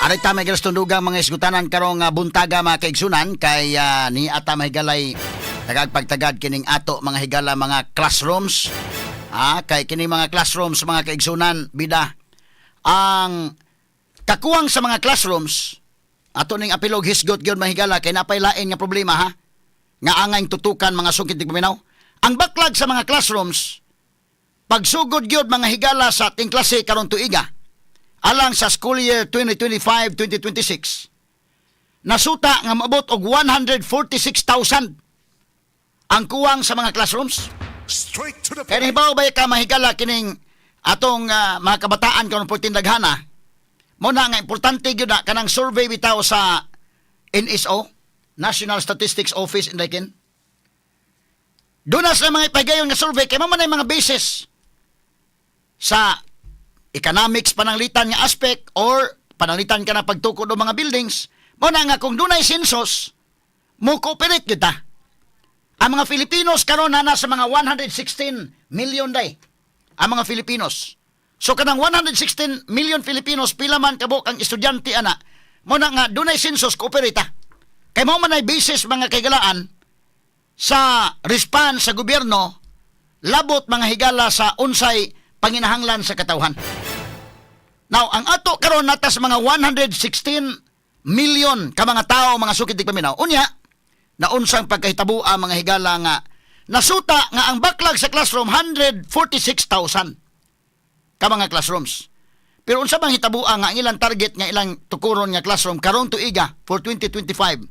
Aray ta may tundugang mga isgutanan karong buntaga, mga kaigsunan, kay ni ata mahigalay tagagpagtagad kining ato mga higala mga classrooms. Ah, kay kini mga classrooms, mga kaigsunan, bida ang kakuwang sa mga classrooms. Ato ning apilog hisgot gyud, mahigala, kay napay lain nga problema ha nga angay tutukan, mga sukit paminaw. Ang backlog sa mga classrooms pagsugod gyud, mga higala, sa ating klase karon tuiga alang sa school year 2025-2026, nasuta nga maabot og 146,000 ang kuwang sa mga classrooms. Straight to the Kaya point. Nahibaw ba ka, mahigala, kining atong mga kabataan karon perting daghana mo na nga importante gyud na kanang survey bitaw sa NSO, National Statistics Office, indakin. Doon na sila mga ipagayon nga survey kay mao man ay mga basis sa economics, pananglitan nga aspect or pananglitan ka na pagtukod og mga buildings. Mo na nga kung dunay census, mo cooperate gyud ta. Ang mga Filipinos karon na nasa mga 116 million day. Ang mga Filipinos. So kanang 116 million Filipinos, pila man kabuk ang estudyante ana? Mo na nga dunay census, cooperate ta. Kay mao man ay basis, mga kaigalaan, sa response sa gobyerno labot, mga higala, sa unsay panginahanglan sa katawhan. Now, ang ato karon natas mga 116 million ka mga tao, mga sukit paminaw. Unya, naunsang pagkahitabo ang mga higala nga nasuta nga ang backlog sa classroom 146,000 ka mga classrooms? Pero unsa bang hitabo nga ang ilang target nga ilang tukuron nga classroom karon tuiga for 2025,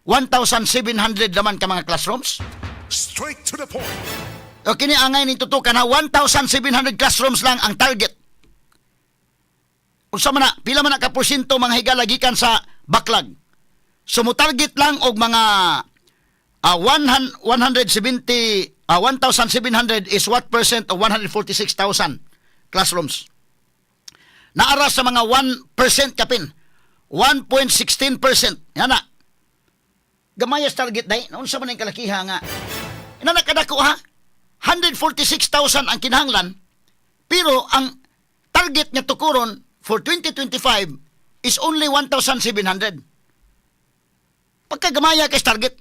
1,700 naman ka mga classrooms? Straight to the point. O kini angay ning tutukan ha, 1,700 classrooms lang ang target. Unsa man na, pila man na ka porsyento, mga higala, gikan sa backlog? So mo target lang og mga 170 1,700 is what percent of 146,000 classrooms? Naara sa mga 1% kapin. 1.16%. Yan na. Gamay sa target day. Unsa man ang kalakiha nga ina nakadako ha? 146,000 ang kinahanglan pero ang target nga tukuron for 2025 is only 1,700. Pagkagamaya kay target.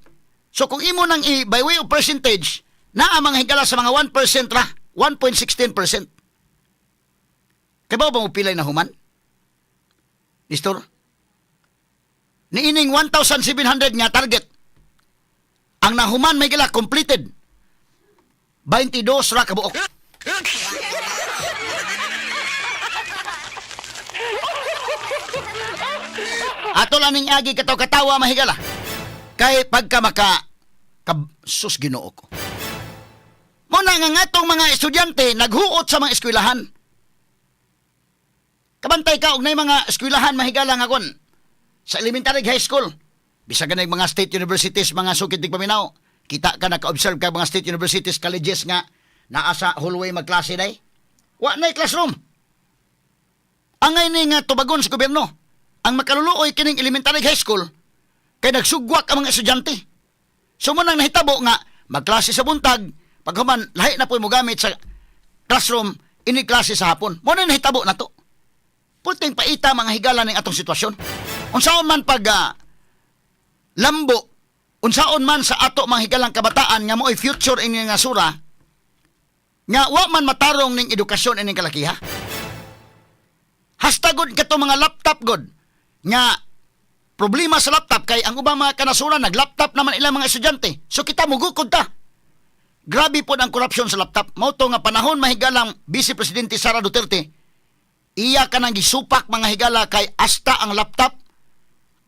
So kung imo nang i by way of percentage, naa mga higala sa mga 1% ra, 1.16%. Kay ba mo pilay na human? Nestor? Niining 1,700 nga target, ang nahuman may gila completed, 22 ra kabuok. Ato lang ning agi kataw-katawa, mahigala. Kay pagka maka kab, sus, Ginoo ko. Mo na nga ngatong mga estudyante naghuot sa mga eskwelahan. Kabantay ka og nay mga eskwelahan, mahigala, nga kon sa elementary, high school. Bisag ganay mga state universities, mga sukit paminaw. Kita ka, naka-observe ka mga state universities, colleges nga naa sa hallway magklase day. Wa nay classroom. Angay ni nga tubagon sa gobyerno. Ang makaluluoy kining elementary, high school kay nagsugwak ang mga estudyante. So mo nang nahitabo nga magklase sa buntag, paghuman lahi na po mo gamit sa classroom ini klase sa hapon. Mo na nahitabo na to. Pulting paita, mga higala, ning atong sitwasyon. Unsaon man pag lambo, unsaon man sa ato mga higalang kabataan nga mo'y future ini nga sura nga wa man matarong ning edukasyon ining kalakiha. Hasta gud kato mga laptop gud nga problema sa laptop kay ang ubang mga kanasuran nag-laptop naman ilang mga estudyante. So kita mugukod ta. Grabe po ang korupsyon sa laptop. Mao to nga panahon mahigalang Vice Presidente Sara Duterte, iya ka nang gisupak, mga higala, kay hasta ang laptop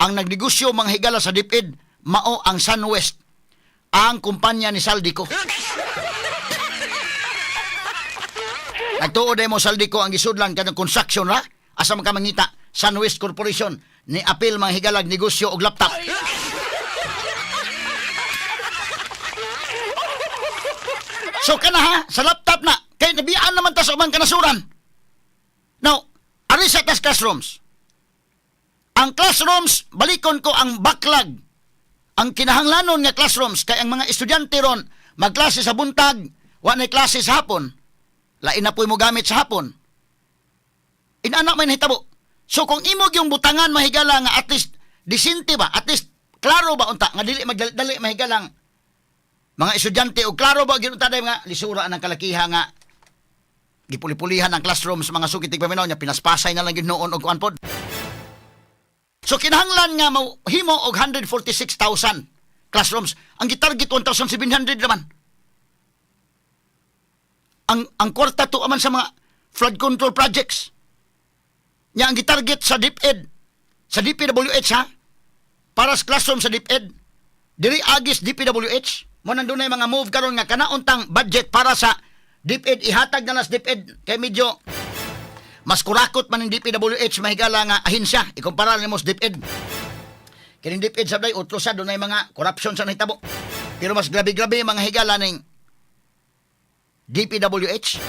ang nagnegosyo, mga higala, sa DepEd mao ang SunWest, ang kumpanya ni Zaldy Co. Nagtuod mo Zaldy Co ang gisudlan kanang construction ra, asa man ka mangita SunWest Corporation ni apil, mga higalag, negosyo og laptop. So kana ha, sa laptop na kay nabiyaan naman ta sa ubang kanasuran. Now, ari sa tas classrooms. Ang classrooms, balikon ko ang backlog. Ang kinahanglanon nga classrooms kay ang mga estudyante ron magklase sa buntag, wa nay klase sa hapon. Lain na po'y mo gamit sa hapon. Inana may nahitabo. So kung imo yung butangan, mahigala, nga at least disente ba, at least klaro ba unta nga dili magdali mahigalang mga estudyante o klaro ba gyud unta day mga lisura ang kalakiha nga gipuli-pulihan ang classroom sa mga suki tigpaminaw niya, pinaspasay na lang gyud noon og kuan pod. So kinahanglan nga mohimo og 146,000 classrooms. Ang gitarget 1,700 naman. Ang kwarta to man sa mga flood control projects. Nya ang gitarget sa DepEd, sa DPWH ha, para sa classroom sa DepEd, diri agis DPWH, mo nandun na mga move karon nga kanauntang budget para sa DepEd ihatag na lang sa DepEd kay medyo mas kurakot man ang DPWH, mahigala, nga ahensya ikumpara nimo sa DepEd. Kining DepEd sa day utlo sa dunay mga corruption sa nahitabo. Pero mas grabe-grabe mga higala ning DPWH.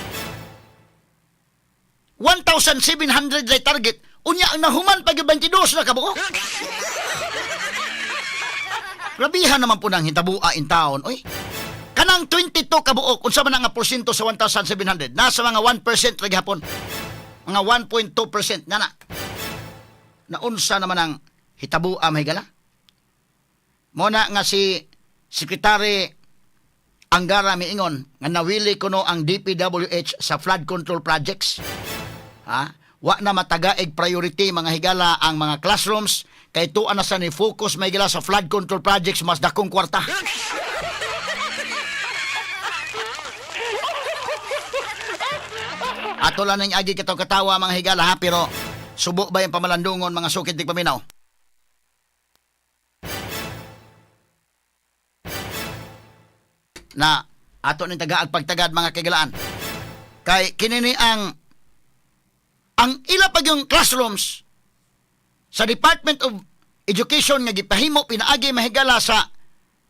1,700 lay target. Unya ang nahuman pag 22 na kabuo. Grabihan naman po ng hitabua in town. Oy. Kanang 22 kabuok, unsa man ang nga porsyento sa 1,700? Nasa mga 1% lagi hapon. Mga 1.2% na na. Naunsa naman ang hitabua, mahigala? Mo na nga si Secretary Angara miingon nga nawili kuno ang DPWH sa flood control projects. Ha? Wa na matagaig priority, mga higala, ang mga classrooms kay tuan na sa ni focus, mahigala, sa flood control projects, mas dakong kwarta. Ato lang ning agi kataw katawa, mga higala, ha, pero subo ba yung pamalandungon, mga sukit paminaw? Na ato ning tagaag pagtagad, mga kaigalaan. Kay kinini ang ila pa yung classrooms sa Department of Education nga gipahimo pinaagi, mahigala, sa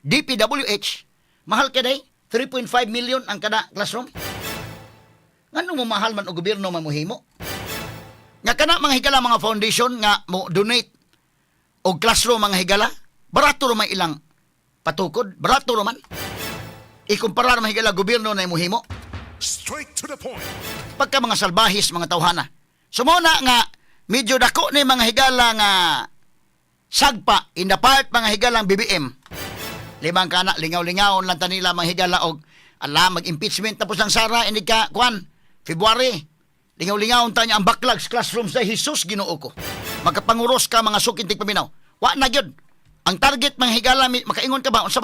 DPWH, mahal kay day 3.5 million ang kada classroom. Ngano mo mahal man og gobyerno man mohimo? Nga kana, mga higala, mga foundation nga mo donate og classroom, mga higala, barato ra may ilang patukod, barato ra man. Ikumpara, mga higala, gobyerno na mohimo. Straight to the point. Pagka mga salbahis mga tawhana. So mo na nga medyo dako ni, mga higala, nga sagpa in the part, mga higalang BBM. Limang kana lingaw-lingaw lang ta nila, mga higala, og ala mag-impeachment tapos ang Sara ini ka kuan February. Lingaw-lingaw ta niya ang backlogs classrooms sa Jesus Ginoo ko. Makapanguros ka, mga sukintig paminaw. Wa na gyud. Ang target, mga higala, makaingon ka ba unsa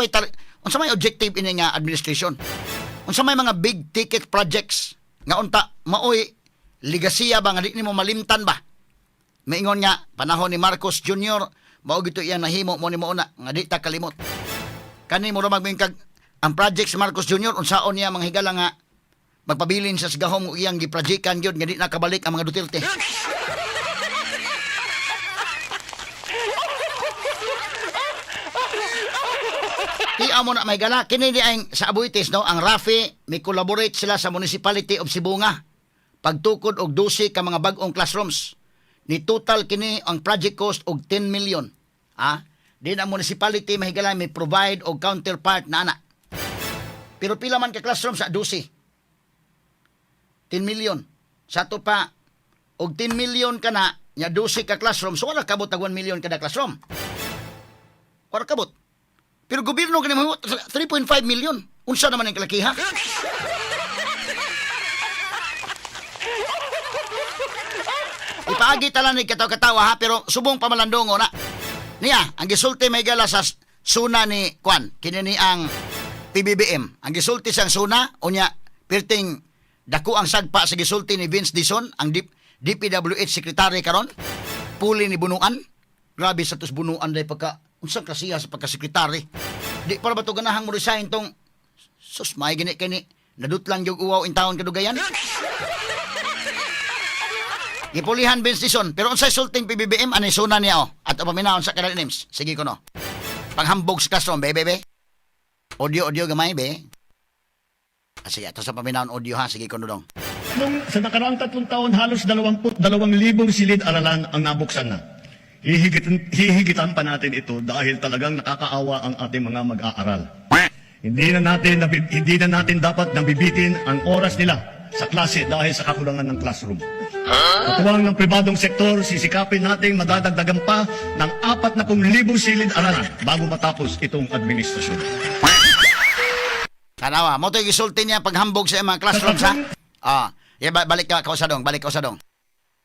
may objective ini nga administration? Unsa may mga big ticket projects nga unta maoy ligasiya ba nga di nimo malimtan ba? Maingon nga panahon ni Marcos Jr. mao gito iyang nahimo mo ni mo na nga di ta kalimot. Kani mo ra magmingkag ang project si Marcos Jr., unsaon niya, mga higala, nga magpabilin sa gahom ug iyang giprojectan gyud nga di nakabalik ang mga Duterte. Tiya mo na may gala. Kini di ang sa Aboitiz, no? Ang Rafi, may collaborate sila sa Municipality of Sibonga. Pagtukod og 12 ka mga bag-ong classrooms. Ni total kini ang project cost og 10 million. Ah, din ang municipality, mahigala, may provide og counterpart na ana. Pero pila man ka classroom sa 12? 10 million. Sa ato pa, og 10 million ka na, nya 12 ka classroom, so wala kabot tag 1 million kada classroom. Wala kabot. Pero gobyerno kani mo 3.5 million. Unsa naman ang kalakiha? Ipaagi tala ni katawa-katawa ha, pero subong pamalandongo na. Niya, ang gisulti may gala sa suna ni Kwan, kini ni ang PBBM. Ang gisulti sang suna, unya, pirting dako ang sagpa sa gisulti ni Vince Dizon, ang DPWH secretary karon, puli ni Bunuan. Grabe sa tos Bunuan day pagka unsang klasiha sa pagka-sekretary. Di para ba to ganahang mo resign tong sus may gini kini nadutlan yung uwaw in taon kadugayan. Gipulihan Vince Dizon, pero unsay sulting PBBM ani suna niya oh. At paminahon sa kanal names. Sige ko no. Panghambog sa classroom, be be be. Audio, audio gamay be. Ah, sige, ato sa paminahon audio ha, sige ko no dong. Nung sa nakaraang 3 taon, halos 22,000 silid-aralan ang nabuksan na. Hihigitan pa natin ito dahil talagang nakakaawa ang ating mga mag-aaral. Hindi na natin dapat nabibitin ang oras nila. sa klase dahil sa kakulangan ng classroom. Katuwang ng pribadong sektor, sisikapin nating madadagdagan pa ng 40,000 silid-aralan bago matapos itong administrasyon. Tanawa, mo to gisulti niya paghambog sa mga classrooms ha. Ah, yeah, balik ka kausa dong, balik kausa dong.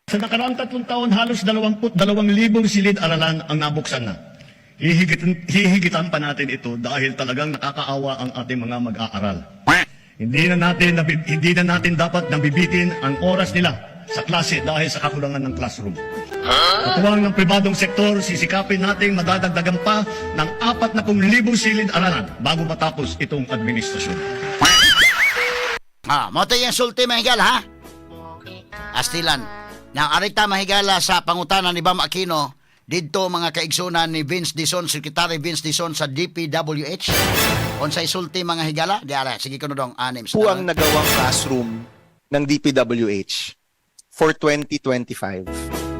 Sa nakaraang 3 taon, halos 22,000 silid-aralan ang nabuksan na. Hihigitan pa natin ito dahil talagang nakakaawa ang ating mga mag-aaral. Hindi na natin dapat nabibitin ang oras nila sa klase dahil sa kakulangan ng classroom. Katuwang ng pribadong sektor, sisikapin nating madadagdagan pa ng 40,000 silid-aralan bago matapos itong administrasyon. Ah, mo to yung sulti, mga higala ha. Astilan. Now, arita, mahigala, sa pangutana ni Bam Aquino didto mga kaigsunan ni Vince Dizon, Secretary Vince Dizon sa DPWH. Unsay sulti, mga higala? Di ara, sige kuno dong anim. Po ang nagawang classroom ng DPWH for 2025?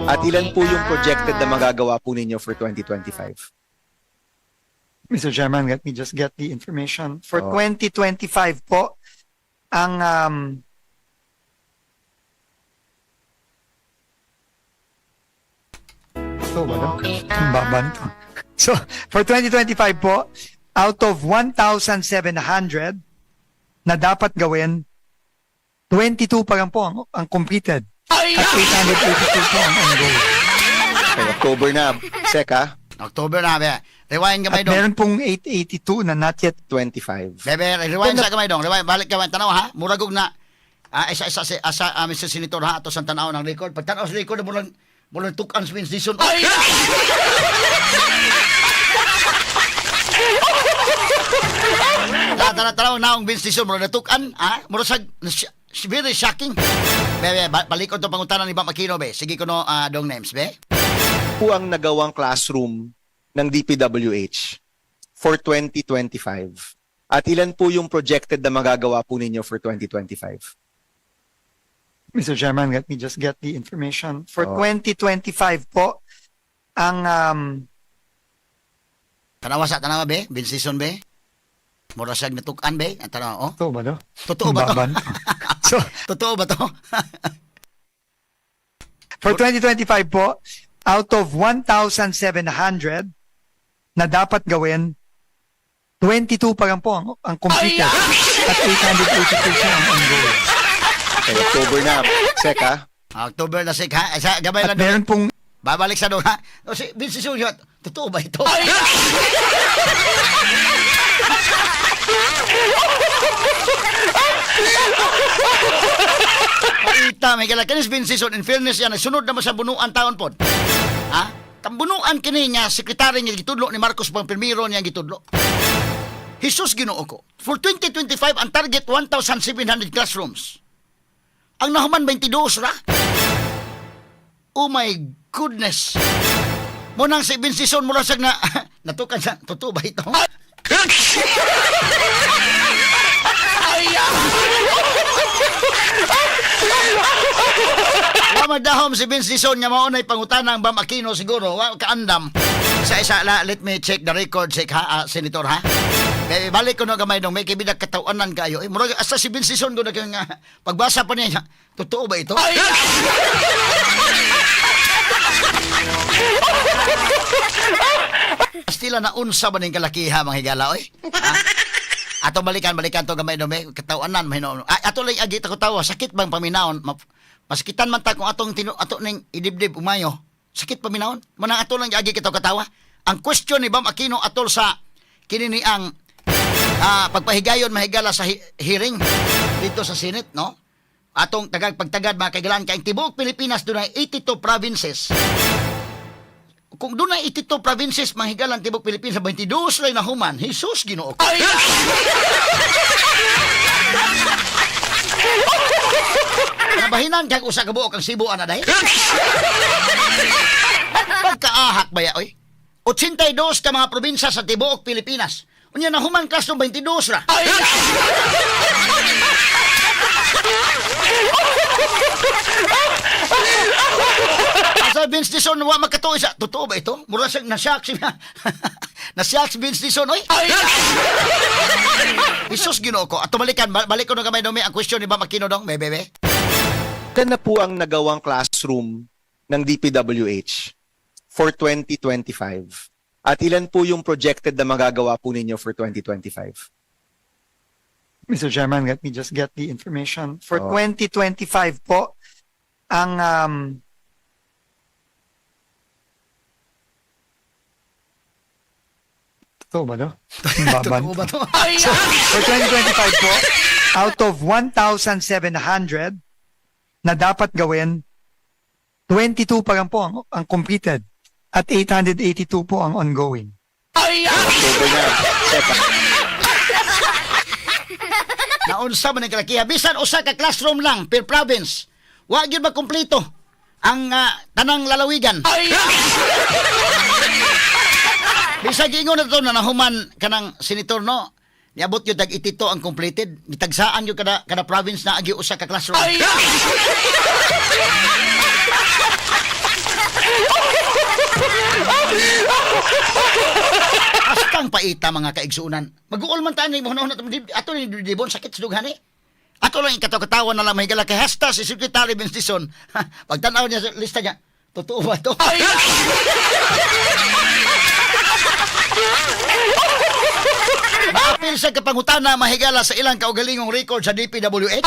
At ilan po yung projected na magagawa po ninyo for 2025? Mr. Chairman, let me just get the information. For Oh. 2025 po, ang ito ba no? Ang baba nito. So, for 2025 po, out of 1,700 na dapat gawin, 22 pa lang po ang completed. At 882 po ang ongoing. Okay, October na, Sek ha? October na be. Rewind gamay At dong. meron pong 882 na not yet 25. Bebe, rewind sa gamay dong. Rewind, balik ka tanaw ha. Murag og na isa isa si asa Mr. Senator ha ato sa tanaw ng record. Pag tanaw sa record murag tukan sa Vince Dizon. Ay! Tara, tara, tara, naong Vince Dizon, murag natukan, ha? Murag sa, very shocking. Bebe, balik ko to pangutana ni Bam Aquino, be. Sige ko no, dong names, be. Po ang nagawang classroom ng DPWH for 2025? At ilan po yung projected na magagawa po ninyo for 2025? Mr. Chairman, let me just get the information. For Oh. 2025 po, ang Tanawa sa tanawa, be. Vince Dizon, be. Murag siya natukan, be. Ang tanawa, oh. Totoo ba to? Totoo ba to? Ang baba nito. So, Totoo ba to? for 2025 po, out of 1,700 na dapat gawin, 22 pa lang po ang completed. At 882 po ang ongoing. Okay, October na, Sek ha? October na sik ha. Sa gabay At lang. meron pong Babalik sa doon ha. O, si Vince Dizon, totoo ba ito? Paita, may kala. Kanis Vince Dizon, in fairness yan, sunod naman sa bunuan taon pod. Ha? Tambunuan kini nga sekretary nga gitudlo ni Marcos pang primero niya gitudlo. Jesus Ginoo ko. For 2025 ang target 1,700 classrooms. Ang nahuman 22 ra. Oh my goodness. Munang si Vince Dizon mura siyang na natukan sa totoo ba ito? Wa madahom si Vince Dizon nga mao nay pangutana ang Bam Aquino siguro wa kaandam. Isa isa la, let me check the record check ha, senator ha. Kay balik ko no gamay dong may kibidag katawanan kayo. Eh murag asa si Vince Dizon do na kay nga pagbasa pa niya. Totoo ba ito? Pastila na unsa ba ning kalakiha mga higala oy? Ha? Ato balikan balikan to gamay do may katawanan mahinoon. Ah, ato lang agi ta tawa sakit bang paminawon? Masakitan man ta kung atong tinu ato ning idibdib umayo. Sakit paminawon. Manang ato lang agi kita katawa. Ang question ni Bam Aquino atol sa kini ni ang pagpahigayon mahigala sa hearing dito sa Senate, no? Atong tagag pagtagad mga kaigalan kay ang tibuok Pilipinas dunay 82 provinces. Kung doon na 82 provinces manghigalan tibok Pilipinas 22 lay nahuman. Jesus Ginoo ko. Nabahinan kag usa ka buok ang Cebu ana dai. Pagkaahak ba ya oy? 82 ka mga probinsya sa tibuok Pilipinas. Unya nahuman class ng 22 ra. Hasta Vince Dizon wa makatuo sa totoo ba ito? Mura siyang nasyak siya. Nasyak si Vince Dizon oy. Isus, Ginoo ko. Ato balikan, balik ko na gamay dumi ang question ni Bam Aquino dong, be be be. Ilan na po ang nagawang classroom ng DPWH for 2025? At ilan po yung projected na magagawa po ninyo for 2025? Mr. Chairman, let me just get the information. For Oh. 2025 po, ang totoo ba to? Ang baba Totoo ba to? So, for 2025 po, out of 1,700 na dapat gawin, 22 pa lang po ang completed at 882 po ang ongoing. October na. Seka. Naunsa man ang kalakiha. Bisan usa ka classroom lang per province. Wa gyud makumpleto ang tanang lalawigan. Bisag ingon na to na nahuman kanang senator no. Niabot gyud tag 82 ang completed. Gitagsaan gyud kada kada province na agi usa ka classroom. Astang paita mga kaigsunan. Mag-uol man ta ni mo na ato ni dibon sakit sa dughan eh. Ato lang ikataw-katawan na lang mahigala kay hasta si Secretary Vince Dizon. Pagtan-aw niya sa lista niya, totoo ba to? Maapil sa kapangutana mahigala sa ilang kaugalingong record sa DPWH.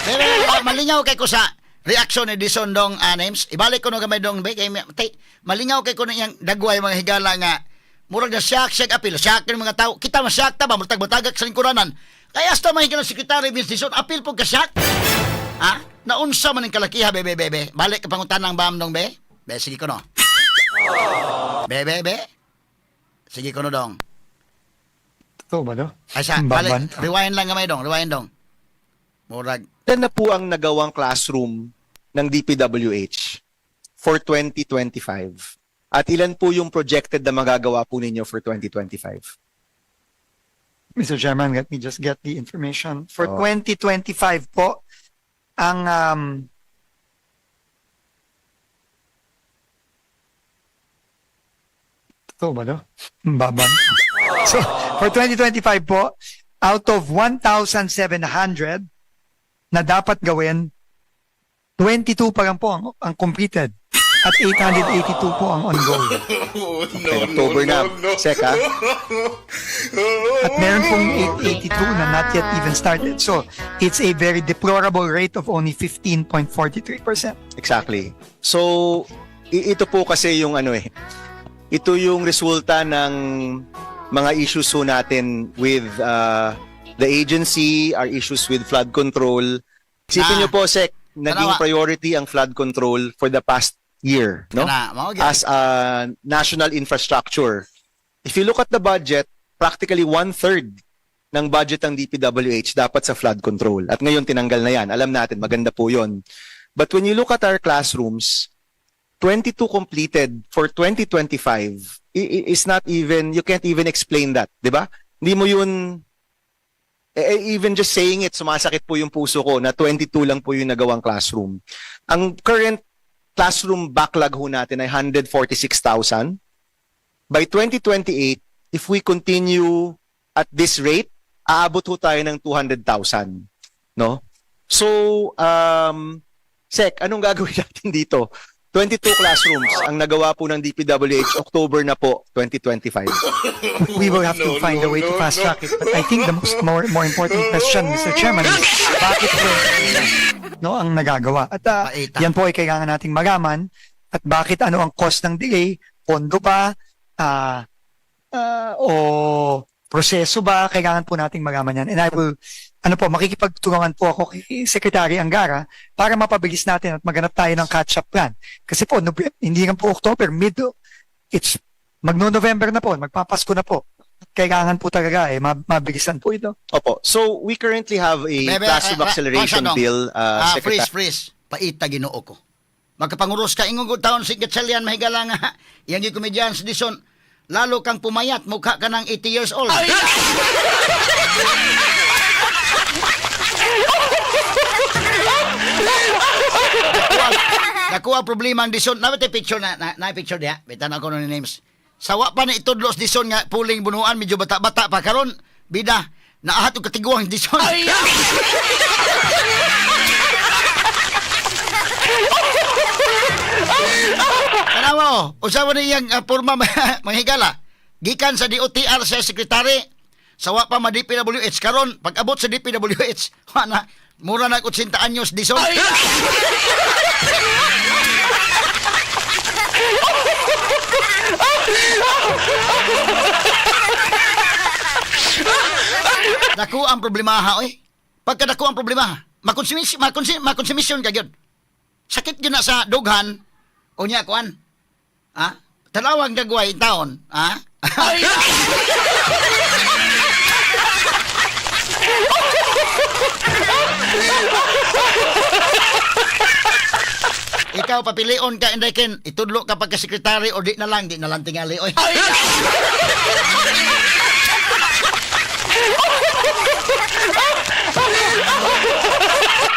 Pero malingaw kay ko sa reaksyon ni Dizon dong names. Ibalik ko no gamay dong kay tay, malingaw kay ko na iyang dagway mga higala nga murag na siyak siyak apil siyak ng mga tao. Kita masyak ta ba murtag batagak sa lingkuranan. Kaya hasta mahigala Secretary Vince Dizon apil po ka siyak. Ha? Naunsa man ang kalakiha be be be be. Balik ka pangutanang bam dong be. Be sige ko no. Be be be. Sige ko no dong. Totoo ba to? Ay sa Ang baba balik nito. rewind lang gamay dong, rewind dong. Murag Ilan na po ang nagawang classroom ng DPWH for 2025? At ilan po yung projected na magagawa po ninyo for 2025? Mr. Chairman, let me just get the information. For Oh. 2025 po, ang totoo ba to? Ang baba nito. So, for 2025 po, out of 1,700 na dapat gawin, 22 pa lang po ang completed at 882 po ang ongoing. Okay, October na. Seka. At meron pong 882 na not yet even started. So, it's a very deplorable rate of only 15.43%. Exactly. So, ito po kasi yung ano eh. Ito yung resulta ng mga issues ho natin with the agency, our issues with flood control. Isipin niyo po, Sec, naging Tanawa. priority ang flood control for the past year, no? Kana, mao gyud. As a national infrastructure. If you look at the budget, practically one-third ng budget ng DPWH dapat sa flood control. At ngayon tinanggal na yan. Alam natin, maganda po yun. But when you look at our classrooms, 22 completed for 2025 is not even, you can't even explain that, di ba? Hindi mo yun, even just saying it, sumasakit po yung puso ko na 22 lang po yung nagawang classroom. Ang current classroom backlog ho natin ay 146,000. By 2028, if we continue at this rate, aabot ho tayo ng 200,000. No? So, Sec, anong gagawin natin dito? 22 classrooms ang nagawa po ng DPWH October na po 2025. We will have to find a way to fast track it. But I think the most more important question, Mr. Chairman, is bakit 20 no, ang nagagawa? At Paita. yan po ay kailangan nating malaman at bakit ano ang cause ng delay, pondo ba, o proseso ba, kailangan po nating malaman yan. And I will, ano po, makikipagtulungan po ako kay Secretary Angara para mapabilis natin at maghanap tayo ng catch-up plan. Kasi po, hindi lang po October, mid, it's magno-November na po, magpapasko na po. Kailangan po talaga eh, mabilisan po ito. Opo. So, we currently have a Bebe, classroom acceleration Dong. bill, Secretary. Freeze, freeze. Paita Ginoo ko. Magkapanguros ka ingong taon si Gatchalian mahigala nga. Iyang gikomedyan sa Dison. Lalo kang pumayat, mukha ka ng 80 years old. Nakuha problema ang Dison. Naa picture na, na, na picture diha. Bitan ako ni names. Sawa pa ni itudlo sa Dison nga puling bunuan medyo bata-bata pa karon bida naahat og katiguang Dison. Tanawa oh, usa man iyang porma mga higala. Gikan sa DOTR sa sekretary sawa pa ma DPWH karon pag abot sa DPWH wa na mura na 80 anyos Dison. Dako ang problema ha, oy. Pagka dako ang problema, makonsumis makonsumisyon ka gyud. Sakit gyud na sa dughan unya kuan. Ha? Tanawang dagway taon, ha? Ikaw papilion ka Inday Ken, itudlo ka pagka sekretary o di na lang tingali oy.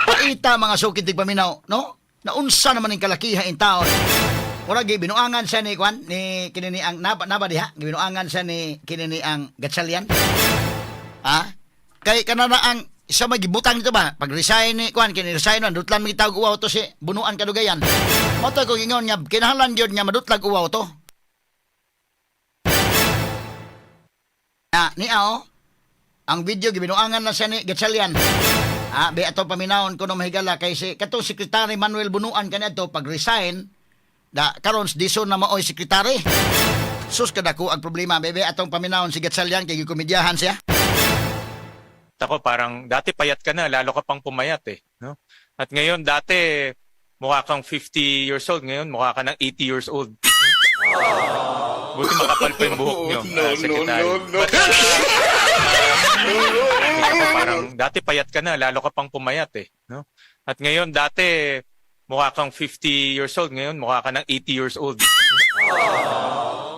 Paita mga sukid tigpaminaw, no? Naunsa naman ang kalakiha in taon. Mura gibinuangan siya ni Kwan ni kini ni ang naba, naba diha, gibinuangan siya ni kini ni ang Gatchalian. Ha? Kay kanana ang isa may gibutang nito ba? Pag resign ni Kwan kini resign man dutlan may gitawag uwaw to si Bunuan kadugayan. Mo to ko ingon nga kinahanglan gyud nga madutlag uwaw to. Ah, ni ao ang video gibinuangan na siya ni Gatchalian. Ah, be ato paminawon ko no mahigala kay si katong sekretary Manuel Bunuan kaniadto pag resign da karon dison na maoy sekretary. Sus kadako ang problema bebe atong paminawon si Gatchalian kay gikomedyahan siya. Ako parang dati payat ka na, lalo ka pang pumayat eh, no? At ngayon dati mukha kang 50 years old, ngayon mukha ka ng 80 years old. Buti makapal pa yung buhok niyo, No, no, secretary. no, no. But, ako parang dati payat ka na, lalo ka pang pumayat eh, no? At ngayon dati mukha kang 50 years old, ngayon mukha ka ng 80 years old.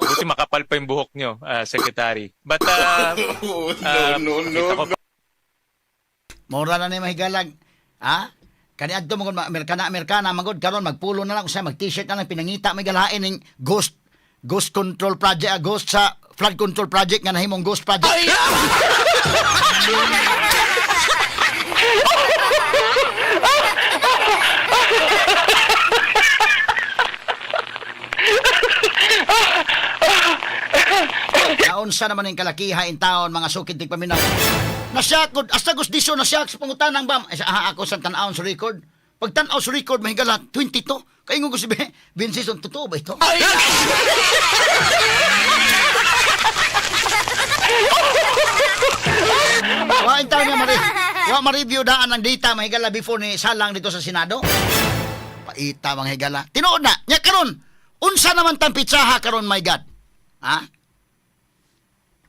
Buti makapal pa yung buhok niyo, secretary. But No, no, no, nakita ko no. Mura na ni mahigalag. Ha? Kaniadto mo kung Amerikana Amerikana magod karon magpulo na lang usa mag t-shirt na lang pinangita may galain ning ghost ghost control project, ghost sa flood control project nga nahimong ghost project. Naunsa naman ang kalakiha in taon mga sukid tigpaminaw. Nasiyakod, hasta gusdiso nasyak sa pangutanang bam. Ay, sa ako sa tan-awon sa record. Pag tan-aw sa record, mahigala, 22. Kaingon ko si Vincent, totoo ba ito? Wa in taon niya wa ma-review daan ang data mahigala before ni salang dito sa Senado. Paita mga higala. Tinuod na, nya karon. Unsa naman tang pitsaha karon, my God? Ha?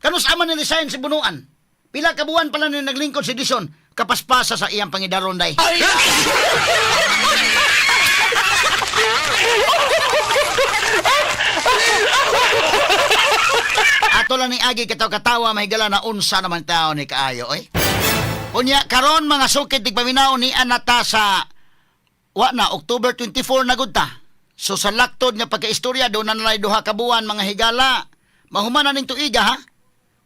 Kanus ama ni resign si Bunuan. Pila ka buwan pala ni naglingkod si Dison kapaspasa sa iyang pangidaron day. Ato lang ni Agi kataw katawa mahigala na unsa naman tao ni kaayo oy. Unya karon mga sukid tigpaminaw ni anata sa wa na October 24 na gud ta. So sa laktod nga pagkaistorya do na nalay duha ka buwan mga higala. Mahuman na ning tuiga ha.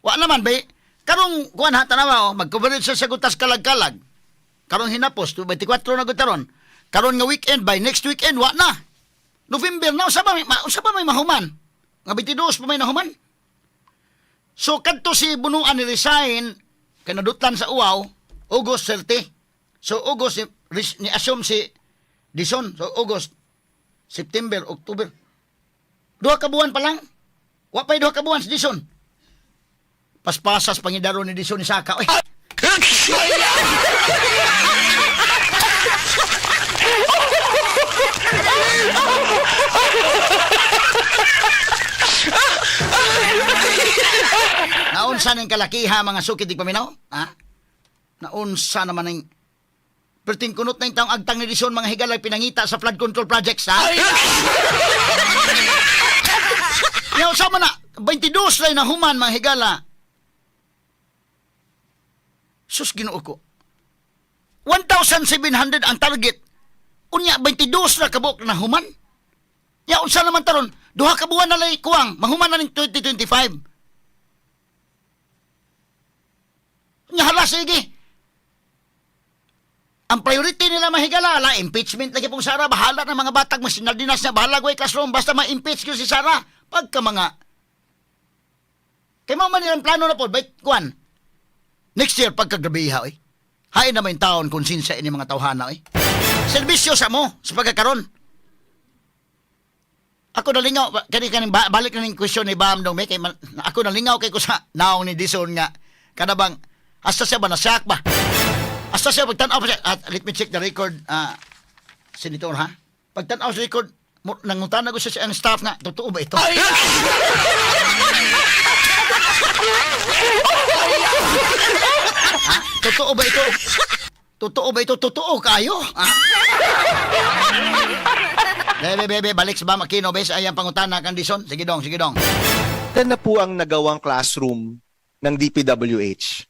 Wa naman be. Karong kuan ha tanawa oh, mag-coverage sa sagutas kalag-kalag. Karong hinapos 24 na gud taron. Karon nga weekend by next weekend wa na. November na usa ba may mahuman? Nga 22 pa may nahuman. So kadto si Bunuan ni resign kay nadutlan sa Uwaw August 30. So August ni assume si Dison. So August, September, October. Duha ka buwan pa lang. Wa pa'y duha ka buwan si Dison. Paspasas pangidaro ni Dison ni Saka. Oy. Naunsa ning kalakiha mga sukid di paminaw? Ha? Naunsa naman ning perting kunot na yung taong agtang ni Dison mga higalay pinangita sa flood control projects, ha? Yaw, sama na, 22 na nahuman mga higala. Sus, Ginoo ko. 1,700 ang target. Unya 22 na kabuok na human. Ya unsa naman taron? Duha ka buwan na lay kuwang, mahuman na ning 2025. Nya hala sige. Ang priority nila mahigala, ala, impeachment lagi pong Sara, bahala na mga batag, mas sinardinas na, bahala gway classroom, basta ma-impeach ko si Sara. Pagka mga, kay mao man nilang plano na po, bait, kuan, next year, pagkagrabiha, oy. Hain na may taon konsensya ini mga tawhana, oy. Serbisyo sa mo, sa pagkakaron. Ako nalingaw, kani kaning balik na ning question ni Bam dong, may, kay ako nalingaw kay ko sa naong ni Dison nga, kanabang, hasta siya ba, nasyak ba? Hasta siya pagtan-aw pa siya, at let me check the record, Senator, ha? Pagtan-aw sa record, nangutana ko siya sa ang staff nga, totoo ba ito? Ha? Totoo ba ito? Totoo ba ito? Totoo kayo? Ha? Bebe, bebe, balik sa Bam Aquino, bes, ay ang pangutana kang Dison. Sige dong, sige dong. Ilan na po ang nagawang classroom ng DPWH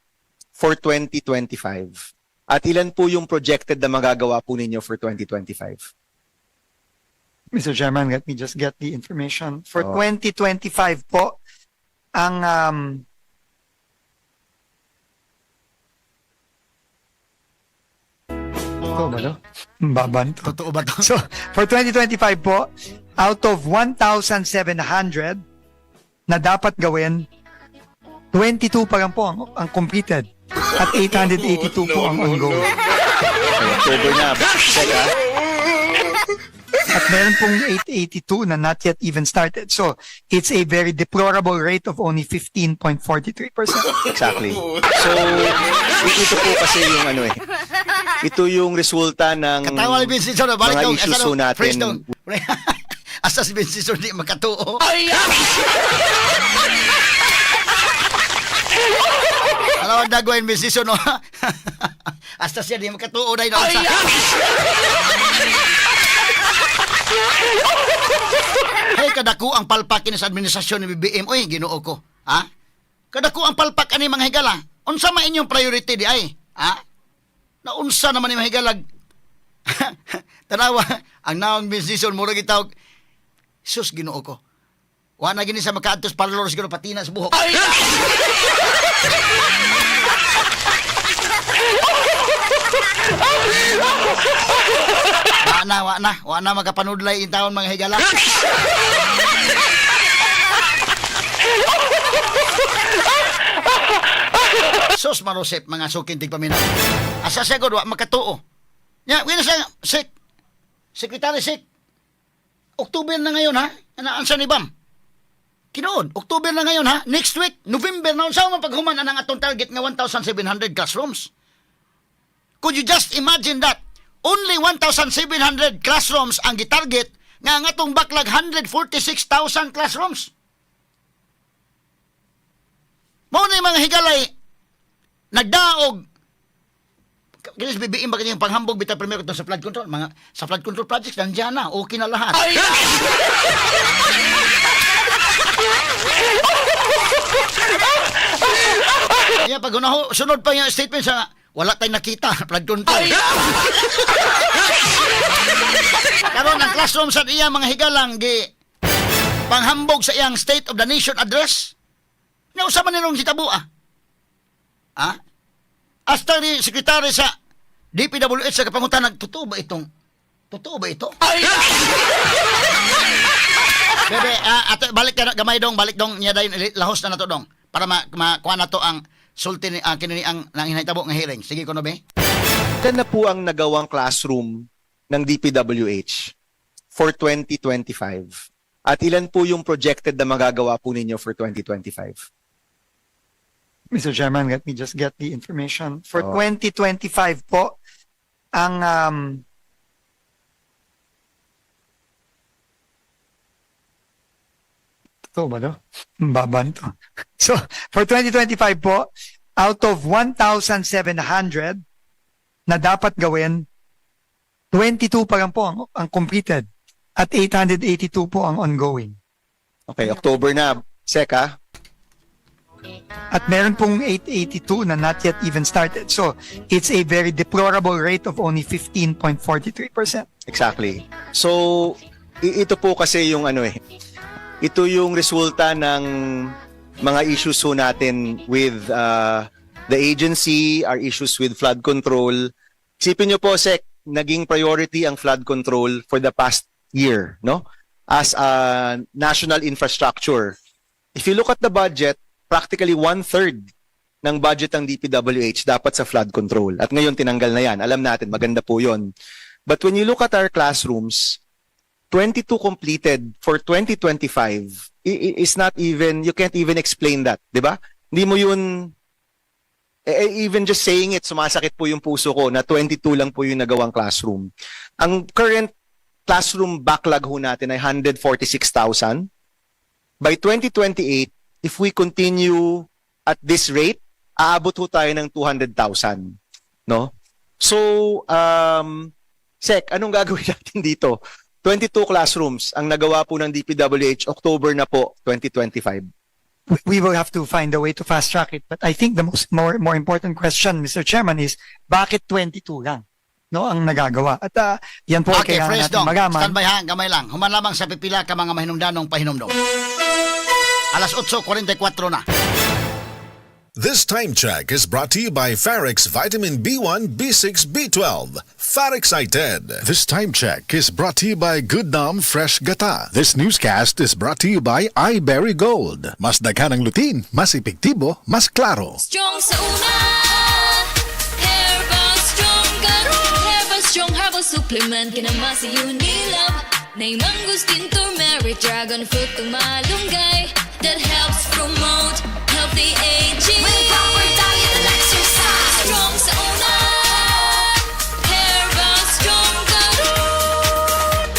for 2025? At ilan po yung projected na magagawa po ninyo for 2025? Mr. Chairman, let me just get the information. For Oh. 2025 po, ang Totoo ba to? Ang baba nito. Totoo ba to? So, for 2025 po, out of 1,700 na dapat gawin, 22 pa lang po ang completed at 882 po ang ongoing. Okay, October na. Check ah. At meron pong 882 na not yet even started. So, it's a very deplorable rate of only 15.43%. Exactly. So, ito po kasi yung ano eh. Ito yung resulta ng Katawa ni Vince Dizon, balik mga dong. issues Asa po dong, natin. freeze dong. Asa si Vince Dizon di makatuo. Alam ang dagwain Vince Dizon, no? Hasta siya di makatuo na yun. Hey, kadako ang palpak ini sa administrasyon ni BBM. Uy, Ginoo ko. Ha? Kadako ang palpak ani mga higala. Unsa man inyong priority di ay? Ha? Naunsa naman ni mga higalag. Tanawa, ang naong decision mura gitawag. Sus, Ginoo ko. Wa na gini sa makaadtos parlor siguro patina sa buhok. Wa na, wa na. Wa na makapanudlay in taon mga higala. Sus Marosep, mga sukin tigpaminaw. Asa siya god, wa makatuo. Nya, wala siya, sek, Secretary Sek, October na ngayon ha? Anaan ni Bam? Kinoon, October na ngayon ha? Next week, November na, unsa man paghuman anang atong target nga 1,700 classrooms? Could you just imagine that? Only 1,700 classrooms ang gitarget nga ang atong backlog 146,000 classrooms. Mao na yung mga higalay nagdaog kinis BBM ba kanyang panghambog bitaw primero ito sa flood control, mga sa flood control projects nandiyan na, okay na lahat. Kaya pag unaho, sunod pa yung statement sa wala tayong nakita flood control. Karon ang classroom sa iya mga higalang gi panghambog sa iyang State of the Nation address. Nausa man nilong hitabo ah. Ha? Hasta ni sekretary sa DPWH sa kapangutan, totoo ba itong totoo ba ito? Bebe, ato, balik ka na, gamay dong, balik dong, niya dayon, lahos na nato dong, para makuha na to ang sulti ni, kini ni ang nang hinahitabo nga hearing. Sige ko no, be? Ilan na po ang nagawang classroom ng DPWH for 2025? At ilan po yung projected na magagawa po ninyo for 2025? Mr. Chairman, let me just get the information. For Oh. 2025 po, ang totoo ba to? Ang baba nito. So, for 2025 po, out of 1,700 na dapat gawin, 22 pa lang po ang completed at 882 po ang ongoing. Okay, October na. Sek, ah. At meron pong 882 na not yet even started. So, it's a very deplorable rate of only 15.43%. Exactly. So, ito po kasi yung ano eh. Ito yung resulta ng mga issues ho natin with the agency, our issues with flood control. Isipin niyo po, Sec, naging priority ang flood control for the past year, no? As a national infrastructure. If you look at the budget, practically one-third ng budget ng DPWH dapat sa flood control. At ngayon tinanggal na yan. Alam natin, maganda po yun. But when you look at our classrooms, 22 completed for 2025 is not even, you can't even explain that, di ba? Hindi mo yun, even just saying it, sumasakit po yung puso ko na 22 lang po yung nagawang classroom. Ang current classroom backlog ho natin ay 146,000. By 2028, if we continue at this rate, aabot ho tayo ng 200,000. No? So, Sec, anong gagawin natin dito? 22 classrooms ang nagawa po ng DPWH October na po 2025. We will have to find a way to fast track it. But I think the most more more important question, Mr. Chairman, is bakit 22 lang, no, ang nagagawa? At yan po ay Okay, kailangan fresh natin dong. malaman. Standby ha, gamay lang. Human lamang sa pipila ka mga mahinungdanong pahinumdom. Alas 8:44 na. This time check is brought to you by Farex Vitamin B1, B6, B12. Farex ITED. This time check is brought to you by Goodnam Fresh Gata. This newscast is brought to you by iBerry Gold. Mas daghan ang lutein, mas epektibo, mas klaro. Strong sa una, Herbal Strong karon. Herbal Strong herbal supplement kinama sa Unilab. Nay mangosteen, turmeric, dragon fruit, tumalunggay that helps promote healthy aging. With proper diet and exercise. Strong sa una, Herbal Strong karon.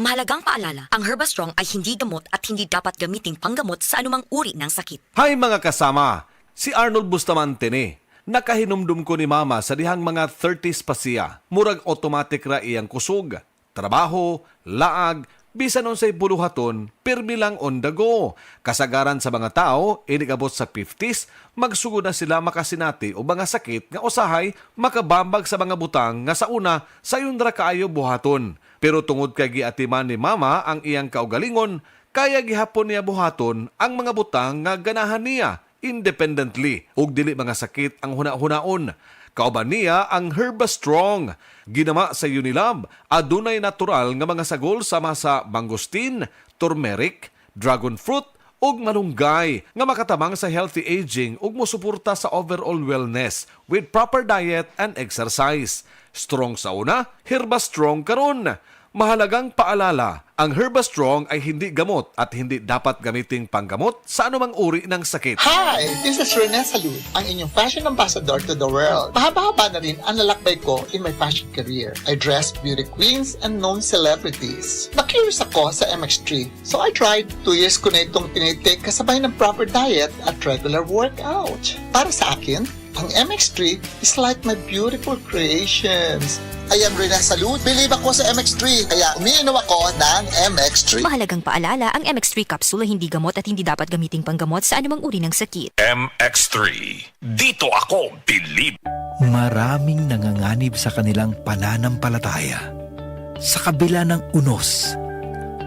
Mahalagang paalala, ang Herbastrong ay hindi gamot at hindi dapat gamiting panggamot sa anumang uri ng sakit. Hi mga kasama! Si Arnold Bustamante ni. Nakahinumdum ko ni Mama sa dihang mga 30s pa siya. Murag automatic ra iyang kusog. Trabaho, laag, bisan unsay buluhaton, pirmi lang on the go. Kasagaran sa mga tao, inig-abot sa 50s, magsugod na sila makasinati o mga sakit nga usahay makabambag sa mga butang nga sa una sayon ra kaayo buhaton. Pero tungod kay giatiman ni Mama ang iyang kaugalingon, kaya gihapon niya buhaton ang mga butang nga ganahan niya independently ug dili mga sakit ang huna-hunaon. Kauban niya ang Herba Strong. Ginama sa Unilab, adunay natural nga mga sagol sama sa mangosteen, turmeric, dragon fruit ug malunggay nga makatabang sa healthy aging ug mosuporta sa overall wellness with proper diet and exercise. Strong sa una, Herba Strong karon. Mahalagang paalala, ang Herba Strong ay hindi gamot at hindi dapat gamiting panggamot sa anumang uri ng sakit. Hi! This is Rene Salud, ang inyong fashion ambassador to the world. Mahaba-haba na rin ang lalakbay ko in my fashion career. I dressed beauty queens and known celebrities. Na-curious ako sa MX3, so I tried. 2 years ko na itong tinitake kasabay ng proper diet at regular workout. Para sa akin, ang MX3 is like my beautiful creations. I am Rene Salud. Believe ako sa MX3, kaya umiinom ako ng MX3. Mahalagang paalala, ang MX3 capsule ay hindi gamot at hindi dapat gamiting panggamot sa anumang uri ng sakit. MX3. Dito ako bilib. Maraming nanganganib sa kanilang pananampalataya. Sa kabila ng unos,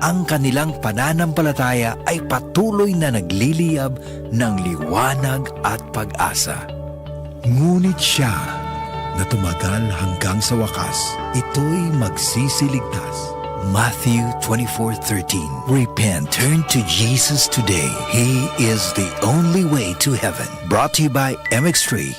ang kanilang pananampalataya ay patuloy na nagliliyab ng liwanag at pag-asa. Ngunit siya na tumagal hanggang sa wakas, ito'y magsisiligtas. Matthew 24:13. Repent, turn to Jesus today. He is the only way to heaven. Brought to you by MX3.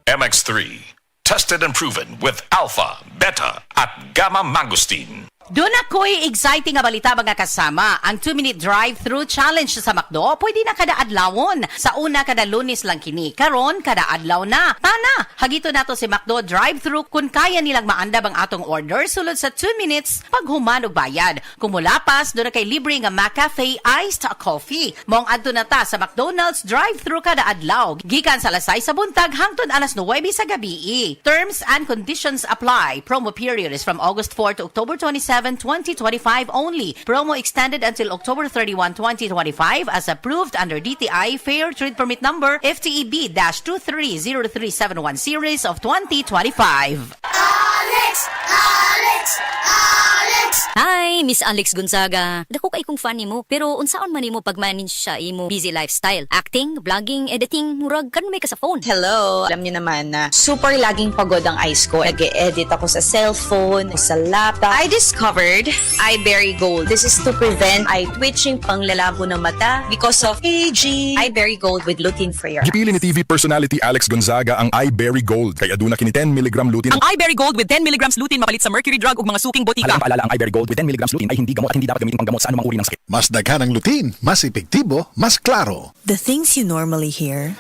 MX3. Tested and proven with alpha, beta, at gamma mangosteen. Doon ako'y exciting nga balita, mga kasama. Ang 2-minute drive-through challenge sa McDo, pwede na kada adlawon. Sa una, kada Lunes lang kini. Karon, kada adlaw na. Tana, hagito nato si McDo drive-through kung kaya nilang maandam ang atong order sulod sa 2 minutes paghuman og bayad. Kung mulapas, doon na kay libre nga McCafe iced coffee. Maong adto na ta sa McDonald's drive-through kada adlaw. Gikan sa alas 6 sa buntag hangtod alas 9 sa gabi. Terms and conditions apply. Promo period is from August 4 to October 27, 7, 2025 only. Promo extended until October 31, 2025 as approved under DTI Fair Trade Permit Number FTEB-230371 series of 2025. Alex! Alex! Alex! Hi, Miss Alex Gonzaga. Dako kay kong fan nimo, pero unsaon man nimo pag-manage sa imo busy lifestyle? Acting, vlogging, editing, murag kanumay ka sa phone. Hello! Alam niyo naman na super laging pagod ang eyes ko. Nag-edit ako sa cellphone, sa laptop. I discovered iBerry Gold. This is to prevent eye twitching, panglalabo ng mata because of aging. iBerry Gold with lutein for your Gipili ni TV personality Alex Gonzaga ang iBerry Gold kay aduna kini 10 mg lutein. Ang iBerry Gold with 10 mg lutein mapalit sa mercury drug ug mga suking botika. Halagang paalala, ang iBerry Gold with 10 mg lutein ay hindi gamot at hindi dapat gamitin panggamot sa anumang uri ng sakit. Mas daghan ang lutein, mas epektibo, mas klaro. The things you normally hear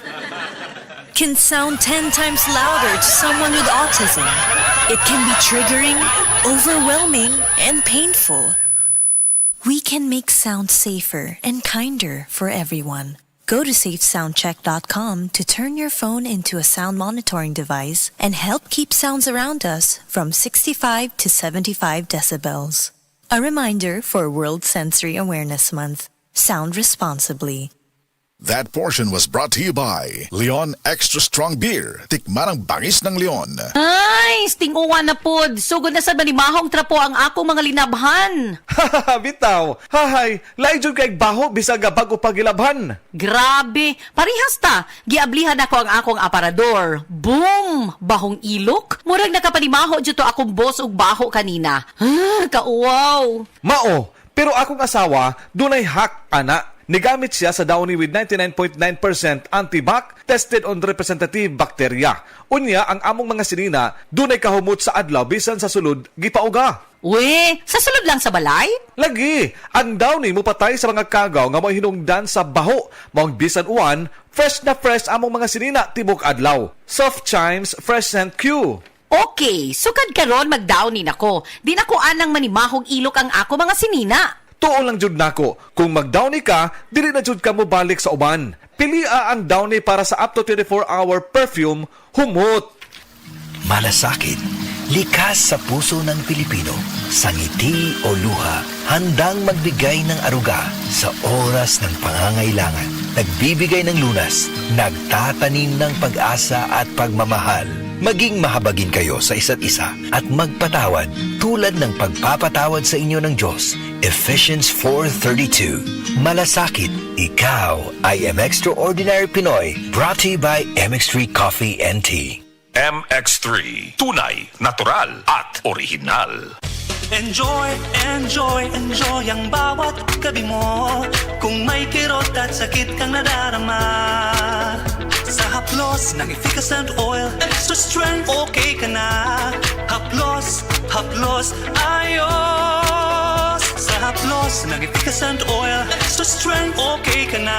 can sound 10 times louder to someone with autism. It can be triggering, overwhelming, and painful. We can make sound safer and kinder for everyone. Go to safesoundcheck.com to turn your phone into a sound monitoring device and help keep sounds around us from 65 to 75 decibels. A reminder for World Sensory Awareness Month. Sound responsibly. That portion was brought to you by Leon Extra Strong Beer. Tikman ang bangis ng Leon. Ay, tinguwa na pod. Sugod na sa manimahong trapo ang akong mga linabhan. Bitaw, hahay, lain jud kay baho bisag bago pa gilabhan. Grabe, parihas ta. Giablihan ako ang akong aparador. Boom! Bahong ilok. Murag nakapanimaho jud to akong boss og baho kanina. Ah, kauwaw. Mao, pero akong asawa dunay hack ana. Nigamit siya sa Downy with 99.9% anti-bac tested on representative bacteria. Unya, ang among mga sinina dunay kahumot sa adlaw bisan sa sulod gipauga. We, sa sulod lang sa balay? Lagi, ang Downy mupatay sa mga kagaw nga mohinungdan sa baho. Maong bisan uwan, fresh na fresh among mga sinina tibok adlaw. Soft Chimes Fresh Scent Q. Okay, sukad karon mag-downy nako. Di nako anang manimahog ilok ang ako mga sinina. Tuo lang jud nako, kung mag-downy ka, dili na jud ka mo balik sa uban. Pilia ang Downy para sa up to 24-hour perfume, humot. Malasakit, likas sa puso ng Pilipino, sa ngiti o luha, handang magbigay ng aruga sa oras ng pangangailangan. Nagbibigay ng lunas, nagtatanim ng pag-asa at pagmamahal. Maging mahabagin kayo sa isa't isa at magpatawad tulad ng pagpapatawad sa inyo ng Diyos. Ephesians 4:32. Malasakit, ikaw ay M Extraordinary Pinoy. Brought to you by MX3 Coffee and Tea. MX3. Tunay, natural, at orihinal. Enjoy, enjoy, enjoy ang bawat gabi mo. Kung may kirot at sakit kang nadarama, sa haplos ng Efficascent Oil, extra strength, okay ka na. Haplos, haplos, ayos. Sa haplos ng Efficascent Oil, extra strength, okay ka na.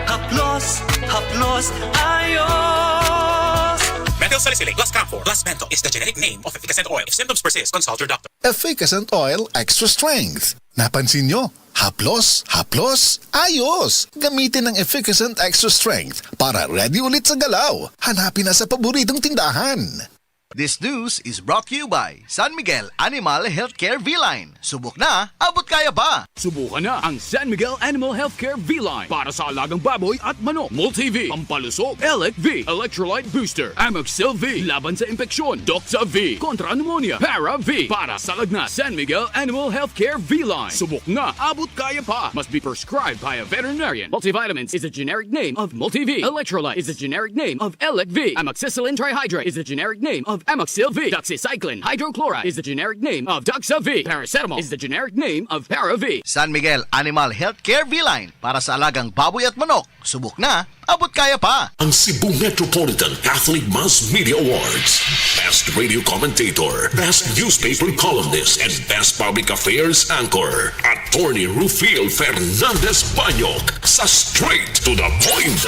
Haplos, haplos, ayos. Methyl salicylate plus camphor plus menthol is the generic name of Efficascent Oil. If symptoms persist, consult your doctor. Efficascent Oil Extra Strength. Napansin nyo? Haplos, haplos, ayos! Gamitin ang Efficascent Extra Strength para ready ulit sa galaw. Hanapin na sa paboritong tindahan. This news is brought to you by San Miguel Animal Healthcare V-Line. Subok na, abot kaya pa! Subukan na ang San Miguel Animal Healthcare V-Line para sa alagang baboy at manok. Multi-V, Pampalusog, Elec V, Electrolyte Booster, Amoxil V, laban sa impeksyon, Doxa V, kontra pneumonia, Para V, para sa lagnat. San Miguel Animal Healthcare V-Line. Subok na, abot kaya pa. Must be prescribed by a veterinarian. Multivitamins is a generic name of Multi-V. Electrolyte is a generic name of Elec V. Amoxicillin trihydrate is a generic name of Amoxil V. Doxycycline hydrochloride is the generic name of Doxa V. Paracetamol is the generic name of Para V. San Miguel Animal Healthcare V-Line para sa alagang baboy at manok. Subok na, abot kaya pa! Ang Cebu Metropolitan Catholic Mass Media Awards. Best Radio Commentator, Best Newspaper Columnist, and Best Public Affairs Anchor. Attorney Rufil Fernandez Banyok sa Straight to the Point.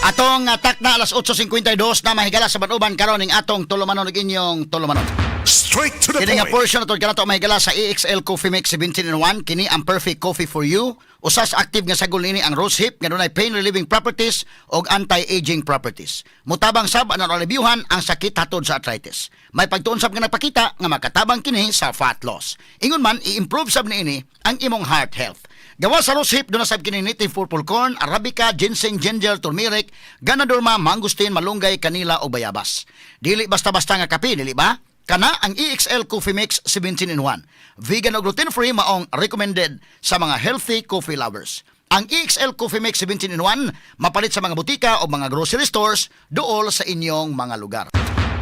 Atong takna alas 8:52 na mahigala sa banuban karon ning atong tulumanon ug inyong tulumanon. Straight to the Kini nga point. Portion na kanato, mahigala, sa EXL Coffee Mix 17 in 1. Kini ang perfect coffee for you. Usas active nga sagol nini ang rose hip nga dunay pain relieving properties og anti-aging properties. Mutabang sab ang nalibyuhan ang sakit hatod sa arthritis. May pagtuon sab nga nagpakita nga makatabang kini sa fat loss. Ingon man i-improve sab niini ang imong heart health. Gawa sa rose hip, duna sab kini native purple corn, arabica, ginseng, ginger, turmeric, ganoderma, mangosteen, malunggay, kanila o bayabas. Dili basta-basta nga kape, dili ba? Kana ang EXL Coffee Mix 17 in 1. Vegan o gluten-free, maong recommended sa mga healthy coffee lovers. Ang EXL Coffee Mix 17 in 1 mapalit sa mga botika o mga grocery stores dool sa inyong mga lugar.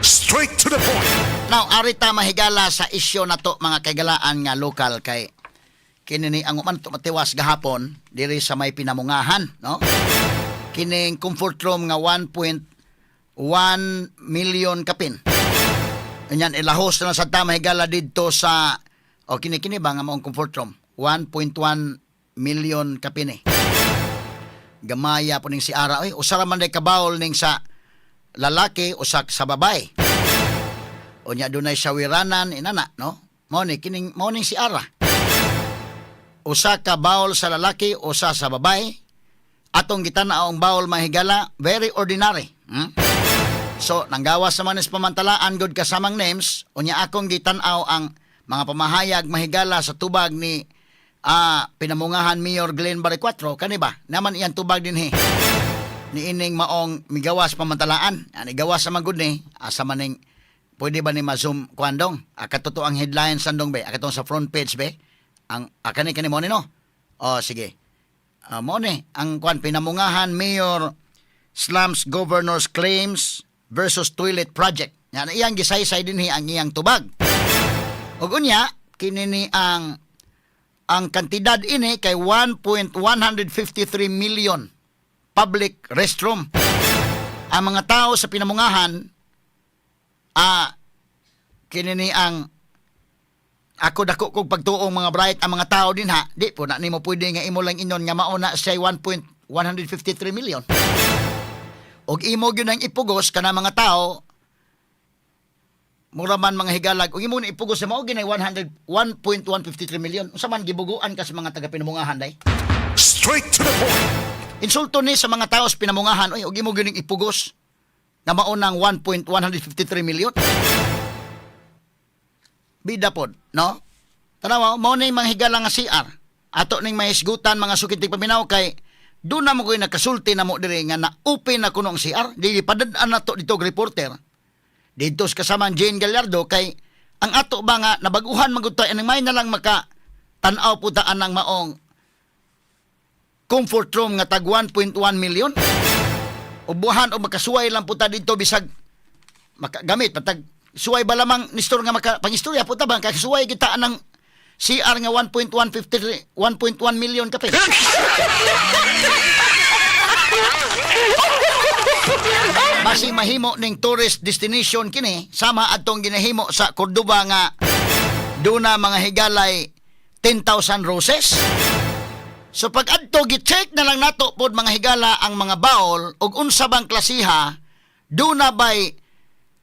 Straight to the point. Now, arita mahigala sa isyo na to, mga kaigalaan, nga lokal kay kini ni ang uman matiwas gahapon diri sa may Pinamungahan, no? Kining comfort room nga 1.1 million kapin. Ganyan, ilahos na lang sa ta, mahigala, didto sa o kini kini ba nga maong comfort room 1.1 million kapin eh. Gamaya po ning si Ara oy, usa ra man day kabawol ning sa lalaki, usa sa babae. Unya dunay sawiranan inana, no? Mao ni kining mao ning si Ara. Usa ka bawol sa lalaki, usa sa babae. Atong gitan-aw ang bawol, mahigala, very ordinary. So, nanggawas naman is pamantalaan gud kasamang names, unya akong gitan-aw ang mga pamahayag, mahigala, sa tubag ni Pinamungahan Mayor Glenn Baricuatro, kani ba? Naman iyang tubag din he. Ni ining maong migawas pamantalaan. Ani gawas sa gud ni asa maning pwede ba ni ma-zoom kuandong? Akatotoo ang headline sandong be, akatong sa front page be. Ang kani kani mo ni no. Oh, sige. Mo ni ang kuan, Pinamungahan Mayor slams governor's claims versus toilet project. Yan iyang gisaysay dinhi ang iyang tubag. Ug unya kini ni ang kantidad ini kay 1.153 million public restroom. Ang mga tao sa Pinamungahan, kini ni ang ako dako kog pagtuong, mga bright, ang mga tao din ha, di po na nimo pwede nga imo lang ingon nga mauna siya 1.153 million. Og imo gyud ang ipugos kana mga tao, mura man mga higalag ug imo na ipugos sa mao ginay 100 1.153 million. Unsa man, gibuguan ka sa mga taga Pinamungahan day? Straight to the point. Insulto ni sa mga tao sa Pinamungahan oy, ug imo gyud ipugos nga mao nang 1.153 million. Bida pod, no? Tanawa, mao ni mga higala nga CR. Ato ning mahisgutan, mga suki tigpaminaw, kay doon na mo ko'y nakasulti na mo diri nga na-open na kuno ang CR. Dili padad-an na to dito og reporter. Dito sa kasamang Jane Gallardo kay ang ato ba nga nabaguhan man gud to anang may na lang maka tan-aw po taan ang maong comfort room nga tag 1.1 million. Ubuhan o makasuway lang po ta dito bisag makagamit patag suway ba lamang ni store nga maka pangistorya po ta ba kay suway kita anang CR nga 1.153 1.1 million kapin. Basing mahimo ning tourist destination kini sama atong ginahimo sa Cordoba nga duna mga higalay 10,000 roses. So pag adto gi-check na lang nato pod, mga higala, ang mga baol ug unsa bang klasiha duna bay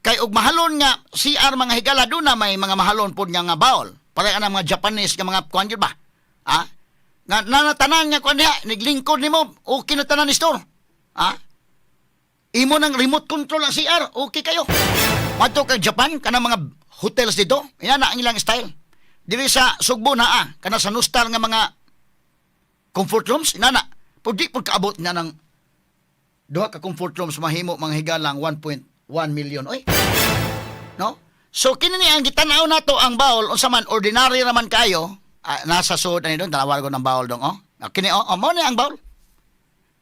kay og mahalon nga CR, mga higala, duna may mga mahalon pod nga nga baol. Pare ang mga Japanese nga mga kuan gyud ba? Ha? Nga nanatanan nga kuan diha niglingkod nimo, okay na tanan ni store. Ha? Imo nang remote control ang CR, okay kayo. Madto kag Japan kanang mga hotels dito, yan na ang ilang style. Diri sa Sugbo naa kana sa Nustar nga mga comfort rooms, inana. Pud di pud kaabot na ng duha ka comfort rooms mahimo, mga higalang, 1.1 million oy. No? So kini ni ang gitan-aw nato ang baol, unsa man, ordinary raman kayo, nasa sud ani don tanawar ko ng baol dong oh. Ah, kini oh, oh mao ni ang baol.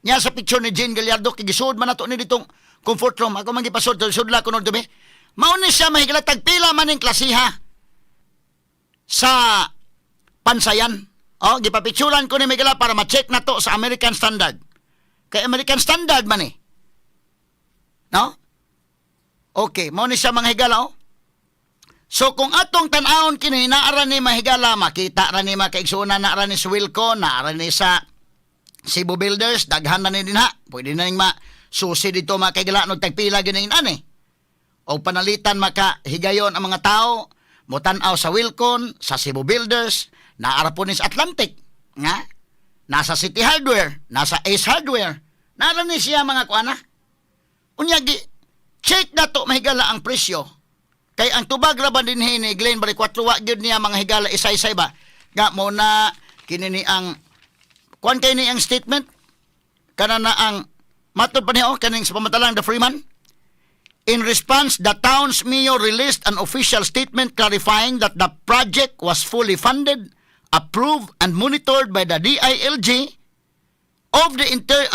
Nya sa picture ni Jane Gallardo kay gisud man nato ni ditong comfort room. Ako man gipasud, sudla ko doon. Mao ni siya, mahigala, tagpila man ning klasiha sa pansayan. Oh, gipapicturan ko ni Miguel para ma-check na to sa American Standard. Kay American Standard man eh. No? Okay, mao ni siya, mga higala oh. So kung atong tan-awon kini naara ni mahigala, makita ra ni mga kaigsuonan, naara ni sa Wilco, naara ni sa Cebu Builders, daghan na ni dinha. Pwede na ning ma susi dito, mga kaigala, no tagpila gyud ning ani. O panalitan maka higayon ang mga tao motan-aw sa Wilcon, sa Cebu Builders, naara po ni sa Atlantic, nga nasa City Hardware, nasa Ace Hardware. Nara ni siya mga kuana. Unya gi check na to, mahigala, ang presyo. Kay ang tubag ra ba dinhi ni Glenn Baricuatro, wa gyud niya, mga higala, isay-isay ba. Nga mo na kini ni ang kuan kay ni ang statement kana na ang matod pa niya, oh, kaning sa pamatalang The Freeman. In response, the town's mayor released an official statement clarifying that the project was fully funded, approved, and monitored by the DILG of the inter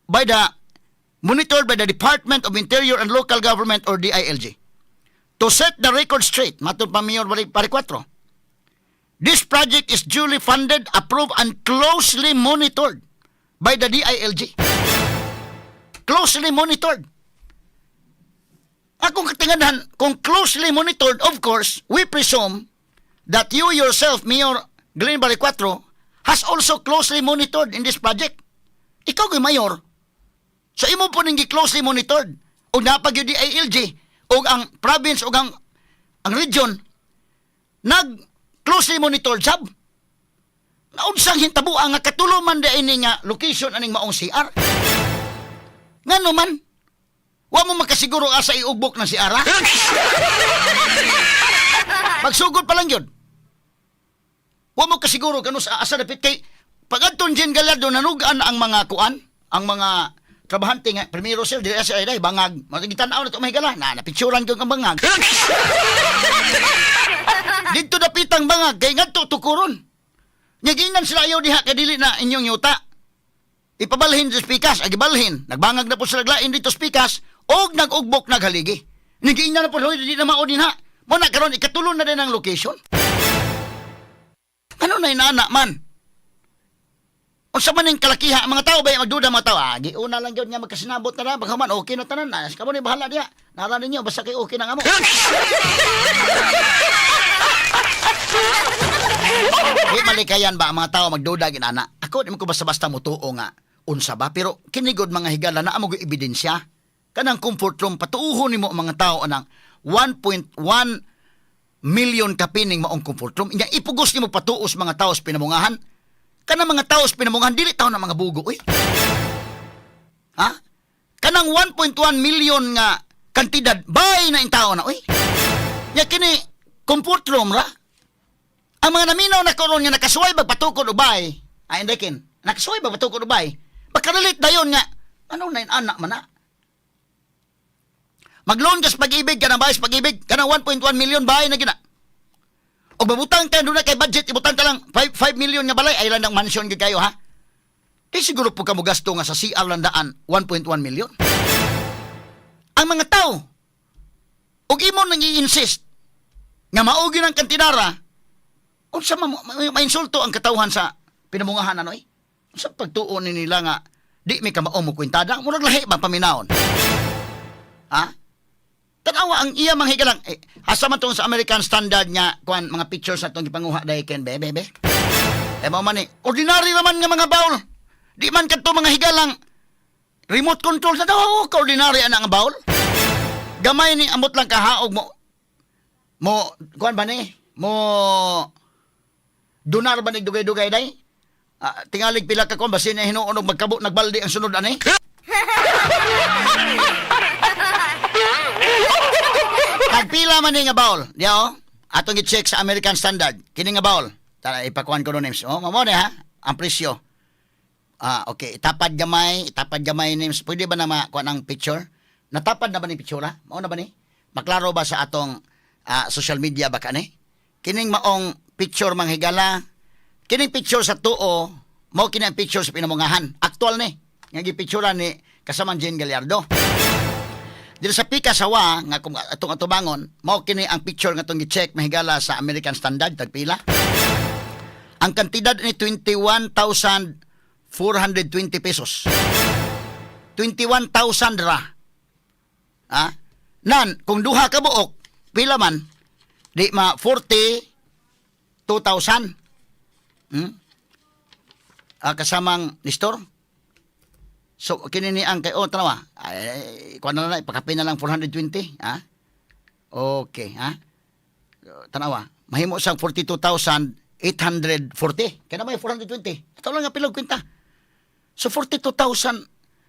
by the monitored by the Department of Interior and Local Government or DILG. To set the record straight, matod pa Mayor Baricuatro, this project is duly funded, approved, and closely monitored by the DILG. Closely monitored. Akong katinganahan, kung closely monitored, of course, we presume that you yourself, Mayor Glenn Baricuatro, has also closely monitored in this project. Ikaw kay mayor. So imo po ning closely monitored. Og napag yung DILG, og ang province, og ang region, nag closely monitored sab. Naunsang hintabo nga katulo man di ini nga location aning maong CR? Ngano man? Wa mo makasiguro asa iugbok ng CR, ha? Pagsugod pa lang yun. Wa mo kasiguro kano sa asa dapit kay pag adton Jen Gallardo, nanugan ang mga kuan, ang mga trabahante nga primero, sir, dili sa ay bangag. Magitan-aw na to, mahigala. Na napicturan ko ang bangag. Dito dapitang bangag kay ngadto tukuron. Nyagingan sila, ayaw diha kay dili na inyong yuta. Ipabalhin sa pikas, ay gibalhin. Nagbangag na po sila lain dito sa pikas, og nag-ugbok naghaligi. Nagiingnan na po, "Hoy, di na mao din ha." Mo na karon ikatulo na din ang location. Ano na inana man? Unsa man ning kalakiha ang mga tao ba magduda mga tao? Ah, giuna lang gyud nga magkasinabot na lang paghuman okay na tanan na. Kamo ni bahala diha. Nara ninyo basta kay okay na nga mo. Di malikayan ba ang mga tao magduda ginana? Ako di mo ko basta-basta mutuo nga unsa ba, pero kinigod, mga higala, na amo ebidensya. Kanang comfort room, patuuhon nimo ang mga tao anang 1.1 million kapining maong comfort room. Inya ipugos nimo patuos mga tao sa pinamungahan. Kanang mga tao sa pinamungahan dili tao na mga bugo uy. Ha? Kanang 1.1 million nga kantidad bay na in tao na uy. Nya kini comfort room ra. Ang mga naminaw na karon nga nakasuway bagpatukod ubay, ay hindi nakasuway bagpatukod ubay, makarelate dayon nga, ano na anak man na? Mag-loan ka sa Pag-IBIG, ka ng bahay sa Pag-IBIG, ka ng 1.1 million bahay na gina. O babutang ka, doon na kay budget, ibutang ka lang 5, 5 million nga balay, ay lang ng mansion gyud kayo ha. Di siguro po ka mo gasto nga sa CR landaan 1.1 million. Ang mga tao, ug imo nang i-insist nga maugi ng kantinara, unsa ma, mainsulto ang katawhan sa pinamungahan ano eh? Sa pagtuon ni nila nga di mi kamao mo kwintada, murag lahi ba paminawon? Ha? Tanawa ang iya mga higalang eh, asa man tong sa American Standard nga kuan mga pictures atong gipanguha dahil ken be be be. Eh mao man ni ordinary naman nga mga bowl. Di man kadto, mga higalang, remote control sa daw ka ordinary ana nga bowl. Gamay ni amot lang kahaog mo mo kuan ba ni? Mo donar ba ni dugay-dugay day? Ah, tingalig pila ka kuan basin na hinuon og magkabo nagbalde ang sunod ani. Tagpila man ni nga bowl. Diya oh. Atong i-check sa American Standard. Kini nga bowl. Tara, ipakuan ko names. Oh, mamo ni ha. Ang presyo. Ah, okay. Itapad gamay names. Pwede ba na makuha ng picture? Natapad na ba ni picture? Mao na ba ni? Maklaro ba sa atong social media ba kani? Kining maong picture, mga higala. Kining picture sa tuo, mao kini ang picture sa pinamungahan. Actual ni. Nga gipicturean ni kasamang Jane Gallardo. Dito sa Pika Sawa, nga kung atong atubangon, mao kini ang picture nga atong gi-check, mahigala, sa American Standard, tagpila. Ang kantidad ni 21,420 pesos. 21,000 ra. Ha? Nan, kung duha ka buok, pila man? Di ma 42,000. Ah, kasamang Nestor? So kini ni ang kay, oh, tanawa. Ay, kuan na lang, ipakape na lang 420, ha? Okay, ha? Tanawa. Mahimo siyang 42,840. Kaya na may 420. Ito lang nga pilog kwenta. So 42,000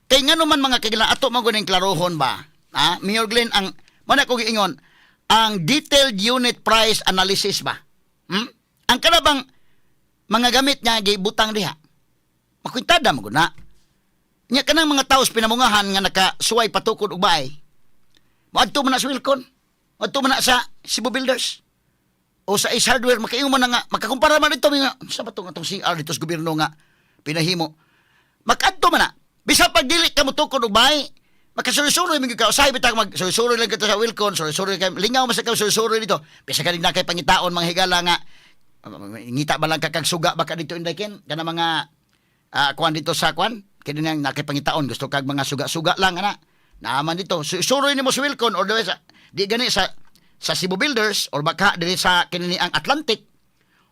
kay ngano man, mga kagila, ato man gud klarohon ba? Ha? Mayor Glenn, ang mana ko giingon ang detailed unit price analysis ba? Ang kanabang mga gamit nga gibutang diha. Makwintada man gud na. Nya kanang mga taos pinamungahan nga nakasuway patukod og bahay. Moadto man na sa Wilcon. Moadto man na sa Cebu Builders. O sa Ace Hardware, makaingon man na nga, makakumpara man dito, nga, sa ba itong atong CR dito sa gobyerno nga pinahimo. Makadto man na. Bisa pag dili ka motukod og bahay, makasuroy-suroy man gyud ka. Usahay bitang mag suroy lang kita sa Wilcon, suroy-suroy kay lingaw man sa ka suroy dito. Bisa ka na kay pangitaon mga higala nga ngita ba lang ka kag suga ba ka dito, Inday Ken, kana mga kuan dito sa kuan kini nang nakipangitaon gusto kag mga suga-suga lang ana naaman dito. Suroy nimo sa Wilcon or di sa di gani sa Cebu Builders or baka diri sa kini ang Atlantic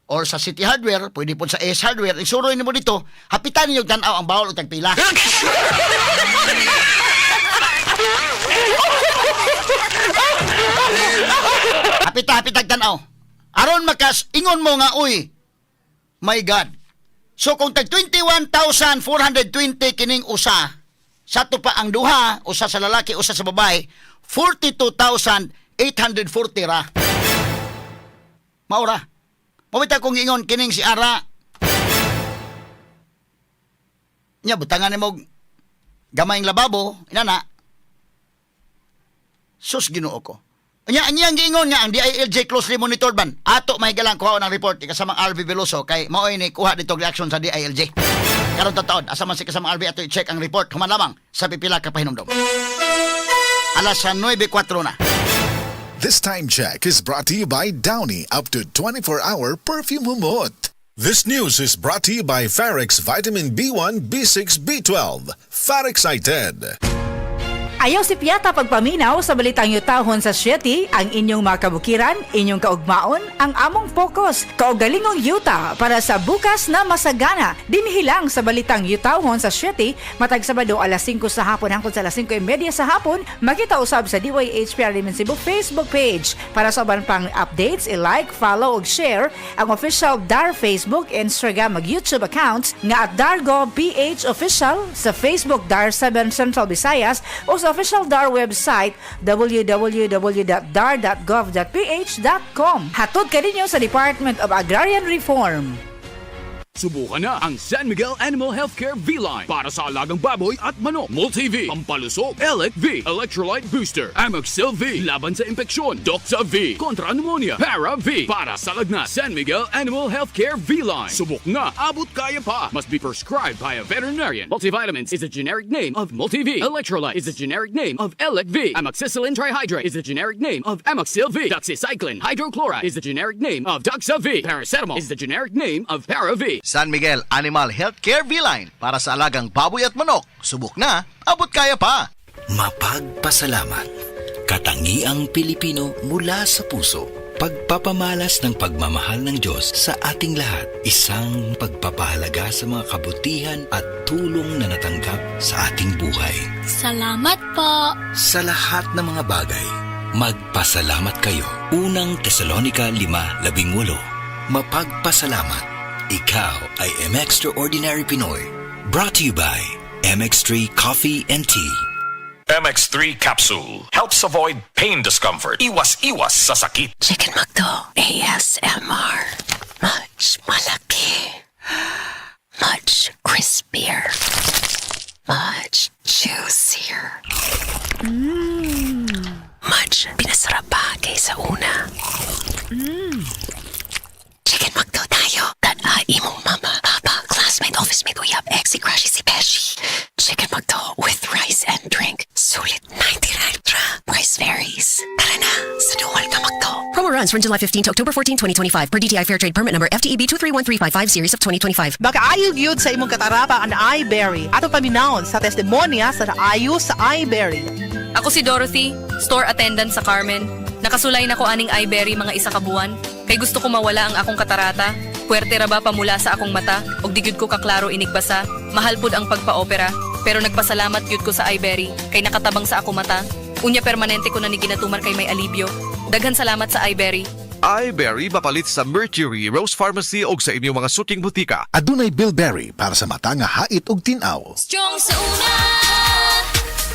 or sa City Hardware, pwede po sa Ace Hardware, isuroy nimo dito, hapitan ninyo tan-aw ang bawol og tagpila. Hapita, hapitag tan-aw. Aron makas ingon mo nga, uy, my God. So kung tag 21,420 kining usa, sa to pa ang duha, usa sa lalaki, usa sa babae, 42,840 ra. Maura. Pamita kong ingon kining si Ara. Nya butangan nimo gamayng lababo, inana. Sus, Ginoo ko. Nya ang iyang giingon nga ang DILJ closely monitored ban. Ato mahigalang kuha ng report ni kasamang RV Veloso kay maoy ni kuha dito reaction sa DILJ. Karon taon asa man si kasamang RV, ato i-check ang report human lamang sa pipila ka pahinumdom. Alas 9:04 na. This time check is brought to you by Downy up to 24-hour perfume humot. This news is brought to you by Farex Vitamin B1, B6, B12. Farex ITED. Ayaw si Piata pagpaminaw sa balitang yutahon sa 7, ang inyong mga kabukiran, inyong kaugmaon, ang among focus, kaugalingong yuta para sa bukas na masagana. Dinhi lang sa balitang yutahon sa 7, matag Sabado alas 5 sa hapon hangtod sa alas 5:30 sa hapon, makita usab sa DYHP Rimen Cebu Facebook page. Para sa uban pang updates, i-like, follow ug share ang official DAR Facebook, Instagram ug YouTube accounts nga @DargoPH Official sa Facebook, DAR 7 Central Visayas o sa official DAR website www.dar.gov.ph.com. Hatod kaninyo sa Department of Agrarian Reform. Subukan na ang San Miguel Animal Healthcare V-Line para sa alagang baboy at manok. Multi-V, Pampalusog, Elec V, Electrolyte Booster, Amoxil V, laban sa impeksyon, Doxa V, kontra pneumonia, Para V, para sa lagnat. San Miguel Animal Healthcare V-Line. Subok na, abot kaya pa. Must be prescribed by a veterinarian. Multivitamins is a generic name of Multi-V. Electrolyte is a generic name of Elec V. Amoxicillin trihydrate is the generic name of Amoxil V. Doxycycline hydrochloride is the generic name of Doxa V. Paracetamol is the generic name of Para V. San Miguel Animal Healthcare V-Line para sa alagang baboy at manok. Subok na, abot kaya pa. Mapagpasalamat. Katangiang Pilipino mula sa puso. Pagpapamalas ng pagmamahal ng Diyos sa ating lahat. Isang pagpapahalaga sa mga kabutihan at tulong na natanggap sa ating buhay. Salamat po. Sa lahat ng mga bagay, magpasalamat kayo. Unang Tesalonika 5:18. Mapagpasalamat. Ikaw ay M Extraordinary Pinoy. Brought to you by MX3 Coffee and Tea. MX3 Capsule helps avoid pain discomfort. Iwas-iwas sa sakit. Chicken McDo ASMR. Much malaki. Much crispier. Much juicier. Much pinasarap pa kaysa una. Chicken McDo tayo. Tan-a imong mama, papa, classmate, office mate, uyab, ex, si crush, si Beshi. Chicken McDo with rice and drink. Sulit 99 ra. Price varies. Tara na, sa duwal ka McDo. Promo runs from July 15 to October 14, 2025 per DTI Fair Trade Permit number E FTEB 231355 series of 2025. Makaayo gyud sa imong katarapa ang iBerry. Ato paminawon sa testimonya sa naayo sa iBerry. Ako si Dorothy, store attendant sa Carmen. Nakasulay na ko aning iBerry mga isa ka buwan. Kay gusto ko mawala ang akong katarata. Puwerte ra ba pamula sa akong mata? Og di gyud ko kaklaro inigbasa. Mahal pud ang pagpa-opera. Pero nagpasalamat gyud ko sa iBerry kay nakatabang sa ako mata. Unya permanente ko na ni ginatumar kay may alibyo. Daghan salamat sa iBerry. iBerry mapalit sa Mercury, Rose Pharmacy o sa inyong mga suking butika. Adunay bilberry para sa mata nga hait og tin-aw. Strong sa una,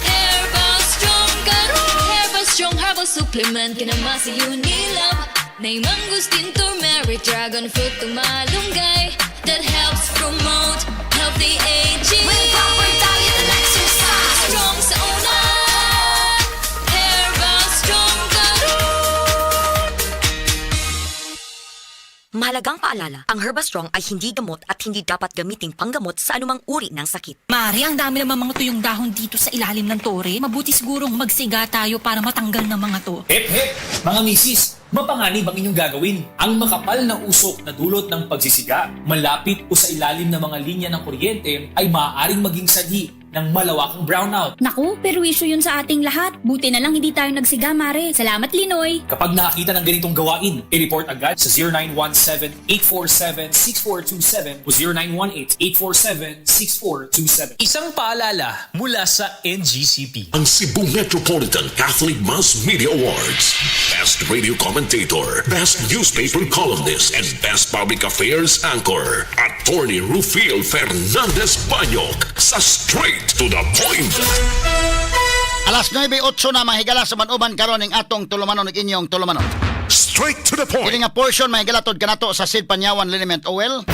Herbal Strong karon. Herbal Strong Herbal Supplement kinama sa Unilab. Nay mangustin, turmeric, dragon fruit, tumalunggay that helps promote healthy aging. With proper diet and exercise. Strong sa una, Herbal Strong karon. Mahalagang paalala, ang Herbastrong ay hindi gamot at hindi dapat gamiting panggamot sa anumang uri ng sakit. Mari, ang dami naman mga tuyong dahon dito sa ilalim ng tore. Mabuti sigurong magsiga tayo para matanggal ng mga to. Hep hep! Mga misis, mapanganib ang inyong gagawin. Ang makapal na usok na dulot ng pagsisiga, malapit o sa ilalim ng mga linya ng kuryente ay maaaring maging sanhi ng malawakang brownout. Naku, perwisyo yun sa ating lahat. Buti na lang hindi tayo nagsiga, Mare. Salamat, Linoy. Kapag nakakita ng ganitong gawain, i-report agad sa 0917-847-6427 o 0918-847-6427. Isang paalala mula sa NGCP. Ang Cebu Metropolitan Catholic Mass Media Awards. Best Radio Commentator, Best Newspaper Columnist, and Best Public Affairs Anchor. Attorney Rufil Fernandez Banyok sa Straight to the Point. Alas 9:08 na, mga higala, sa manuban karon ning atong tulumanon ug inyong tulumanon. Straight to the point. Kini nga portion, mga higala, tod kanato sa Sid Panyawan Liniment Oil.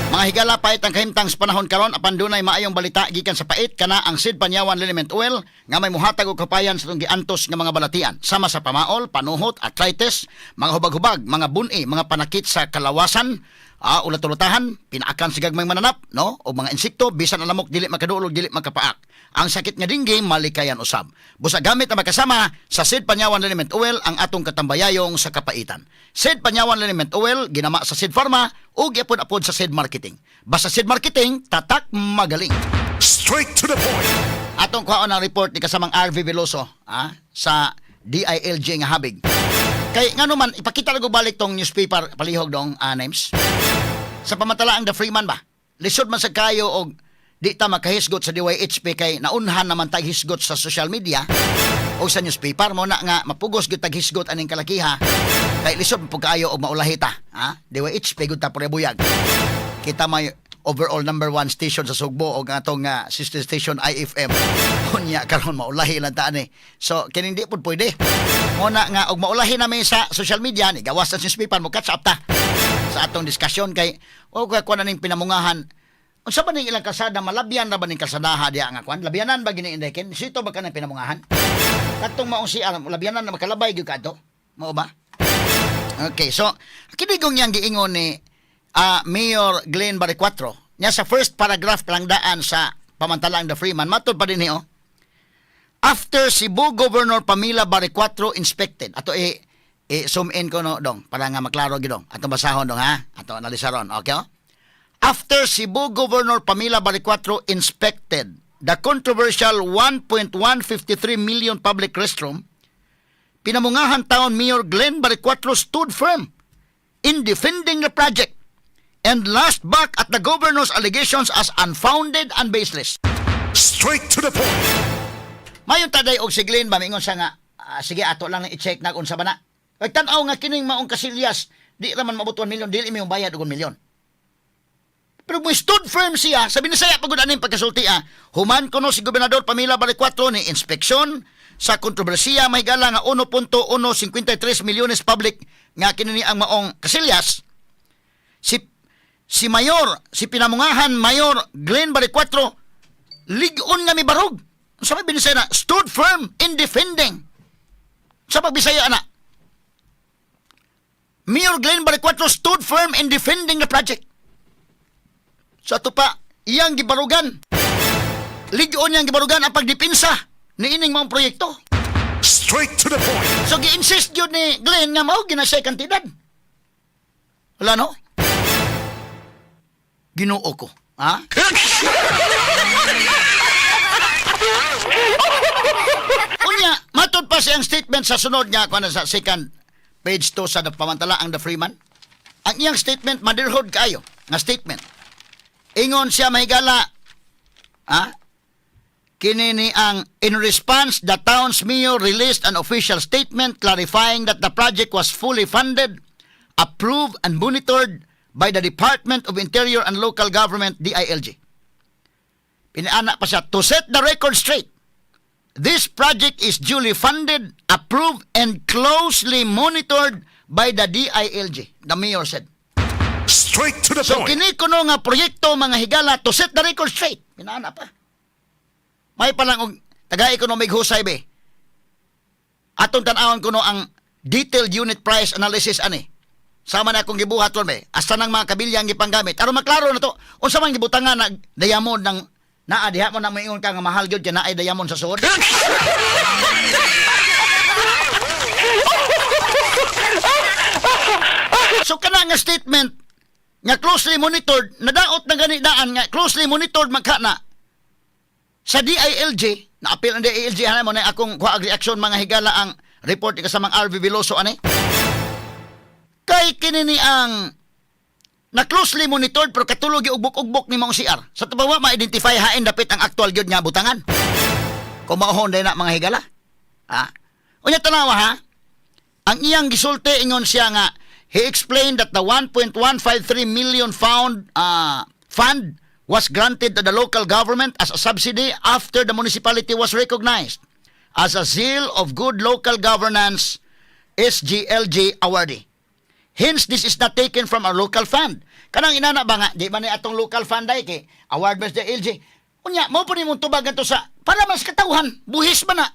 Mga higala, pait ang kahimtang sa panahon karon, apan dunay maayong balita gikan sa pait, kana ang Sid Panyawan Liniment Oil nga may muhatag og kapayan sa atong giantos nga mga balatian sama sa pamaol, panuhot, arthritis, mga hubag-hubag, mga buni, mga panakit sa kalawasan, ulat-ulutahan, pinaakan sa gagmayng mananap, no? O mga insekto, bisan ang lamok dili makaduol, dili makapaak. Ang sakit nga dinggi malikayan usab. Busa gamit na makasama sa Sid Panyawan Liniment Oil ang atong katambayayong sa kapaitan. Sid Panyawan Liniment Oil ginama sa Sid Pharma ug giapod-apod sa Sid Marketing. Basta Sid Marketing, tatak magaling. Straight to the point. Atong kuhaon ang report ni kasamang RV Veloso, sa DILG nga habig. Kay ngano man ipakita lang balik tong newspaper palihog dong, names. Sa pamantalaang The Freeman ba? Lisod man sa kayo og di ta makahisgot sa DYHP kay naunhan naman tag hisgot sa social media o sa newspaper mo na nga mapugos gyud tag hisgot aning kalakiha kay lisod man pud kaayo og maulahi ta, ha? DYHP gud ta buyag kita, may overall number one station sa Sugbo o ang atong sister station IFM. Unya karon maulahi lang ta ani. So kining di pud pwede mo na nga og maulahi nami sa social media ni gawas sa newspaper, mo catch up ta sa atong diskusyon kay o kay kuan ning pinamungahan. Unsa ba ning ilang kalsada, malabyan ra ba ning kalsadaha diya nga kuan, labyanan ba gini, Indekin sito ba kanang pinamungahan katong maong siya, labyanan na makalabay gyud kadto mao ba? Okay, so kini gong yang giingon ni Mayor Glenn Baricuatro niya sa first paragraph lang daan sa pamantalang The Freeman, matod pa din oh. After Cebu Governor Pamela Baricuatro inspected, ato i zoom in ko no dong para nga maklaro gid dong. Ato basahon dong ha. Ato analisaron, okay oh? After Cebu Governor Pamela Baricuatro inspected the controversial 1.153 million public restroom, Pinamungahan Town Mayor Glenn Baricuatro stood firm in defending the project and lashed back at the governor's allegations as unfounded and baseless. Straight to the point. Mayon taday og si Glenn ba mingon siya nga, "Ah, sige, ato lang nang i-check na unsa ba na." Kay tan-aw nga kining maong kasilyas, di raman maabot 1 million, dili mi bayad og 1 million. Pero mo stood firm siya, sabi ni saya pagod aning pagkasulti ah. Human kuno si Gobernador Pamela Baricuatro ni inspeksyon sa kontrobersiya may gala nga 1.153 milyones public nga kini ni ang maong kasilyas. Si Mayor, si Pinamungahan Mayor Glenn Baricuatro lig-on nga mibarog. Sa may binisaya na, stood firm in defending. Sa pagbisaya ana. Mayor Glenn Baricuatro stood firm in defending the project. Sa ato pa, iyang gibarugan. Lig-on niyang gibarugan ang pagdipinsa ni ining maong proyekto. Straight to the point. So gi-insist yun ni Glenn nga mao gina siya kantidad. Wala no? Ginoo ko. Ha? Unya, matod pa siyang statement sa sunod nga kuan sa second page to sa pamantala ang The Freeman. Ang iyang statement madirhod kaayo nga statement. Ingon siya mahigala, ha? Kini ni ang, "In response, the town's mayor released an official statement clarifying that the project was fully funded, approved and monitored by the Department of Interior and Local Government, DILG." Pinaana pa siya, "To set the record straight, this project is duly funded, approved, and closely monitored by the DILG," the mayor said. Straight to the So point. Kini kuno nga proyekto, mga higala, to set the record straight. Pinaana pa. May pa lang og taga economic husay be. Atong tan-awon kuno ang detailed unit price analysis ani. Sama na akong gibuhat ron be. Asa nang mga kabilya ang gipanggamit. Aron maklaro na to. Unsa man gibutangan na diamond ng naa diha mo na maingon ka nga mahal gyud kay naay diamond sa suod. So kana nga statement nga closely monitored, nadaot na gani daan nga closely monitored man ka na sa DILG, naapil ang DILG hanay mo na akong kuha og reaksyon, mga higala, ang report ni kasamang RV Veloso ani. Kay kini ni ang na closely monitored pero katulog ugbok-ugbok ni maong CR. Sa tubawa ma-identify hain dapit ang actual gyud nga butangan. Kung maohon day na, mga higala. Ha? Unya tanawa ha. Ang iyang gisulti, ingon siya nga he explained that the 1.153 million fund was granted to the local government as a subsidy after the municipality was recognized as a Seal of Good Local Governance SGLG awardee. Hence, this is not taken from our local fund. Kanang inana ba nga, di ba ni atong local fund ay kay award ba sa LG? Unya, mo po ni mong tubag ato sa, para mas katawhan, buhis ba na?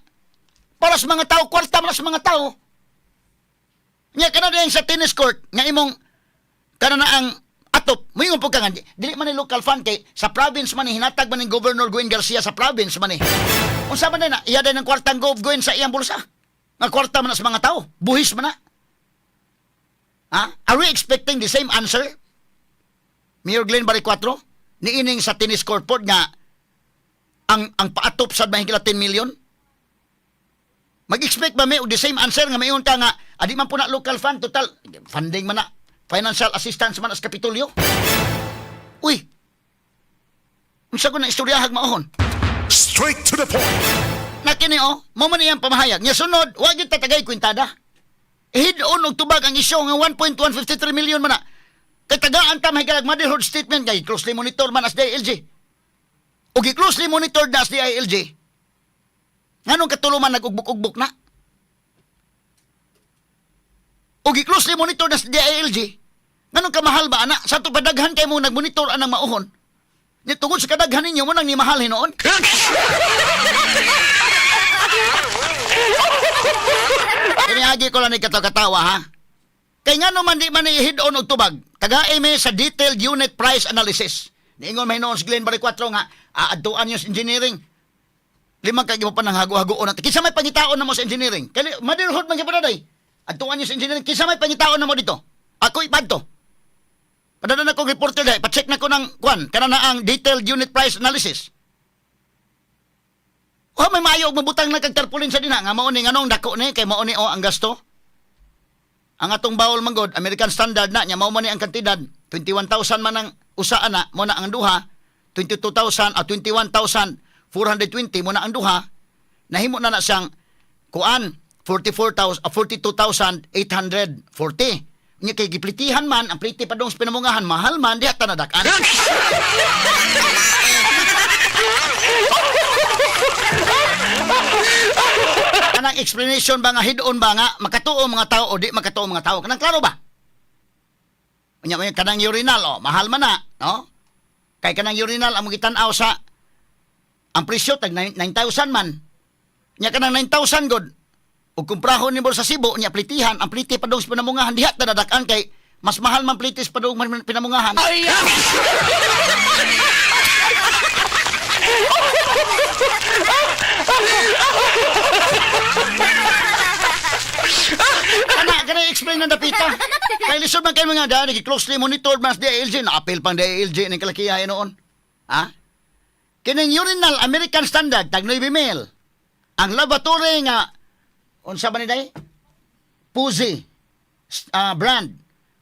Para sa mga tao, kwarta man sa mga tao. Nya, kana din sa tennis court, nga imong, kana na ang atop, moingon po ka nga, dili man ni local fund kay sa province man ni, hinatag man ni Governor Gwen Garcia sa province man ni. Unsa man na, iya din ang kwartang Gov Gwen sa iyang bulsa. Nga kwarta man na sa mga tao, buhis man na. Ha? Are we expecting the same answer, Mayor Glenn Baricuatro? Niining sa tennis court pod nga ang paatop sa mahigit 10 million? Mag-expect ba may og the same answer nga mayon ka nga adi man po na local fund, total funding man na, financial assistance man as Kapitolyo? Uy. Unsa ko na istoryahag maohon? Straight to the point. Na kini oh, mo man iyang pamahayag. Nya sunod, wa gyud tatagay kwintada. Hid-on og tubag ang isyu nga 1.153 million man na. Kay tagaan ta mahigalag motherhood statement kay closely monitor man as DILG. O gi-closely monitored na as DILG. Nganong katulo man nag-ugbok-ugbok na? O gi-closely monitor na sa DILG. Nganong kamahal ba ana? Sa ato padaghan kay mo nagmonitor anang mauhon. Ni tungod sa kadaghan ninyo mo nang ni mahal hinuon. Kiniagi ko lang ni katawa ha. Kay ngano man di man i-hid-on og tubag. Tagae mi sa detailed unit price analysis. Niingon may noon si Glenn Baricuatro nga aadtuan niyo sa engineering. Limang kay pa nang hago-hagoon natin. Kinsa may pangitaon na mo sa engineering? Kay motherhood man gyud day. Adtuan niyo sa engineering. Kinsa may pangitaon na mo dito? Ako ipadto. Padala na kong reporter day. Pa-check na ko ng kwan. Kana na ang detailed unit price analysis. O may maayo og mabutang na kag tarpaulin sa dina nga mao ni nganong dako ni kay mao ni o ang gasto. Ang atong bawol manggod American standard na nya mao man ni ang kantidad 21,000 man ang usa ana mo na ang duha 22,000 at 21,420 mo na ang duha nahimo na na siyang kuan 44,000 42,840. Nya kay giplitihan man ang pliti padung sa pinamungahan mahal man diha ta nadakan. Kanang explanation ba nga hid-on ba nga makatuo mga tao o di makatuo mga tao? Kanang klaro ba? Unya may kanang urinal oh, mahal man na, no? Kay kanang urinal ang gitan-aw sa ang presyo tag 9,000 man. Nya kanang 9,000 god. Ug kumprahon nimo sa Cebu nya plitihan, ang pliti padung sa pinamungahan diha ta nadakan kay mas mahal man plitis padung pinamungahan. Ay! Kana, kana explain ng dapita. Kay lisod man kayo mga daan, closely monitored man sa DILG, na-appeal pang DILG ning kalakihay noon. Ha? Kining urinal American Standard, tag 9 mil. Ang lavatory nga, unsa ba ni day? Puzi, brand,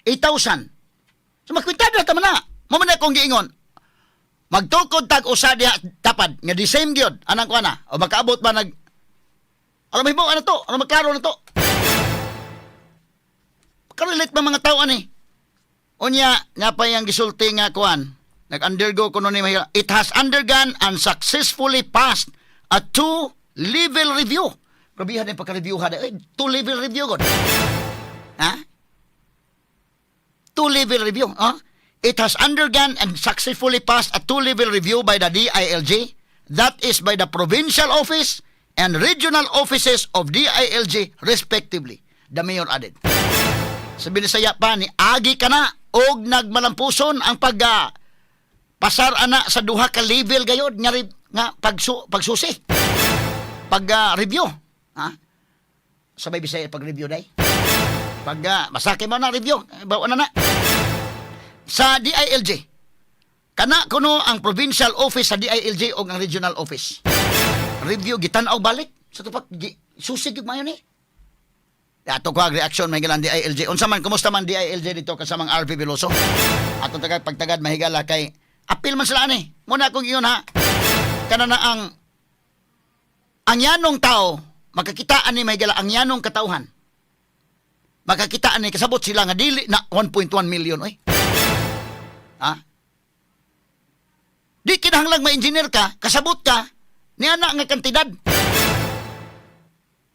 8,000. So makwintada ta man na. Mo man na akong giingon. Magtukod tag usa diha tapad nga the same gyud anang kuana o makaabot ba nag alam mo ano to, ano maklaro na to. Karelate ba mga tao ani? Unya, nga pa yang gisulti nga kuan, nag-undergo kuno ni Mahila. It has undergone and successfully passed a two-level review. Grabihan yung pagka-review ha. Eh, two-level review god. Ha? Two-level review. Huh? It has undergone and successfully passed a two-level review by the DILG. That is by the provincial office and regional offices of DILG respectively. The mayor added. Sa Binisaya pa ni agi ka na og nagmalampuson ang pag pasar ana sa duha ka level gayod nga nga pagsusi pag review, ha, sabay Bisaya pag review day pag masakit mo na review, bawa na na sa DILG. Kana kuno ang provincial office sa DILG o ang regional office review gitan-aw balik sa tupak gi, susi gyud mayo ni. Ato ko ang reaksyon mahigala ang DILG. Unsa man, kumusta man DILG dito kasamang RV Veloso? Atong tagad pagtagad mahigala kay apil man sila ani. Muna akong iyon ha. Kana na ang yanong tao makakita ani mahigala ang yanong katauhan. Makakita ani kasabot sila nga dili na 1.1 million oy. Ha? Di kinahanglang ma-engineer ka, kasabot ka niya na nga kantidad.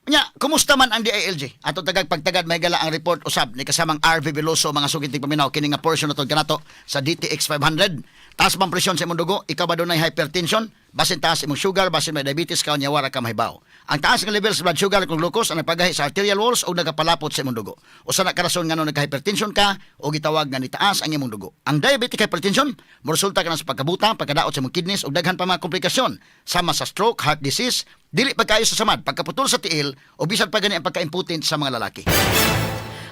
Nya, kumusta man ang DILG? Ato tagag pagtagad mahigala ang report usab ni kasamang RV Veloso, mga sugid paminaw kini nga portion nato kanato sa DTX 500. Taas bang presyon sa imong dugo? Ikaw ba dunay hypertension? Basin taas imong sugar, basin may diabetes ka, unya wara ka mahibaw. Ang taas nga level sa blood sugar kung glucose ang nagpagahi sa arterial walls o nagapalapot sa imong dugo. Usa na ka rason ngano nagka-hypertension ka o gitawag nga nitaas ang imong dugo. Ang diabetic hypertension moresulta ka na sa pagkabuta, pagkadaot sa imong kidneys ug daghan pa mga komplikasyon sama sa stroke, heart disease, dili pagkaayo sa samad, pagkaputol sa tiil o bisan pa gani ang pagka-impotent sa mga lalaki.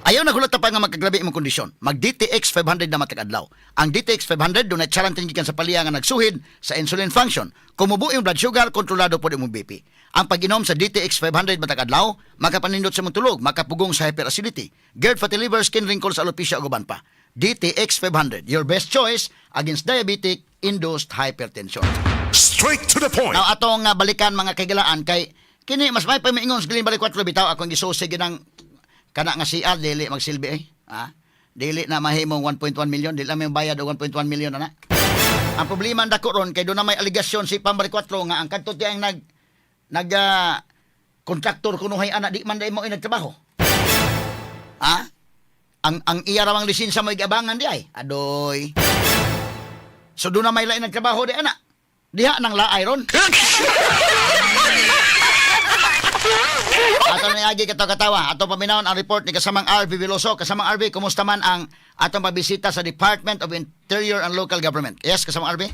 Ayaw na hulat pa nga magkagrabe imong kondisyon. Mag DTX 500 na matag adlaw. Ang DTX 500 dunay charantin gikan sa palya nga nagsuhid sa insulin function. Kumubo imong blood sugar, kontrolado pod imong BP. Ang pag-inom sa DTX 500 matag adlaw, makapanindot sa imong tulog, makapugong sa hyperacidity, GERD, fatty liver, skin wrinkles, alopecia ug uban pa. DTX 500, your best choice against diabetic induced hypertension. Straight to the point. Now atong balikan mga kaigalaan kay kini mas may pamiingon sa Glenn Balik 4 bitaw akong gisusi ginang kana nga CR dili magsilbi eh. Ha? Dili na mahimong 1.1 million, dili na may bayad og 1.1 million ana. Ang problema ang dako ron kay doon na may aligasyon si Pambari 4 nga ang kadto tiyang nag nag kontraktor kunuhay ana di man dai mo nagtrabaho. Ha? Ang iya ra mang lisensya mo igabangan di ay. Adoy. So doon na may lain nagtrabaho di ana. Diha nang laay ron. Ato na agi katawa-katawa. Ato paminawon ang report ni kasamang RV Veloso. Kasamang RV, kumusta man ang atong pabisita sa Department of Interior and Local Government? Yes, kasamang RV?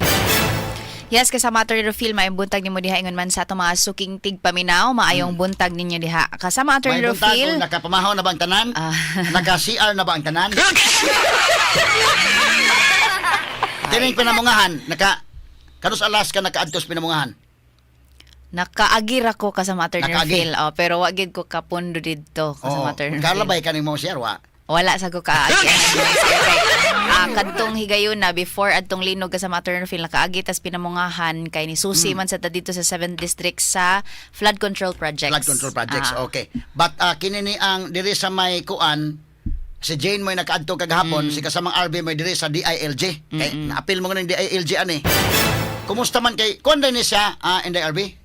Yes, kasama Atty. Rufil, maayong buntag nimo diha ingon man sa atong mga suking tigpaminaw, maayong buntag ninyo diha. Kasama Atty. May buntag Rufil, kung nakapamahaw na ba ang tanan? Naka-CR na ba ang tanan? Tining pinamungahan, naka kanus alas ka nakaadtos pinamungahan? Nakaagi ra ko kasama Atty. Nakaagi? Rufil, oh, pero wa gid ko kapundo didto kasama Atty. Rufil. Kalabay kaning mo CR wa. Wala sa ko kaagi. Kadtong higayon na before adtong linog kasama Atty. Rufil nakaagi tas pinamungahan kay ni Susi man sa ta dito sa 7th District sa flood control projects. Flood control projects, okay. But kini ni ang diri sa may kuan, si Jane mo'y nakaadto kagahapon, si kasamang RV mo'y diri sa DILG. Kay naapil mo ng DILG ani. Kumusta man kay kuan din ni siya, Inday RV?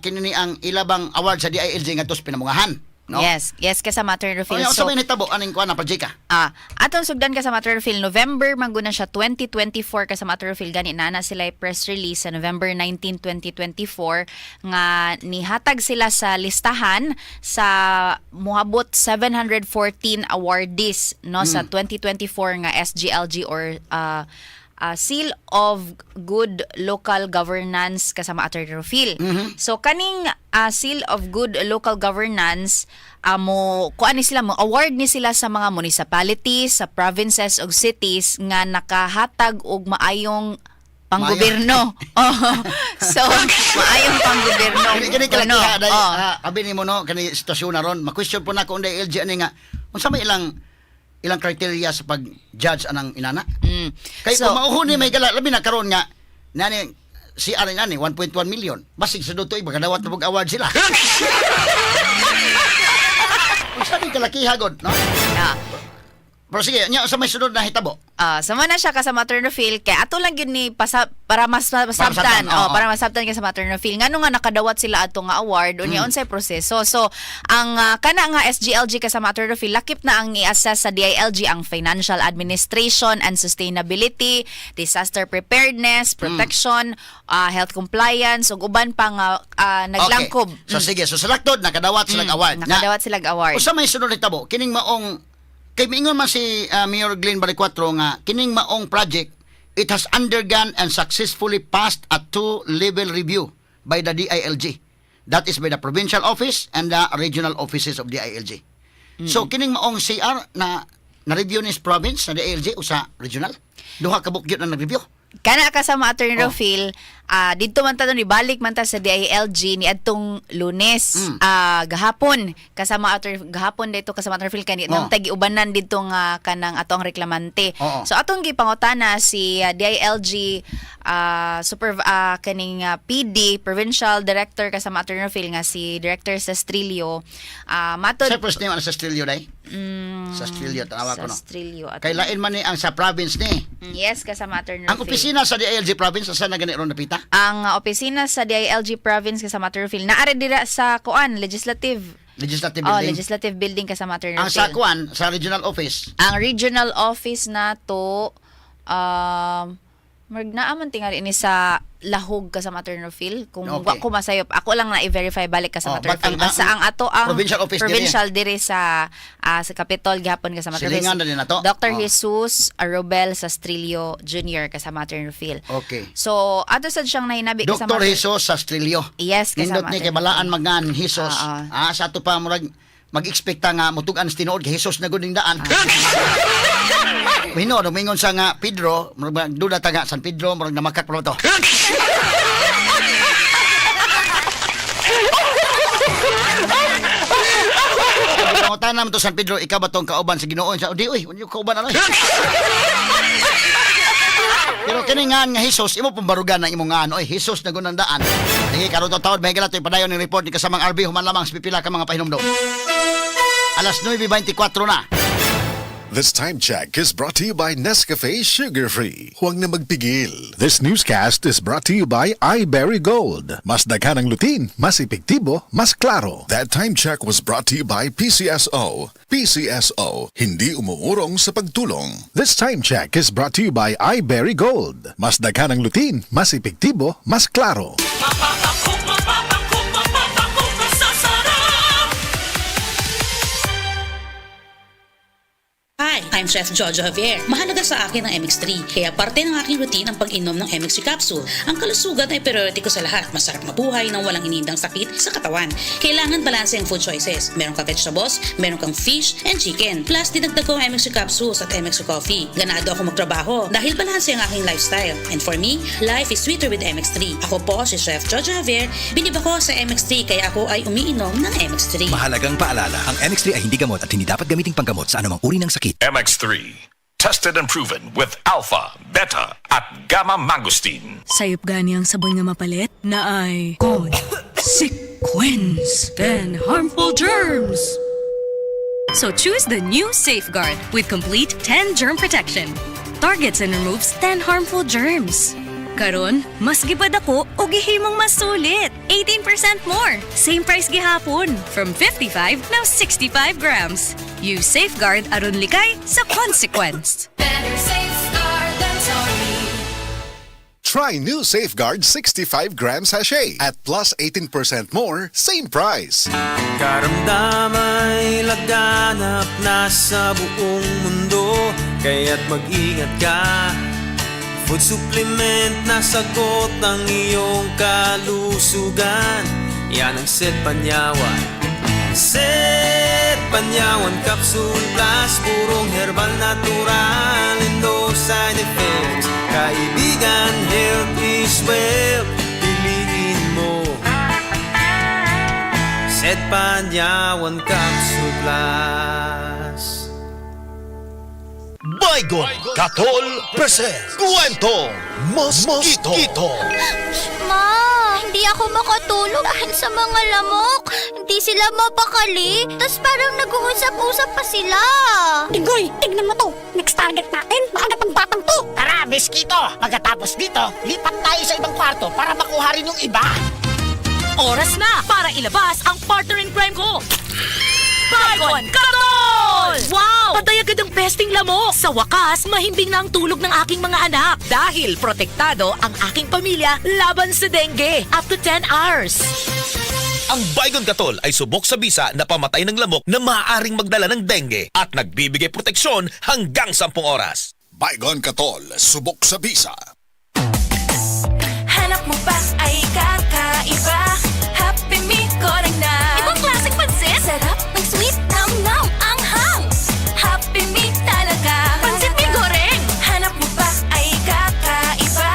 Kini ni ang ilabang award sa DILG ngadto sa pinamungahan, no? Yes, yes kasama Atty. Rufil. Onya, unsa may nahitabo aning kuan na project? Atong sugdan kasama Atty. Rufil, November man gud na siya 2024 kasama Atty. Rufil, gani naa na sila press release sa November 19, 2024 nga nihatag sila sa listahan sa moabot 714 awardees, no, sa 2024 nga SGLG or Seal of Good Local Governance kasama Atty. Rufil. So kaning Seal of Good Local Governance, mo kuan ni sila, mo award ni sila sa mga municipalities, sa provinces ug cities nga nakahatag og maayong panggobyerno. Oh. So maayong panggobyerno. Kini kini Kuno. kalakiha dai Oh. abi nimo no kani sitwasyon na ron. Ma-question po na kung DILG ani nga unsa may ilang ilang criteria sa pag-judge anang inana. Kay So, kung mauhon ni may gala labi na karon nga Nani CR nani 1.1 million. Basig sa dutoy makadawat na pug award sila. Unsa ni kalakiha god, no? Ah. Pero sige, nya sa may sunod na hitabo. Ah, sama na siya ka sa maternal feel kay ato lang gyud ni pasa, para mas masabtan, masabtan, oh, oo. para masabtan kay sa maternal feel ngano nga nakadawat sila ato nga award unya unsay proseso. So ang kana nga SGLG ka sa maternal feel lakip na ang i-assess sa DILG ang financial administration and sustainability, disaster preparedness, protection, health compliance ug uban pa nga naglangkob. Okay. So sige, so sa laktod nakadawat sila award. Na- Nakadawat sila award. Usa may sunod na hitabo kining maong kay miingon man si Mayor Glenn Baricuatro nga kining maong project, it has undergone and successfully passed a two-level review by the DILG. That is by the provincial office and the regional offices of DILG. So kining maong CR na na-review ni sa province na DILG o sa regional? Duha ka buok gyud na nag-review. Kana ka sa mga Attorney Oh. Rofil, didto man ta ibalik man ta sa DILG ni adtong Lunes, gahapon kasama Attorney gahapon dito kasama Attorney Rofil kani nang tagi ubanan didto nga kanang ato ang reklamante. Oo. So atong gipangutana si DILG super kaning PD Provincial Director kasama Attorney Rofil nga si Director Sastrillo, matod Sa first name ano sa Strillo day? Mm, Sa Strillo tanawa ko no. Sastrillo Kay lain man ni ang sa province ni. Yes, kasama Attorney Ang Rofil. opisina sa DILG province asa na gani ron napita? Ang opisina sa DILG province kasama Turfil naari dira sa kuan legislative. Legislative Oh, building. legislative building kasama Turfil. Ang sa kuan sa regional office. Ang regional office nato murag naa man tingali ini sa Lahog kasama Ternofil kung wa ko masayop ako lang na i-verify balik kasama Oh, but Ternofil basta ang ato ang provincial office diri. provincial diri sa sa Capitol gihapon kasama Ternofil. Silingan na din nato. Dr. Oh. Jesus Arobel Sastrillo Jr. kasama Ternofil. So ato sad siyang nahinabi kasama Dr. Jesus Sastrillo. Yes, kasama Nindot ni kay balaan magan Jesus. Ah, sa ato pa murag mag-expecta nga mutugan sa tinuod kay Jesus na gud ning daan. Hino, dumingon sa nga Pedro, murag duda ta nga San Pedro, murag namakak pa to. Pangutana naman to San Pedro, ikaw ba tong kauban sa Ginoo? Sa di uy, unyo kauban ano? Pero kini nga nga Jesus, imo pong barugan ang imong ngan, oy Jesus na gunang daan. Sige, karon to tawad mahigala to padayon ning report ni kasamang RB human lamang sa pipila ka mga pahinumdom. Alas 9:24 na. This time check is brought to you by Nescafe Sugar Free. Huwag na magpigil. This newscast is brought to you by iBerry Gold. Mas daghan ang lutein, mas epektibo, mas klaro. That time check was brought to you by PCSO. PCSO, hindi umuurong sa pagtulong. This time check is brought to you by iBerry Gold. Mas daghan ang lutein, mas epektibo, mas klaro. Mapapakuk, mapapakuk, mapapakuk sa sarap! Hi, I'm Chef Jojo Javier. Mahalaga sa akin ang MX3, kaya parte ng aking routine ang pag-inom ng MX3 capsule. Ang kalusugan ay priority ko sa lahat. Masarap mabuhay nang walang iniindang sakit sa katawan. Kailangan balanse ang food choices. Meron kang vegetables, meron kang fish and chicken. Plus, dinagdag ko ang MX3 capsules at MX3 coffee. Ganado ako magtrabaho dahil balanse ang aking lifestyle. And for me, life is sweeter with MX3. Ako po si Chef Jojo Javier. Bilib ako sa MX3 kaya ako ay umiinom ng MX3. Mahalagang paalala, ang MX3 ay hindi gamot at hindi dapat gamiting panggamot sa anumang uri ng sakit. MX3. Tested and proven with alpha, beta, at gamma mangosteen. Sayop gani ang sabon nga mapalit na ay consequence and harmful germs. So choose the new Safeguard with complete 10 germ protection. Targets and removes 10 harmful germs. Karon, mas gipadako o gihimong mas sulit. 18% more. Same price gihapon. From 55, now 65 grams. Use Safeguard aron likay sa consequence. Better safeguard than sorry. Try new Safeguard 65 gram sachet at plus 18% more, same price. Karamdama'y laganap na sa buong mundo. Kaya't mag-ingat ka. Food supplement na sagot ang iyong kalusugan. Yan ang Set Panyawan. Set Panyawan Capsule Plus. Purong herbal natural and no side effects. Kaibigan, health is wealth. Piliin mo Set Panyawan Capsule Plus. Baygon Katol presents Kwentong Mosquito. Ma, hindi ako makatulog dahil sa mga lamok. Hindi sila mapakali. Tapos parang nag-uusap-usap pa sila. Igoy, tignan mo to. Next target natin, baka ang batang to. Tara, Miskito! Pagkatapos dito, lipat tayo sa ibang kwarto para makuha rin yung iba. Oras na para ilabas ang partner in crime ko. Baygon Katol! Wow! Patay agad ang pesting lamok. Sa wakas, mahimbing na ang tulog ng aking mga anak. Dahil protektado ang aking pamilya laban sa dengue. Up to 10 hours. Ang Baygon Katol ay subok sa bisa na pamatay ng lamok na maaaring magdala ng dengue at nagbibigay proteksyon hanggang 10 oras. Baygon Katol, subok sa bisa. Hanap mo ba ay kakaiba? Happy Me Goreng na. Ibang klaseng pansit. Sarap ng sweet nam-nam anghang. Happy Me talaga. Pansit Mi Goreng! Hanap mo ba ay kakaiba?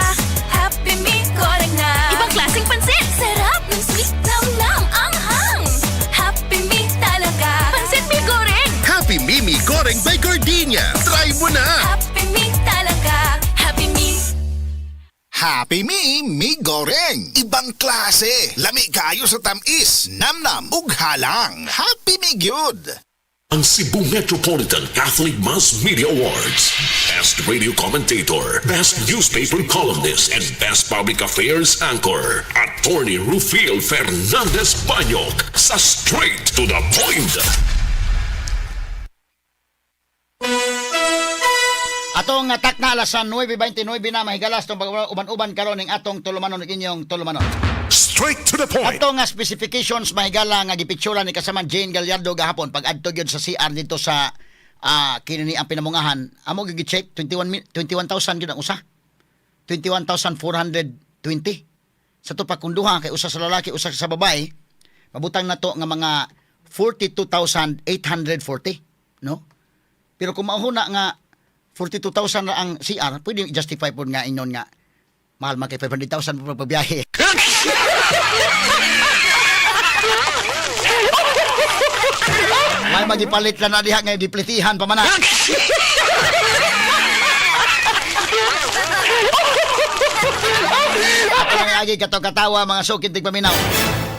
Happy Me Goreng na. Ibang klaseng pansit. Sarap ng sweet nam-nam anghang. Happy Me talaga. Pansit Mi Goreng! Happy Mimi Goreng by Gardenia. Try mo na! Happy Me talaga. Happy Me. Happy Me, Mi Goreng. Ibang klase. Lami kayo sa tamis. Namnam ug halang. Happy Me gyud. Ang Cebu Metropolitan Catholic Mass Media Awards. Best Radio Commentator, Best Newspaper Columnist, and Best Public Affairs Anchor. Attorney Rufil Fernandez Banyok sa Straight to the Point. Atong atak na alas sa 9:29 na, mahigalas tong pag-uban-uban karon ning atong tulumanon ug inyong tulumanon. Straight to the point. Ato nga specifications, mahigala, nga gipictura ni kasaman Jane Gallardo gahapon pag adto gyud sa CR dito sa kini ni ang Pinamungahan, amo gyud gi-check 21,000 gyud ang usa. 21,420. Sa to pa kung duha kay usa sa lalaki, usa sa babae, mabutang na to nga mga 42,840, no? Pero kung mauna nga 42,000 na ang CR, pwede justify po nga ingon nga mahal man kay 500,000 po pagbiyahe. May magipalit lang na diha nga diplitihan pa man na. Ato nang agi kato katawa, mga sukid tigpaminaw.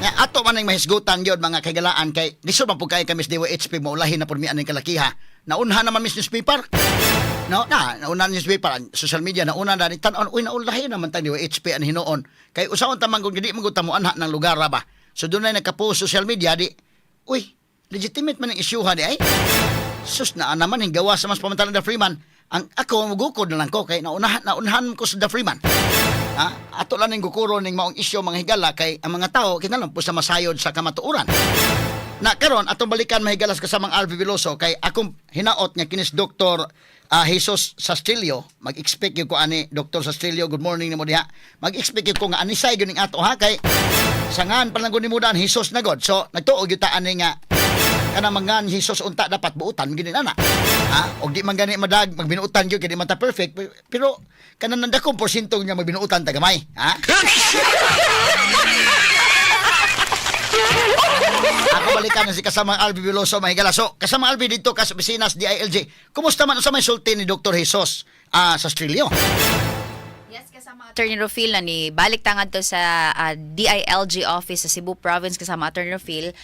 Nga ato man ang mahisgutan gyud, mga kaigalaan, kay lisod man pud kay kami sa DYHP, maulahin na pud mi aning kalakiha. Naunha naman mis newspaper. No, na, nauna newspaper, ang social media nauna na ni tan-on, uy, naulahin naman tang DYHP ang hinuon. Kay usaon ta man kung di man gud ta moanha ng lugar ra ba. So doon na nagka-post social media di, uy, legitimate man ang isyuha di ay. Sus na naman ang gawa sa mas pamantalan The Freeman. Ang ako mugukod na lang ko kay naunahan naunhan ko sa The Freeman. Ha? Ato lang ning gukuro ning maong isyu, mga higala, kay ang mga tao kinahanglan po sa masayod sa kamatuoran. Na karon atong balikan, mahigalas, kasamang Alvin Veloso kay akong hinaot nga kinis Dr. Jesus Sastrillo, mag-expect gyud ko ani. Dr. Sastrillo, good morning nimo diha. Mag-expect gyud ko nga anisay gyud ning ato ha, kay sangan pa lang gud nimo daan Jesus na God. So nagtuo gyud ta ani nga kana mangan Jesus unta dapat buutan gyud ni ana. Ha? Og di man gani madag magbinuutan gyud kay di man ta perfect, pero kanang nandakong porsyento nga magbinuutan ta gamay, ha? Ako balikan na si kasamang Albi Veloso, mahigala. So, kasamang Albi, dito ka sa opisina sa DILG. Kumusta man sa may sulti ni Dr. Jesus Sastrillo? Yes, kasama Attorney Rufil na ni balik tangad to sa DILG office sa Cebu Province, kasama Attorney Rufil.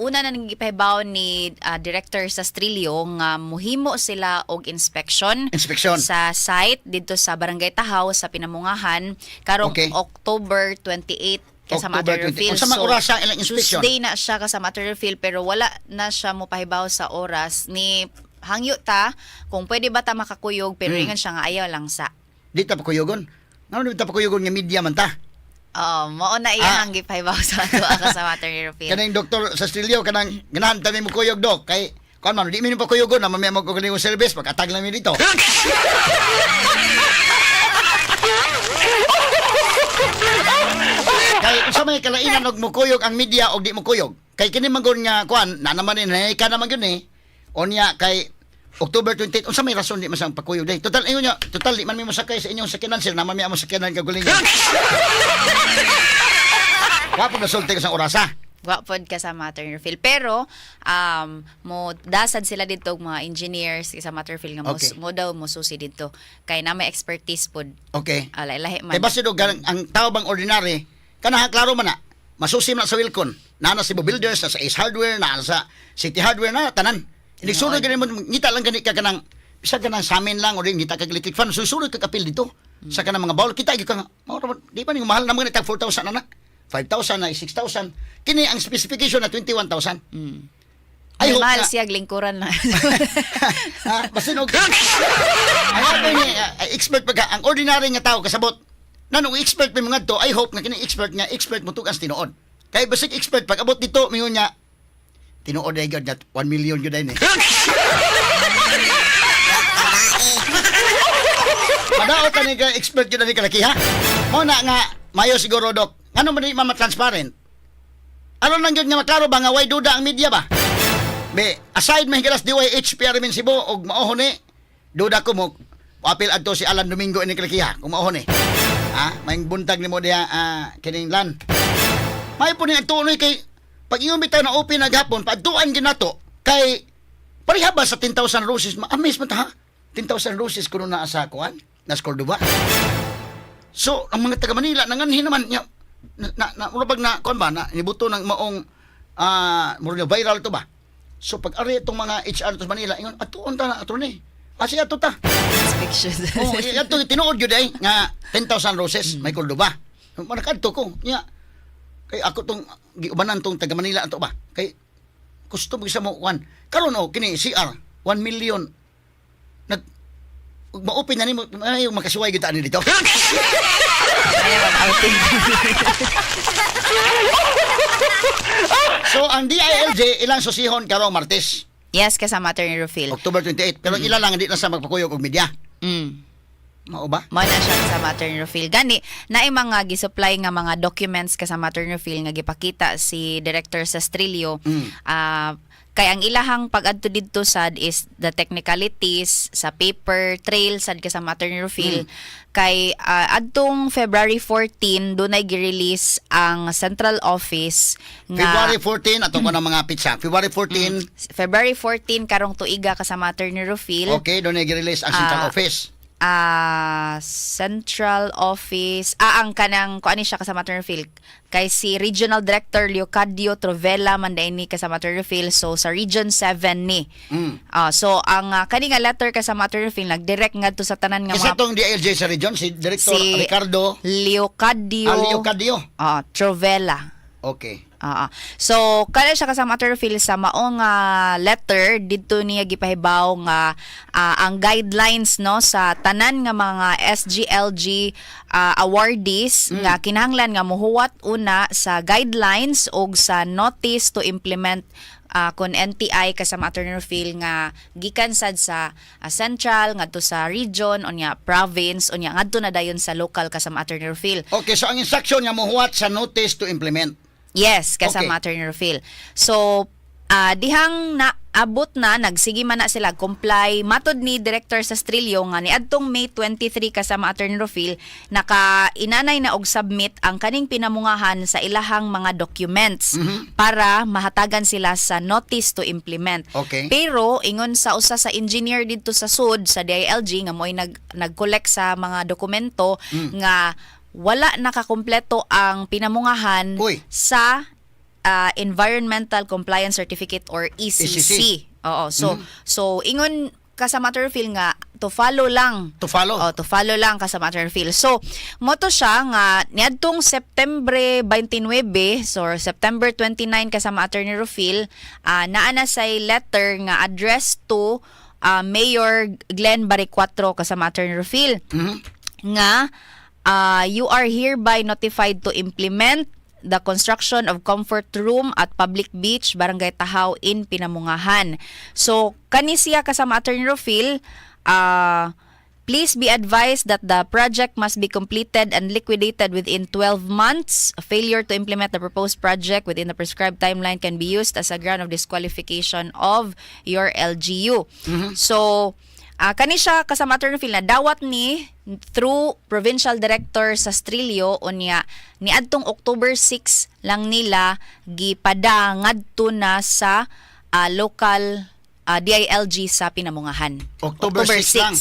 Una na gipahibaw ni Director Sastrillo nga muhimo sila og inspection, Inspection. sa site didto sa Barangay Tahaw sa Pinamungahan karong October 28, kasama October Attorney 28. Rufil. Unsa man oras ang ilang inspection? Tuesday na siya, kasama Attorney Rufil, pero wala na siya mopahibaw sa oras. Ni hangyo ta kung pwede ba ta makakuyog, pero ingon siya nga ayaw lang sa. Di ta pakuyogon. Ngano di ta pakuyogon nga media man ta? Oo, mao na iyang gipahibaw sa ato kasama Attorney Rufil. Kanang Dr. Sastrillo, kanang ganahan ta mo kuyog, dok, kay kuan man di mi pakuyogon na mamaya mo ko kaning service pag-atag lang mi dito. Kay unsa may kalainan og mukuyog ang media og di mukuyog? Kay kini man gud nga kuan na naman ni ka naman gyud ni. Onya kay October 28, unsa may rason di man sang pakuyog day? Total ingon niya, total di man mi mosakay sa inyong sakyanan, sir, naman mi amo sakyanan kagalingon. Wa pa nasulti ko sa orasa. Wa pod kasama, Attorney Rufil. Pero mo dasad sila dito og mga engineers sa Matterfield nga mo, mo daw mo susi dito kay na may expertise pod. Ala lahi man. Kay basta do ang tao bang ordinary kana, klaro man na masusi man na sa Wilcon. Naa na Cebu Builders, na sa Ace Hardware, na sa City Hardware, na tanan. Inig sulod gani mo, ngita lang gani ka kanang bisa kanang samin lang o rin ngita kag electric fan, susulod ka kapil dito. Sa kanang mga bowl kita gyud ka nga, mao ra man, di ba ning mahal na mga tag 4,000 na na. 5,000 na 6,000. Kini ang specification na 21,000. I I hope mahal na, siya lingkuran lang. Ah, basta og ang ako ni expert pagka ang ordinary nga tao kasabot. Nanong expert pa mga to, I hope nga kini expert nga expert mo tugas tinuod. Kay basig expert pag abot dito mingon niya tinuod ay gyud nga 1 million gyud ay ni. Madaot ani ka expert gyud ani kalaki ha. Mo na nga mayo siguro, dok. Ngano man di man transparent? Aron lang gyud nga maklaro ba nga way duda ang media ba? Be, aside may higalas DYH PR min Cebu og mao ni, duda ko mo apil adto si Alan Domingo ini kalakiha kung mao ni. Ha, may buntag nimo diha, kining lan. May po ni adto kay pag ingon bitaw na open na gapon, paadtuan gyud nato kay pareha ba sa 10,000 Roses, ma-amaze man ta ha. 10,000 Roses kuno naa sa kuan, nas Cordova. So, ang mga taga Manila nanganhi naman nya na, na, na mura bag na kuan ba na nibuto ng maong mura na viral to ba. So pag ari itong mga HR to sa Manila ingon atuon ta na attorney. Asi ato ta. Inspection. Oh, ato tinuod gyud ay nga 10,000 Roses may Cordova. Manakadto ko nya kay ako tong giubanan tong taga Manila ato ba. Kay gusto mo sa mo kuan. Karon oh kini CR 1 million nag ma-open na nimo ay makasuway gyud ta ani dito. Ayaw ang outing. So ang DILG ilang susihon karong Martes, Yes, kasama, Attorney Rufil. October 28. Pero ang ila lang hindi na sa magpakuyog og media. Mao ba? Mo na siya kasama, Attorney Rufil. Gani, naay mga gisupply nga mga documents kasama, Attorney Rufil, nga gipakita si Director Sastrillo. Kay ang ilahang pag-adto didto sad is the technicalities sa paper trail sad kasama, Attorney Rufil. Kay adtong February 14 dunay gi-release ang central office nga February 14 ato ko ng mga petsa. February 14, February 14 karong tuiga kasama, Attorney Rufil. Okay, doon gi-release ang central office. Central office, ang kanang kuan ni siya kasama, Attorney Phil, kay si Regional Director Leocadio Trovela man ni kasama, Attorney Phil, so sa Region 7 ni. So ang kani nga letter kasama, Attorney Phil, nagdirect ngadto sa tanan nga Isa mga tong DILG sa region si Director Si Ricardo Leocadio Leocadio. Trovela. So kada siya kasama, Attorney Phil, sa maong letter didto niya gipahibaw nga ang guidelines no sa tanan nga mga SGLG awardees nga kinahanglan nga mohuwat una sa guidelines og sa notice to implement kon NTI kasama, Attorney Phil, nga gikan sad sa central ngadto sa region, unya province, unya ngadto na dayon sa local kasama, Attorney Phil. Okay, so ang instruction nga mohuwat sa notice to implement. Yes, kasama, Attorney Rufil. So, dihang naabot na, nagsige man na sila comply. Matod ni Director Sastrillo nga niadtong May 23 kasama, Attorney Rufil, naka inanay na og submit ang kaning Pinamungahan sa ilahang mga documents para mahatagan sila sa notice to implement. Pero ingon sa usa sa engineer didto sa SUD sa DILG nga mo'y nag-collect sa mga dokumento nga wala nakakumpleto ang Pinamungahan Uy. sa Environmental Compliance Certificate or ECC. ECC. Oo. So so ingon kasama, Phil, nga to follow lang. To follow. Oh, to follow lang kasama, Phil. So moto siya nga niadtong September 29, so September 29 kasama, Attorney Rufil, naa na say letter nga addressed to Mayor Glenn Baricuatro kasama, Attorney Rufil, nga you are hereby notified to implement the construction of comfort room at public beach, Barangay Tahaw in Pinamungahan. So kani siya kasama, Attorney Rufil, please be advised that the project must be completed and liquidated within 12 months. Failure to implement the proposed project within the prescribed timeline can be used as a ground of disqualification of your LGU. So, Kani siya kasama, Attorney Phil, na dawat ni through Provincial Director sa Strilio, unya niadtong October 6 lang nila gipada ngadto na sa local DILG sa Pinamungahan. October 6 lang.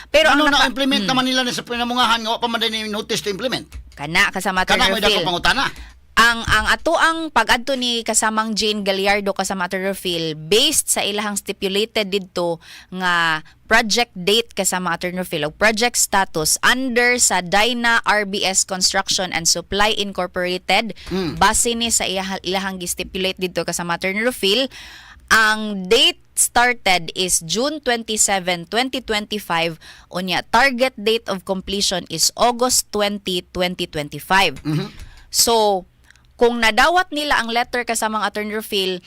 Pero ano ang na-implement naman nila ni sa Pinamungahan nga wa pa man din notice to implement? Kana kasama Kana Attorney mo dako Phil. pangutana. Ang ato ang pag-adto ni kasamang Jane Gallardo, kasama Attorney Phil, based sa ilahang stipulated didto nga project date, kasama Attorney Phil, o project status under sa Dyna RBS Construction and Supply Incorporated, base ni sa ilahang gi-stipulate didto, kasama Attorney Phil, ang date started is June 27, 2025, unya target date of completion is August 20, 2025. So, kung nadawat nila ang letter kasamang Attorney Phil,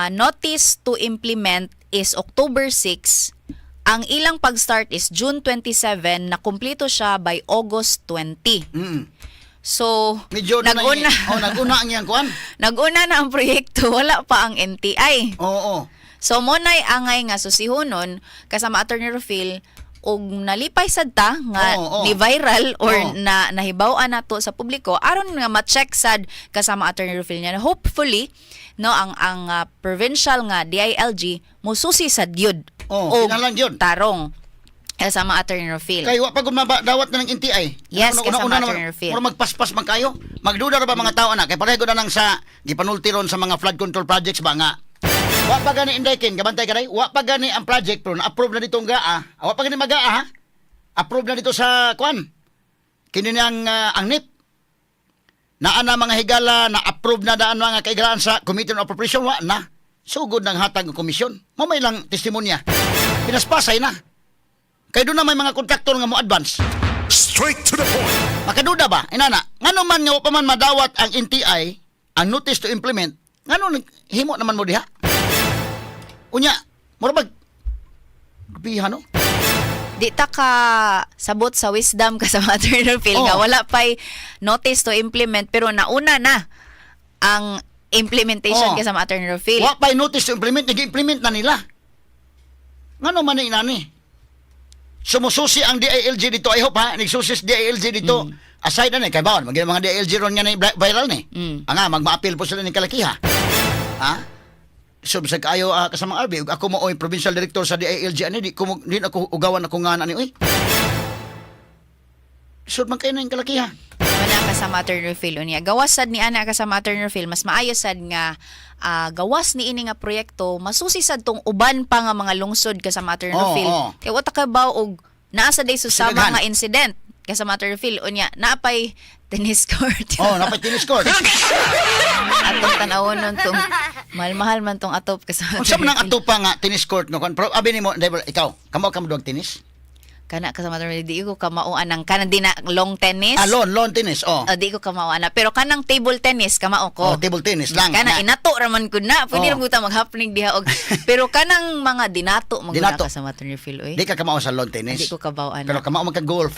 notice to implement is October 6. Ang ilang pag-start is June 27, na kumpleto siya by August 20. So, Medyo na nag-una, oh, nag-una ang iyang kuan. Nag-una na ang proyekto, wala pa ang NTI. Oo. So, mo na'y angay nga susihonon kasama Attorney Rufil, og nalipay sad ta nga Oo, oo. ni viral or na nahibaw-an nato sa publiko aron nga ma-check sad, kasama Attorney Rufil niya. Hopefully, no, ang provincial nga DILG mususi sad gyud. Oh, Og kinahanglan gyud. tarong, kasama Attorney Rufil. Kay wa pa gud dawat na ng NTI. Yes, Una- kasama una- una- Attorney Rufil. Mura magpaspas man kayo. Magduda ra ba mga tao na kay pareho na nang sa gipanulti ron sa mga flood control projects ba nga. Wa pa gani, Inday Ken, kabantay ka day. Wa pa gani ang project pero na-approve na dito ang GAA. Ah, wa pa gani magaa ha. Approve na dito sa kuan. Kini niyang ang NIP. Naa na mga higala, na approve na daan mga kaigalaan sa Committee on Appropriation, wa na. Sugod ng hatag ng komisyon. Mao may lang testimonya. Pinaspasay na. Kay doon na may mga kontraktor nga mo advance. Straight to the point. Makaduda ba? Inana, ngano man nga wa pa man madawat ang NTI, ang notice to implement, ngano himo naman mo diha? Unya, mura bag grabihan, no? Di ta ka sabot sa wisdom kasama Attorney Rufil nga wala pa'y notice to implement pero nauna na ang implementation, kasama Attorney Rufil. Wa pa'y notice to implement, nag-implement na nila. Ngano man na inani? Sumususi ang DILG dito. I hope ha, nagsusi sa DILG dito. Aside na ni, kay bawon, maging mga DILG ron nga ni viral ni. Anga, magma-appeal po sila ni kalakiha. Ha? So, bisag kayo kasamang RB, ug ako mo oy provincial director sa DILG ani, di ko di na ako ugawan ako nga ani oy. Sud man kayo na yung kalakiha. Wala, kasama Attorney Rufil, unya gawas sad ni ana, kasama Attorney Rufil, mas maayo sad nga gawas ni ini nga proyekto masusi sad tong uban pa nga mga lungsod, kasama Attorney Rufil, kay wa ta kabaw og naa sa day susama Sinaghan. nga incident, kasama Attorney Rufil, unya naapay tennis court. Oh, napay tennis court. Atong tan-awon nun tong mahal-mahal man tong atop, kasama Unsa man ang Attorney Rufil. ato pa nga tennis court no kon? Pero abi nimo, Devil, ikaw, kamo ka mo duwag tennis? Kana, kasama Attorney, di ko kamao anang kanang di na long tennis. Ah, lawn, lawn tennis, oh. Ah, di ko kamao ana, pero kanang table tennis kamao ko. Oh, table tennis lang. Kana Na. inato raman ko na. Pwede ra ta maghapning diha og pero kanang mga dinato man gud na Dinato. kasama Attorney Phil oy. Di ka kamao sa lawn tennis. Di ko kabaw ana. Pero kamao man ka golf.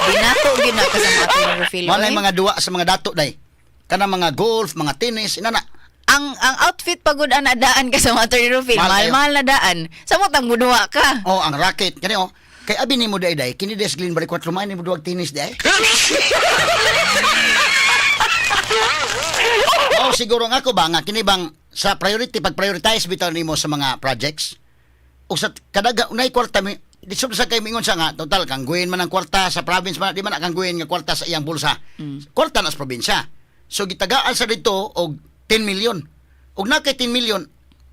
Dinato gyud na, kasama Attorney Phil Wala oy. mga duwa sa mga dato day. Kanang mga golf, mga tennis, inana. Ang outfit pagud ana daan, kasama Attorney Rufil. Mahal Mahal, kayo. mahal na daan. Sa mo tang muduwa ka. Oh, ang racket kani oh. Kay abi nimo day day, kini des Glen balik 4 man nimo duwag tennis day. Oh, siguro nga ako ba nga kini bang sa priority, pag prioritize bitaw nimo sa mga projects o sa kadaga unay kwarta mi di sud sa kay mingon sa nga total kangguin man ang kwarta sa province man, di man na kangguin nga kwarta sa iyang bulsa. Kwarta na sa probinsya. So gitagaan sa dito og 10 million. Og na kay 10 million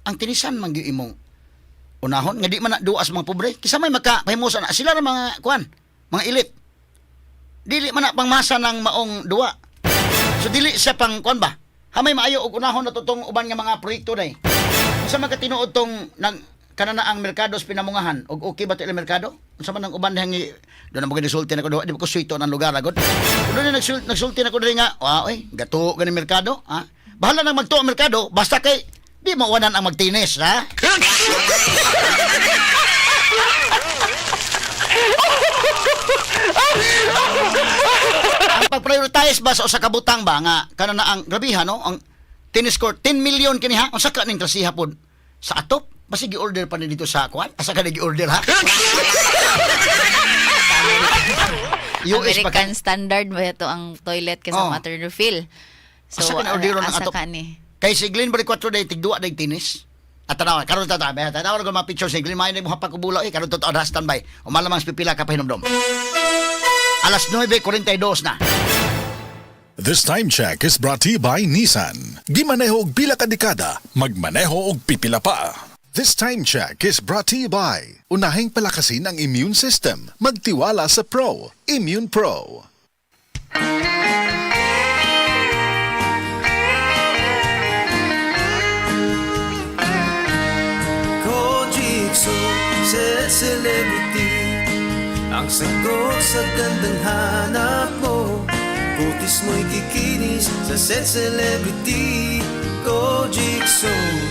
ang tinisan man gyud imong unahon nga di man na duwa sa mga pobre kisa may maka pahimusa na sila ra mga kuan, mga elite. Dili man na pangmasa ng maong duwa. So dili siya pang kuan ba, hamay maayo og unahon na to tong uban nga mga proyekto day. Unsa man ka tinuod tong nang kanana ang merkado sa Pinamungahan, og okay ba to ilang merkado? Unsa man ang uban hangi do na mo gisulti na ko di ba ko suito ng lugar agod. Doon na nagsulti na ko diri nga, wa oy, gato gani merkado, ha? Bahala nang magtuo ang merkado basta kay di mawanan ang magtinis, ha? Ang pag-prioritize ba sa usa ka butang ba nga kana na ang grabihan no, ang Tennis court, 10 million kini ha. Unsa ka ning klasiha pod? Sa atop? Basi gi-order pa ni dito sa kuan? Asa ka gi-order ha? US pa ka. American standard ba ito ang toilet kasi Oh. oh. Attorney Phil. So, Asa ka na orderon ang asa atop? ka ni? Kay si Glenn Bari 4 day tigduwa day tennis. At tanawa, karon ta ta, tanawa ko mga picture si Glenn, may mo hapag kubulaw eh, karon totoo na standby. O malamang pipila ka pahinomdom. Alas 9:42 na. This time check is brought to you by Nissan. Gimaneho og pila ka dekada, magmaneho og pipila pa. This time check is brought to you by Unahing palakasin ang immune system. Magtiwala sa Pro. Immune Pro. Kojic Soap, celebrity. Ang sagot sa gandang hanap mo. Kutis mo'y kikinis sa Set Celebrity. Kojic Soap.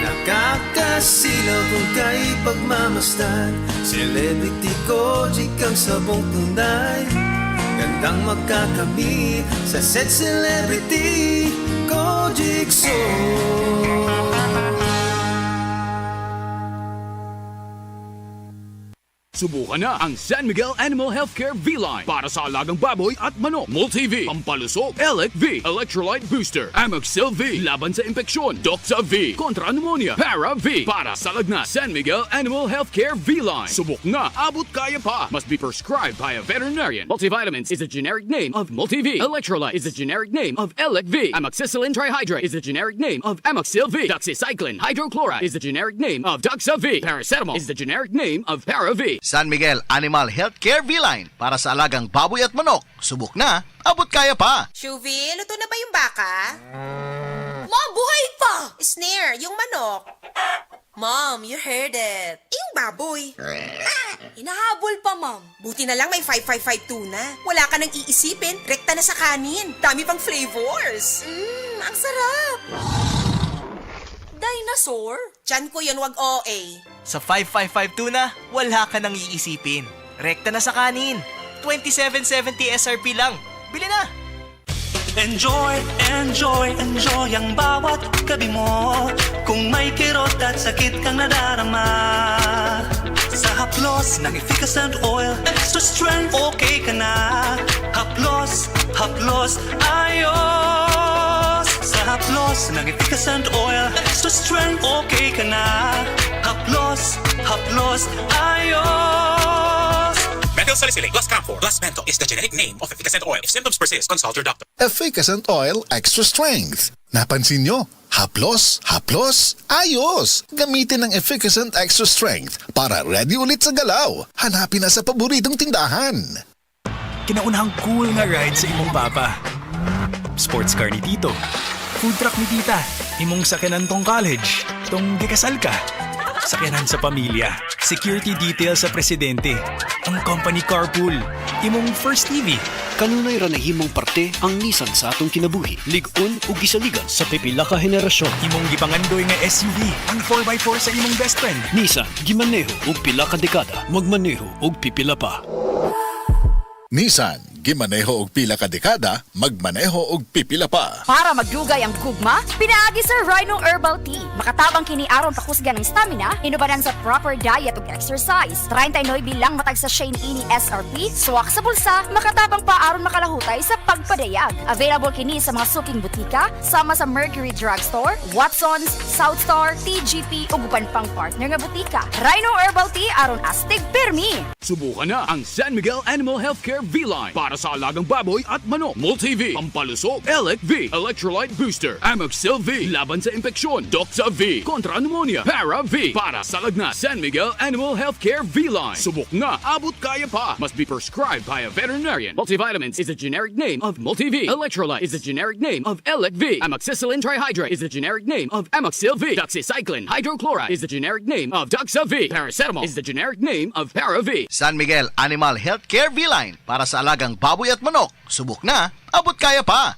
Nakakasilaw kung kay pagmamasdan. Celebrity Kojic ang sabong tunay. Gandang magkakamit sa Set Celebrity. Kojic Soap. Subukan na ang San Miguel Animal Healthcare V-Line para sa alagang baboy at manok. Multi-V, Pampalusog, Elec V, Electrolyte Booster, Amoxil V, laban sa impeksyon, Doxa V, kontra pneumonia, Para V, para sa lagnat. San Miguel Animal Healthcare V-Line. Subok na, abot kaya pa. Must be prescribed by a veterinarian. Multivitamins is a generic name of Multi-V. Electrolyte is a generic name of Elec V. Amoxicillin Trihydrate is a generic name of Amoxil V. Doxycycline Hydrochloride is the generic name of Doxa V. Paracetamol is the generic name of Para V. San Miguel Animal Healthcare V-Line para sa alagang baboy at manok. Subok na, abot kaya pa. Shuvi, luto na ba yung baka? Mom, buhay pa! Snare, yung manok. Mom, you heard it. Eh, yung baboy. Hinahabol pa, Mom. Buti na lang may 5552 na. Wala ka nang iisipin, rekta na sa kanin. Dami pang flavors. Ang sarap. Dinosaur? Tiyan ko yun, wag OA. Sa 5552 na, wala ka nang iisipin. Rekta na sa kanin. 2770 SRP lang. Bili na! Enjoy, enjoy, enjoy ang bawat gabi mo. Kung may kirot at sakit kang nadarama, sa haplos ng Efficascent Oil, extra strength, okay ka na. Haplos, haplos, ayos. Sa haplos ng Efficascent Oil, extra strength, okay ka na. Haplos, haplos, ayos. Methyl salicylate plus camphor plus menthol is the generic name of Efficascent Oil. If symptoms persist, consult your doctor. Efficascent Oil Extra Strength. Napansin nyo? Haplos, haplos, ayos! Gamitin ang Efficascent Extra Strength para ready ulit sa galaw. Hanapin na sa paboritong tindahan. Kinaunahang cool nga ride sa imong papa. Sports car ni tito. Food truck ni tita. Imong sakyanan tong college. Tong gikasal ka. Sakyanan sa pamilya. Security detail sa presidente. Ang company carpool. Imong first TV. Kanunay ra nahimong parte ang Nissan sa atong kinabuhi. Lig-on ug gisaligan sa pipila ka henerasyon. Imong gipangandoy nga SUV. Ang 4x4 sa imong best friend. Nissan, gimaneho og pila ka dekada, magmaneho og pipila pa. Nissan, gimaneho og pila ka dekada, magmaneho og pipila pa. Para magdugay ang gugma, pinaagi sa Rhino Herbal Tea. Makatabang kini aron pakusgan ng stamina, inubanan sa proper diet ug exercise. 39 lang matag sa Shane Ini SRP, swak sa bulsa, makatabang pa aron makalahutay sa pagpadayag. Available kini sa mga suking butika, sama sa Mercury Drugstore, Watsons, Southstar, TGP ug uban pang partner nga butika. Rhino Herbal Tea aron astig pirmi. Subukan na ang San Miguel Animal Healthcare V-Line para sa alagang baboy at manok. Multi-V, Pampalusog, Elec V, Electrolyte Booster, Amoxil V, laban sa impeksyon, Doxa V, kontra pneumonia, Para V, para sa lagnat. San Miguel Animal Healthcare V-Line. Subok na, abot kaya pa. Must be prescribed by a veterinarian. Multivitamins is a generic name of Multi-V. Electrolyte is a generic name of Elec V. Amoxicillin Trihydrate is the generic name of Amoxil V. Doxycycline Hydrochloride is the generic name of Doxa V. Paracetamol is the generic name of Para V. San Miguel Animal Healthcare V-Line para sa alagang baboy at manok. Subok na, abot kaya pa.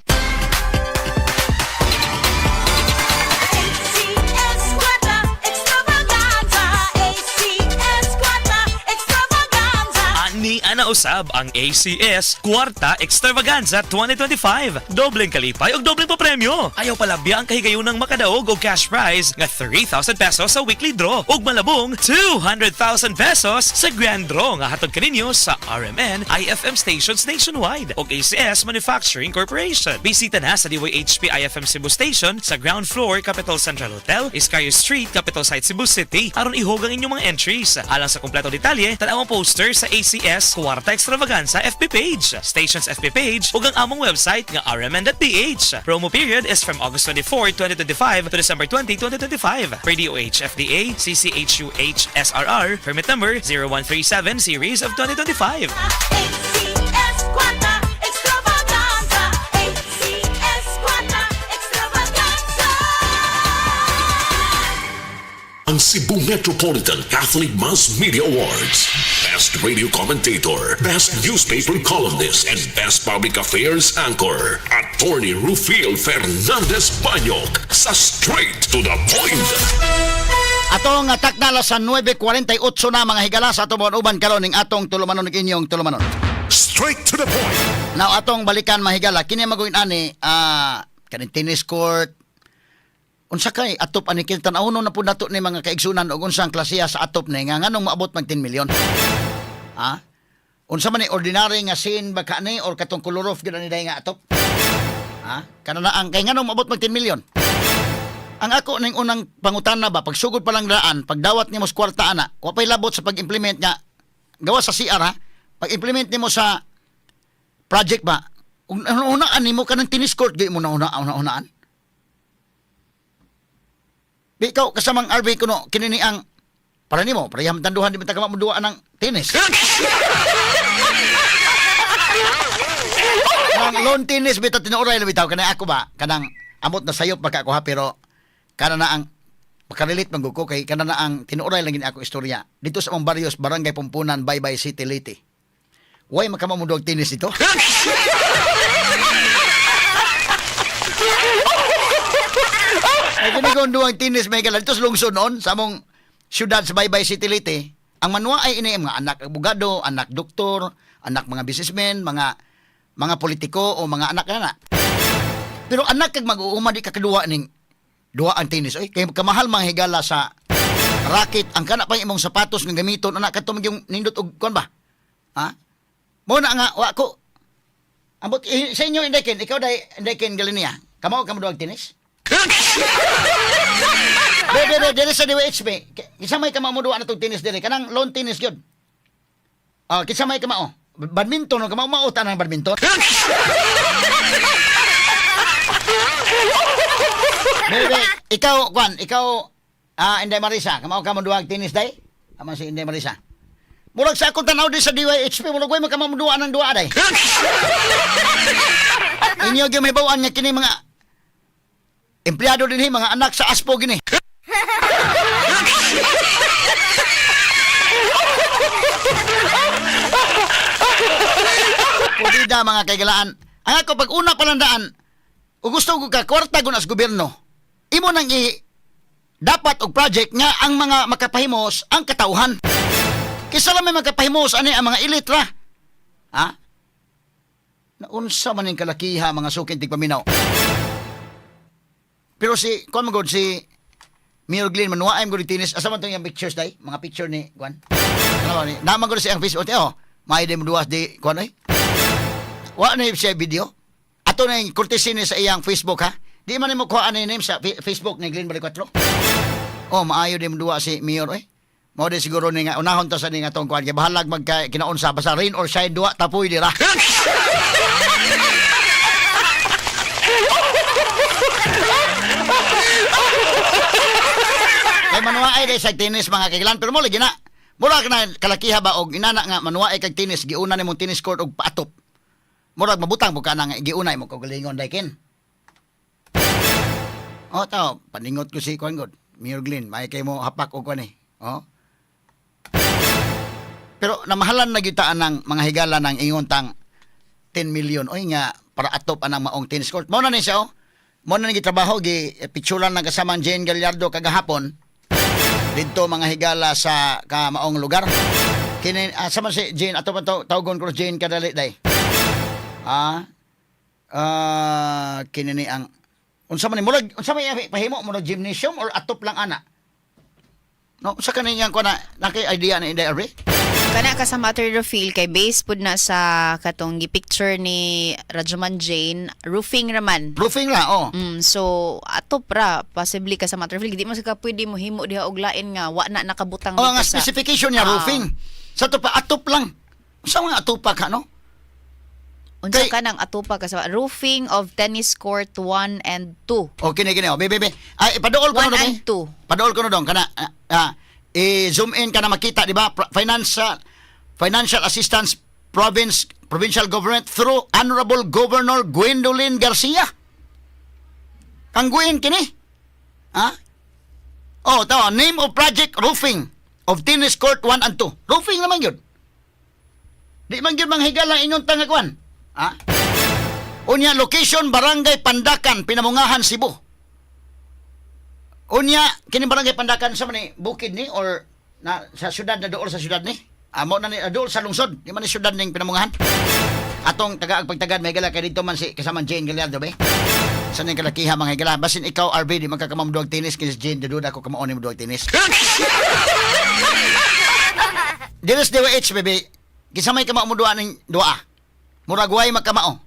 Ani ana. usab ang ACS Kwarta Extravaganza 2025. Dobleng kalipay ug dobleng papremyo. Ayaw palabya ang kahigayunang makadaog og cash prize nga 3,000 pesos sa weekly draw ug malabong 200,000 pesos sa grand draw nga hatod kaninyo sa RMN IFM stations nationwide ug ACS Manufacturing Corporation. Bisita na sa DYHP IFM Cebu Station sa ground floor, Capital Central Hotel, Iscario Street, Capital Site, Cebu City aron ihog ang inyong mga entries. Alang sa kompletong detalye, tan-aw ang poster sa ACS Kwarta Extravaganza FB page, Stations FB page ug ang among website nga rmn.ph. Promo period is from August 24, 2025 to December 20, 2025. Per DOH FDA CCHUH SRR permit number 0137 series of 2025. ACS Kwarta Extravaganza. ACS Kwarta Extravaganza. Ang Cebu Metropolitan Catholic Mass Media Awards. Best Radio Commentator, Best Newspaper Columnist, and Best Public Affairs Anchor. Attorney Rufil Fernandez Banyok sa Straight to the Point. Atong takdala sa 9:48 na, mga higala, sa atong mga uban karon ning atong tulumanon ug inyong tulumanon. Straight to the point. Now atong balikan, mga higala, kini maguin ani kaning tennis court. Unsa kay atop ani kini, tan-awon na pud nato ni, mga kaigsunan, og unsang klasiya sa atop ni nga nganong moabot mag 10 million. Ha? Unsa man ni, ordinary nga sin ba ka ni or katong kolorof gyud ani nga atop? Ha? Kana na ang kay nganong moabot mag 10 million? Ang ako ning unang pangutana ba, pagsugod pa lang daan, pagdawat nimo sa kwarta ana, wa pay labot sa pag-implement nga gawa sa CR ha. Pag-implement nimo sa project ba, unaan nimo kanang tennis court gyud mo na una unaan. Di ikaw kasamang RV kuno kini ni ang para nimo pareham tanduhan di ba ta ka mo duwa ng tennis. Ang lawn tennis bitaw, tinuoray na bitaw kanang ako ba, kanang amot na sayop baka ako ha, pero kana na ang makarelate man gud ko kay kana na ang tinuoray lang gini ako istorya dito sa among barrios, Barangay Pumpunan, Baybay City, Leyte. Way makama mo duwag tennis dito. Ay kini kung duwang tennis may gala dito sa lungsod noon sa among syudad sa Baybay City, Leyte. Ang manwa ay ini mga anak abogado, anak doktor, anak mga businessmen, mga politiko o mga anak na. Pero anak kag mag-uuma di ka kaduwa ning duwa ang tennis. Oy, kay kamahal mga higala sa racket ang kana pa imong sapatos nga gamiton anak kadto yung nindot og kuan ba? Ha? Mo na nga wa ko. Ambot eh, sa inyo, Inday Ken, ikaw dai, Inday Ken Galinia. Kamao ka mo duwag tennis? De, de, de, diri sa DWHP. Kinsa may kamao mo duwa na tong tennis diri? Kanang lawn tennis gyud. Ah, kinsa may kamao? Badminton no kamao mao tanang badminton. Bebe, ikaw, Kwan, ikaw, Inday Marisa, kamao ka mo duwag tennis day? Tama si Inday Marisa. Murag sa akong tanaw di sa DYHP, murag way makama mo duwa ng duwa day. Inyo gyud may bawaan nga kini mga empleyado dinhi, mga anak sa ASPO gini. Pudida, mga kaigalaan. Ang ako pag una pa lang daan, ug gusto ko ka kwarta gud sa gobyerno. Imo nang i dapat og project nga ang mga makapahimos ang katawhan. Kisa lang may makapahimos ani ang mga elite ra. Ha? Naunsa man ning kalakiha, mga sukin tigpaminaw. Pero si kuan man gud si Mayor Glenn manuwaay mo gud tennis. Asa man tong iyang pictures day? Mga picture ni kuan. Ano ba ni? Naman gud siyang Facebook. Oh, may di mo duwas di kuan ay. Wa na siya video. Ato na yung courtesy ni sa iyang Facebook ha. Di man nimo kuha ani name sa Facebook ni Glenn Baricuatro. Oh, maayo di mo duwa si Mayor oy. Mao di siguro ni nga unahon ta sa ni nga tong kuan kay bahalag magka kinaunsa basta rain or shine duwa tapoy dira. Kay manuwaay day sa tennis, mga kailan, pero mo lagi na. Mura ka na kalakiha ba og inana nga manuwaay kag tennis, giuna nimong tennis court og paatop. Murag mabutang mo ka na nga giuna imong kaugalingon day ken. Oh, tao, paningot ko si kuan god. Mayor Glenn, may kay mo hapak og kuan eh. Oh. Pero namahalan na gyud taan ng mga higala ng ingon tang 10 million oy nga para atop anang maong tennis court. Mao na ni siya oh. Mao na ni gitrabaho gi picturean ng kasamang Jane Gallardo kagahapon didto, mga higala, sa kamaong lugar. Kini sama si Jane ato man tawgon ko Jane kadali day. Ah. Ah, kini ni ang unsa man ni murag unsa may pahimo, murag gymnasium or atop lang ana? No, unsa kani yang kuan na naki idea ni Inday Arby? Kana ka sa Matter Rufil kay base pud na sa katong gi-picture ni Rajuman Jane, roofing raman. Roofing ra, oh. So atop ra possibly ka sa Matter Rufil, di mo sa ka pwede mo himo diha og lain nga wa na nakabutang Oh, dito nga sa specification niya roofing. Sa to pa atop lang. Unsa mga atupa ka, no? Unsa ka nang atupa ka sa roofing of tennis court 1 and 2. Oh, kini kini oh. Be be be. Ay, ipaduol ko 1 no dong. and 2. Paduol ko no dong kana i-zoom in ka na makita, di ba? Financial financial assistance province provincial government through Honorable Governor Gwendolyn Garcia. Kang Gwen kini. Ha? Oh, tawa, name of project, roofing of tennis court 1 and 2. Roofing naman yun. Di man gyud manghigal ang inyong tangakuan. Ha? Unya, location, Barangay Pandakan, Pinamungahan, Cebu. Unya, kini Barangay Pandakan sa man ni bukid ni or na sa syudad na dool sa syudad ni? Amo na ni dool sa lungsod, di man ni syudad ning Pinamungahan. Atong taga pagtagad may gala kay dito man si kasama Jane Gallardo be. Sa ning kalakiha mga higala, basin ikaw RB di magkakamam duag tennis kay si Jane duda ko kamao ni mo duag tennis. Diris DYH bebe, kinsa may kamao mo duwa ning duwa? Murag way magkamao.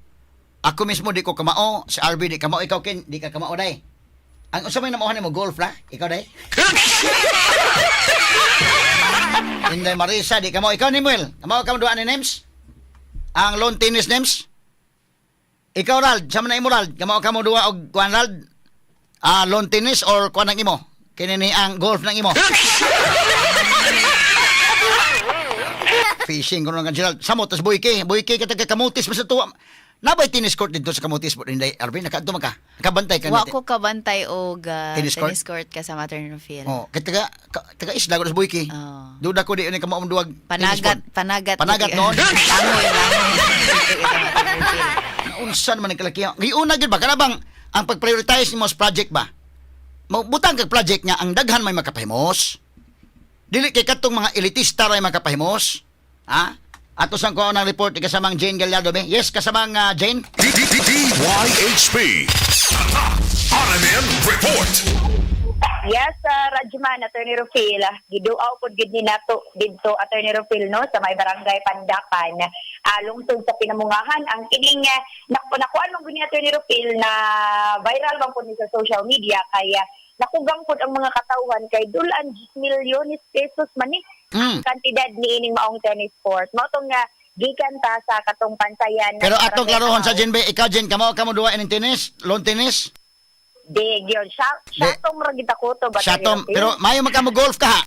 Ako mismo di ko kamao, si RB di kamao, ikaw Ken di ka kamao day. Ang unsa may namauhan nimo, golf ra? Ikaw day? Inday Marisa di kamao, ikaw Nimuel. Kamao ka mo duwa ni Nems? Ang lawn tennis, Nems? Ikaw Rald, sa man na imo Rald, kamao ka mo duwa og kuan Rald? Ah, lawn tennis or kuan ang imo? Kini ni ang golf ng imo. Fishing kuno nga Gerald. Samot tas Boyke, Boyke ka taga Camotes man sa tuwa. Nabay tennis court dito sa Camotes po Inday Arvin, nakaadto man ka? Nakabantay ka Wa nito? ko kabantay og Tennis tennis court? court ka sa Matter Rufil. Oh, kay taga isla ko sa Boyke. Duda ko di ni kamao duwag tennis Panagat, court. Panagat. Panagat noon. Langoy, langoy. Dito ka sa Matter Rufil. Unsa naman ang kalakihan? Giuna gyud ba kana bang ang pag-prioritize nimo sa project ba? Butang kag project nga ang daghan may makapahimos. Dili kay katong mga elitista ra makapahimos. Ha? Ato sang kuha ng report ni kasamang Jane Gallardo be. Yes, kasamang Jane. DYHP. RMN Report. Yes, Rajman, Attorney Rufil, giduaw pod gid ni nato didto, Attorney Rufil, no, sa may Barangay Pandakan, lungsod sa Pinamungahan. Ang kining nakuan man gud ni Attorney Rufil na viral man pud ni sa social media kay nakugang pud ang mga katawhan kay dulan milyones pesos man ni kantidad ni ining maong tennis court. Mao tong gikan ta sa katong pansayan ng Pero atong barangay klarohon sa Tao. Jane be, ikaw Jane, kamo kamo duwa ining tennis, lawn tennis? Di gyud siya siya tong ra gid ako to ba. Siya tom, pero maayo man ka mo golf ka ha.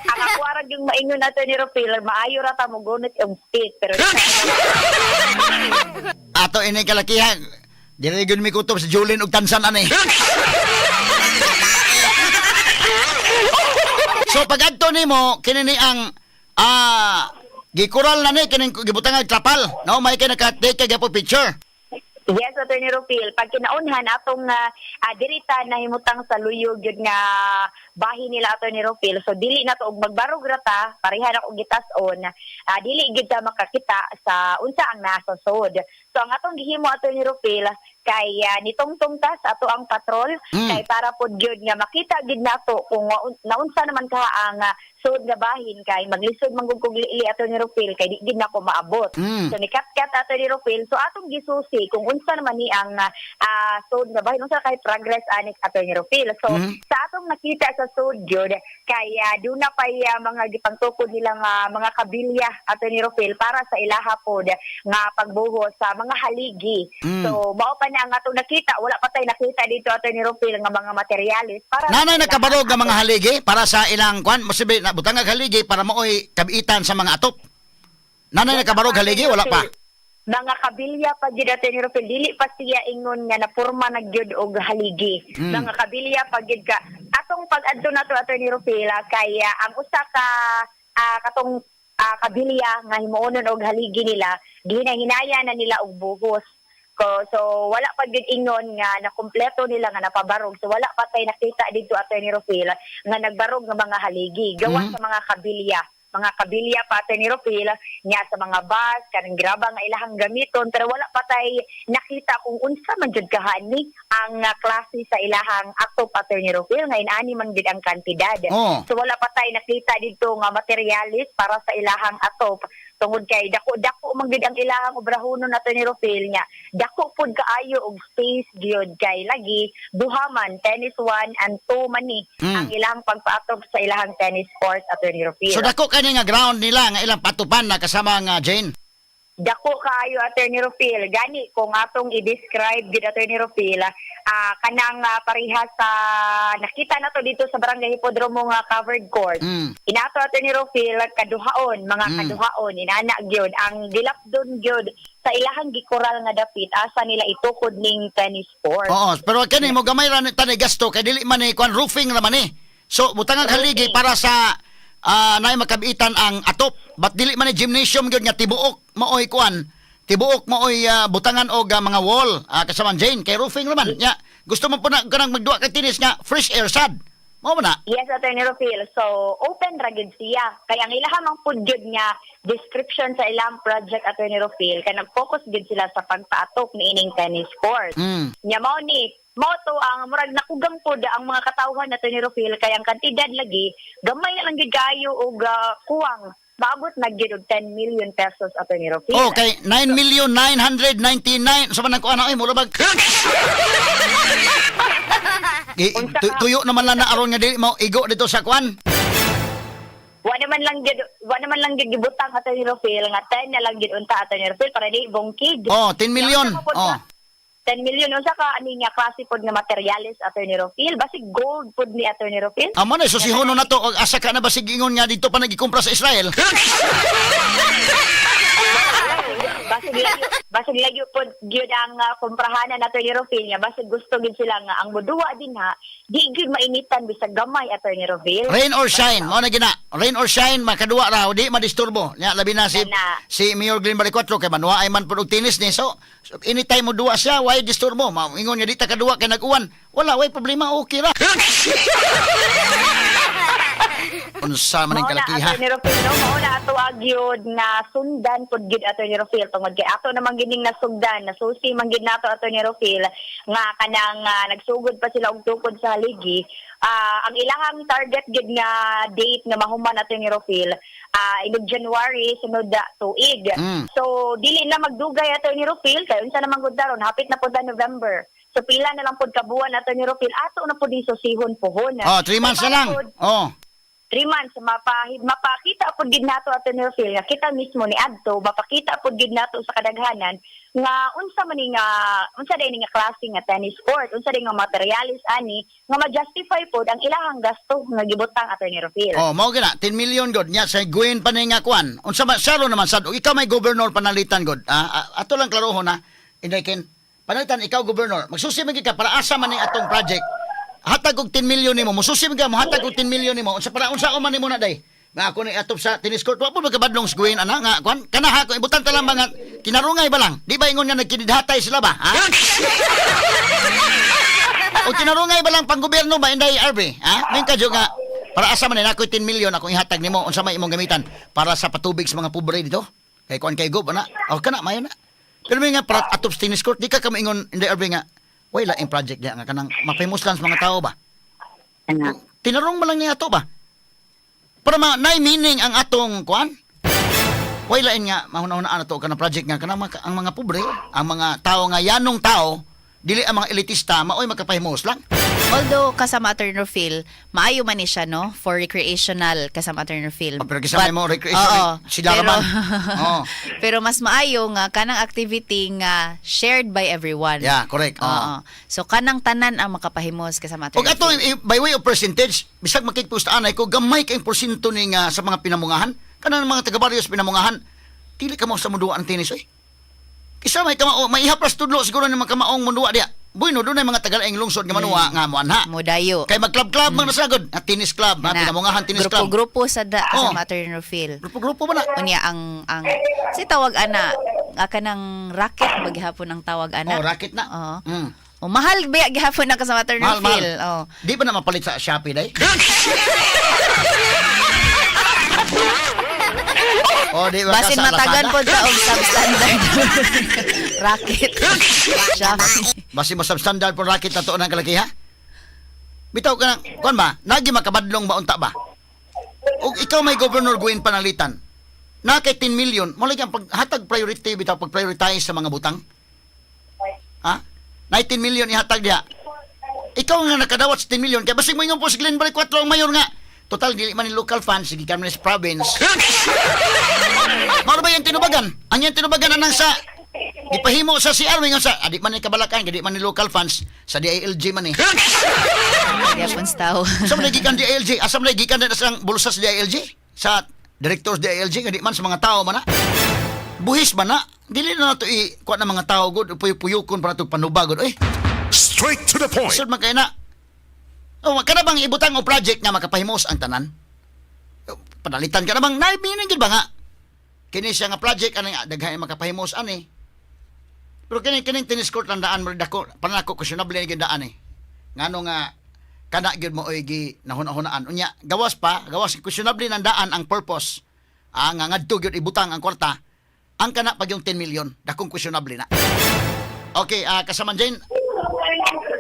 Ang ako ra yung maingon nato ni Rufil, maayo ra ta mo gunit yung stick pero Ato ini kalakihan. Dili gyud mi kutob sa Julin ug Tansan ani. So pag adto nimo kini ni ang gikural na ni kining gibutang trapal, no? May kay naka-take kay gyapon picture. Yes, Attorney Rufil. Pag kinaunhan atong dirita nahimutang sa luyog yun nga bahin nila, Attorney Rufil. So dili na to og magbarog ra ta, pareha na og gitas-on. Dili gyud ta makakita sa unsa ang nasa sod. So ang atong gihimo, Attorney Rufil, kay nitungtong ta sa ato ang patrol kay para pod gyud nga makita gid nato kung naunsa naman ka ang sod nga bahin kay maglisod man gud kog liili, Attorney Rufil, kay di gid nako maabot. So nikatkat, Attorney Rufil, so atong gisusi kung unsa naman ni ang sod nga bahin, unsa kay progress anik, Attorney Rufil. So sa atong nakita sa sod gyud kay duna pay mga gipangtukod nilang mga kabilya, Attorney Rufil, para sa ilaha pod nga pagbuhos sa mga haligi. So mao pa na ang atong nakita, wala pa tay nakita dito, Attorney Rufil, nga mga materyales para Nanay sa nakabarog nga mga haligi para sa ilang kwan, posible na butang ang haligi para maoy kabiitan sa mga atop. Nanay nakabarog haligi wala pa? Mga kabilya pa gyud, Attorney Rufil, dili pa siya ingon nga napurma na gyud og haligi. Mga kabilya pa gyud ka atong pag-adto nato, Attorney Rufil, kay ang usa ka katong kabilya nga himuonon og haligi nila, gihinahinaya na nila og buhos. Ko, so wala pa gyud ingon nga nakumpleto nila nga napabarog. So wala pa tay nakita dito, Attorney Rufil, nga nagbarog nga mga haligi. Gawa sa mga kabilya pa, Attorney Rufil, nya sa mga bus kanang graba nga ilahang gamiton, pero wala pa tay nakita kung unsa man jud kahani ang klase sa ilahang atop, Attorney Rufil, nga inani man gid ang kantidad. So wala pa tay nakita dito nga materialis para sa ilahang atop tungod kay dako-dako man gid ang ilahang obrahonon, Attorney Rufil, nga dako pud kaayo og space gyud kay lagi duha man, tennis 1 and 2 man ni ang ilang pagpaatop sa ilahang tennis court, Attorney Rufil. So dako kani nga ground nila nga ilang patupan na kasama nga Jane. Dako kaayo, Attorney Rufil. Gani kung atong i-describe gid, Attorney Rufil, kanang pareha sa nakita na to dito sa Barangay Hipodromo nga covered court. Inato, Attorney Rufil, kaduhaon, mga kaduhaon inana gyud ang gilapdon gyud sa ilahang gikoral nga dapit asa nila itukod ning tennis court. Oo, pero kani mo gamay ra ni tanay gasto kay dili man ni kuan, roofing ra man ni. So butangan haligi para sa naay makabitan ang atop. But dili man ni gymnasium gyud nga tibuok maoy kuan. Tibuok maoy butangan og mga wall, kasama Jane, kay roofing ra man. Nya, gusto mo po na kanang magduwa kay tennis nga fresh air sad. Mao man na. Yes, Attorney Rufil. So, open ra gyud siya. Kay ang ilaha mang pud gyud nga description sa ilang project, Attorney Rufil, kay nag-focus gyud sila sa pagpaatok niining tennis court. Nya mao ni, mao to ang murag nakugang pud ang mga katawhan, Attorney Rufil, kay ang kantidad lagi gamay lang gyud kaayo og kuwang maabot na gyud og 10 million pesos, Attorney Rufil. Okay, 9 million 999 sa man ang kuan ay mura bag. Tuyo naman lang na aron nga dili mo igo dito sa kuan. Wa naman lang gyud gibutang, Attorney Rufil, nga 10 na lang gyud unta, Attorney Rufil, para di bungkig. Oh, 10 million. Unsa ka pod 10 million, unsa ka ani nga klase pod nga materyales, Attorney Rufil? Basig gold pod ni, Attorney Rufil. Amo na susihono na to og asa ka na basig ingon nga dito pa nagikumpra sa Israel. Basig layo pod gyud ang kumprahanan, Attorney Rufil, nga basig gusto gyud sila nga ang muduwa din ha di gyud mainitan bisag gamay, Attorney Rufil. Rain or shine, mao na gina. Rain or shine, makaduwa ra, di madisturbo. Nya labi na si si Mayor Glenn Baricuatro kay manuwa ay man pud og tennis ni. So anytime mo duwa siya, why disturbo? Ingon nga di ta kaduwa kay nag-uwan. Wala, way problema, okay ra. Unsa man ang Mao na, kalakiha? Attorney Rufil, no? Mao na ato agyod na sundan pud gyud, Attorney Rufil, tungod kay ato naman gining nasugdan, nasusi man gyud nato, Attorney Rufil, nga kanang nagsugod pa sila og tukod sa haligi. Ang ilahang target gyud nga date nga mahuman, Attorney Rufil, inog January sunod na tuig. So dili na magdugay, Attorney Rufil, kay unsa naman gud daron, hapit na pud na November. So pila na lang pud ka buwan, Attorney Rufil, ato na pud ni susihon puhon. Oh, 3 months na lang. Oh. 3 months mapakita pud gid nato, Attorney Rufil, nga kita mismo ni adto mapakita pud gid nato sa kadaghanan nga unsa man ni nga unsa day ni nga klase nga tennis court, unsa day nga materialis ani nga ma-justify pud ang ilahang gasto nga gibutang, Attorney Rufil. Oh, mao gina 10 million god nya sa Gwen pa ni nga kuan. Unsa ba saro naman sad og ikaw may governor panalitan god. Ato lang klarohon na Inday Ken. Panalitan ikaw governor, magsusi man gid ka para asa man ni atong project. Hatag og 10 million nimo, mususi man ka mohatag og 10 million nimo. Unsa para unsa man nimo na day? Nga ako ni atop sa tennis court, wa po magkabadlong sa Gwen ana nga kuan kana ha ko ibutan ta lang mga kinarungay ba lang. Di ba ingon nga nagkinidhatay sila ba? Ha? O tinarungay ba lang pang gobyerno ba, Inday RB? Ha? May kadyo nga para asa man ni ako'y 10 million akong ihatag nimo, unsa may imong gamitan para sa patubig sa mga pobre dito? Kay kuan kay gob ana. O kana mayo na. Pero may nga para atop sa tennis court di ka kamaingon, Inday RB, nga way laing project diya nga kanang ma-famous lang sa mga tao ba? Tinarong mo lang niya ato ba? Para ma nay meaning ang atong kuan. Way lain nga mahuna-hunaan ato kanang project nga kanang ang mga pobre, ang mga tao nga yanong tao, dili ang mga elitista maoy makapahimos lang. Although kasama Attorney Rufil, maayo man ni siya no for recreational, kasama Attorney Rufil. Oh, pero kisama mo recreation, Oo, sila pero, raman. Oo. Pero mas maayo nga kanang activity nga shared by everyone. Yeah, correct. Oo. Oo. So kanang tanan ang makapahimos, kasama Og Attorney ato Rufil. by way of percentage, bisag makigpustaan ay ko gamay kay porsyento ni nga sa mga pinamungahan, kanang mga taga barrios pinamungahan, dili ka mo sa muduwa ang tennis oy. Kisa may kamao, maihap ras tudlo siguro ng mga kamaong muduwa diya. Bueno, doon ay mga tagalaing lungsod nga manuwa nga muanha. Mudayo. Kay mag-club-club man nasagod, na tennis club, na Kana, pinamungahan tennis club. Grupo-grupo sa da Oh. kasama Attorney Rufil. Grupo-grupo ba na? Unya ang si tawag ana Kanang racket ba gihapon ang tawag ana? Oh, racket na. Oo. Oh, mahal ba gihapon na kasama Attorney Mahal, mahal. Phil? Oh. Di ba na mapalit sa Shopee day? Oh, di ba ka Basin sa matagan Lazada? po sa og substandard racket. Shopee. Basin mo substandard po racket na to ng kalaki ha? Bitaw ka nang, kuan ba? Nagi makabadlong ba unta ba? Og ikaw may Governor Gwen Panalitan. Na kay 10 million, mo lagi ang paghatag priority bitaw pag prioritize sa mga butang. Ha? 19 million ihatag diha. Ikaw nga nakadawat sa 10 million kay basig mo ingon po si Glenn Barry 4 ang mayor nga. Total dili man ni local funds sige kami sa province. Mao ba yung tinubagan? Ang yung tinubagan anang sa gipahimo sa CR ingon sa adi man ni kabalakan, di man ni local funds sa DILG man ni. Gihapon sa tao. Sa man gikan DILG, asa man gikan na sa bulsa sa DILG? Sa director sa DILG nga di man sa mga tao man na. Buhis man na. Dili na nato i kuha ng mga tao gud puyo-puyukon para to panubagod oy. Straight to the point. Sud man kay na. Oh, kana bang ibutang o project nga makapahimos ang tanan? Oh, panalitan ka na bang naibinin gid ba nga? Kini siya nga project ani daghan makapahimos ani. Pero kini kining tennis court lang daan mo dako panako questionable ni gyud daan eh. Ngano nga kana gyud mo oy gi nahuna-hunaan. Unya gawas pa, gawas questionable ng daan ang purpose. Ah, nga ngadto gyud ibutang ang kwarta. Ang kana pag yung 10 million, dakong questionable na. Okay, kasaman Jane,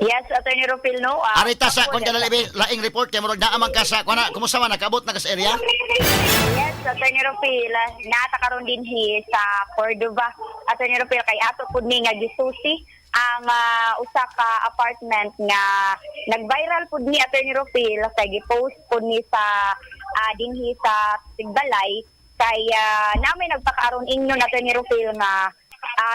Yes, Attorney Rufil, no? Arita sa kung kanang laing report kay murag naa man ka sa kuana, kumusta man nakaabot na ka sa area? Yes, Attorney Rufil, naata karon dinhi sa Cordova. Attorney Rufil, kay ato pud ni nga gisusi ang usa ka apartment nga nag-viral pud ni Attorney Rufil kay gipost pud ni sa dinhi sa Tigbalay kay na may nagpakaaron ingon Attorney Rufil nga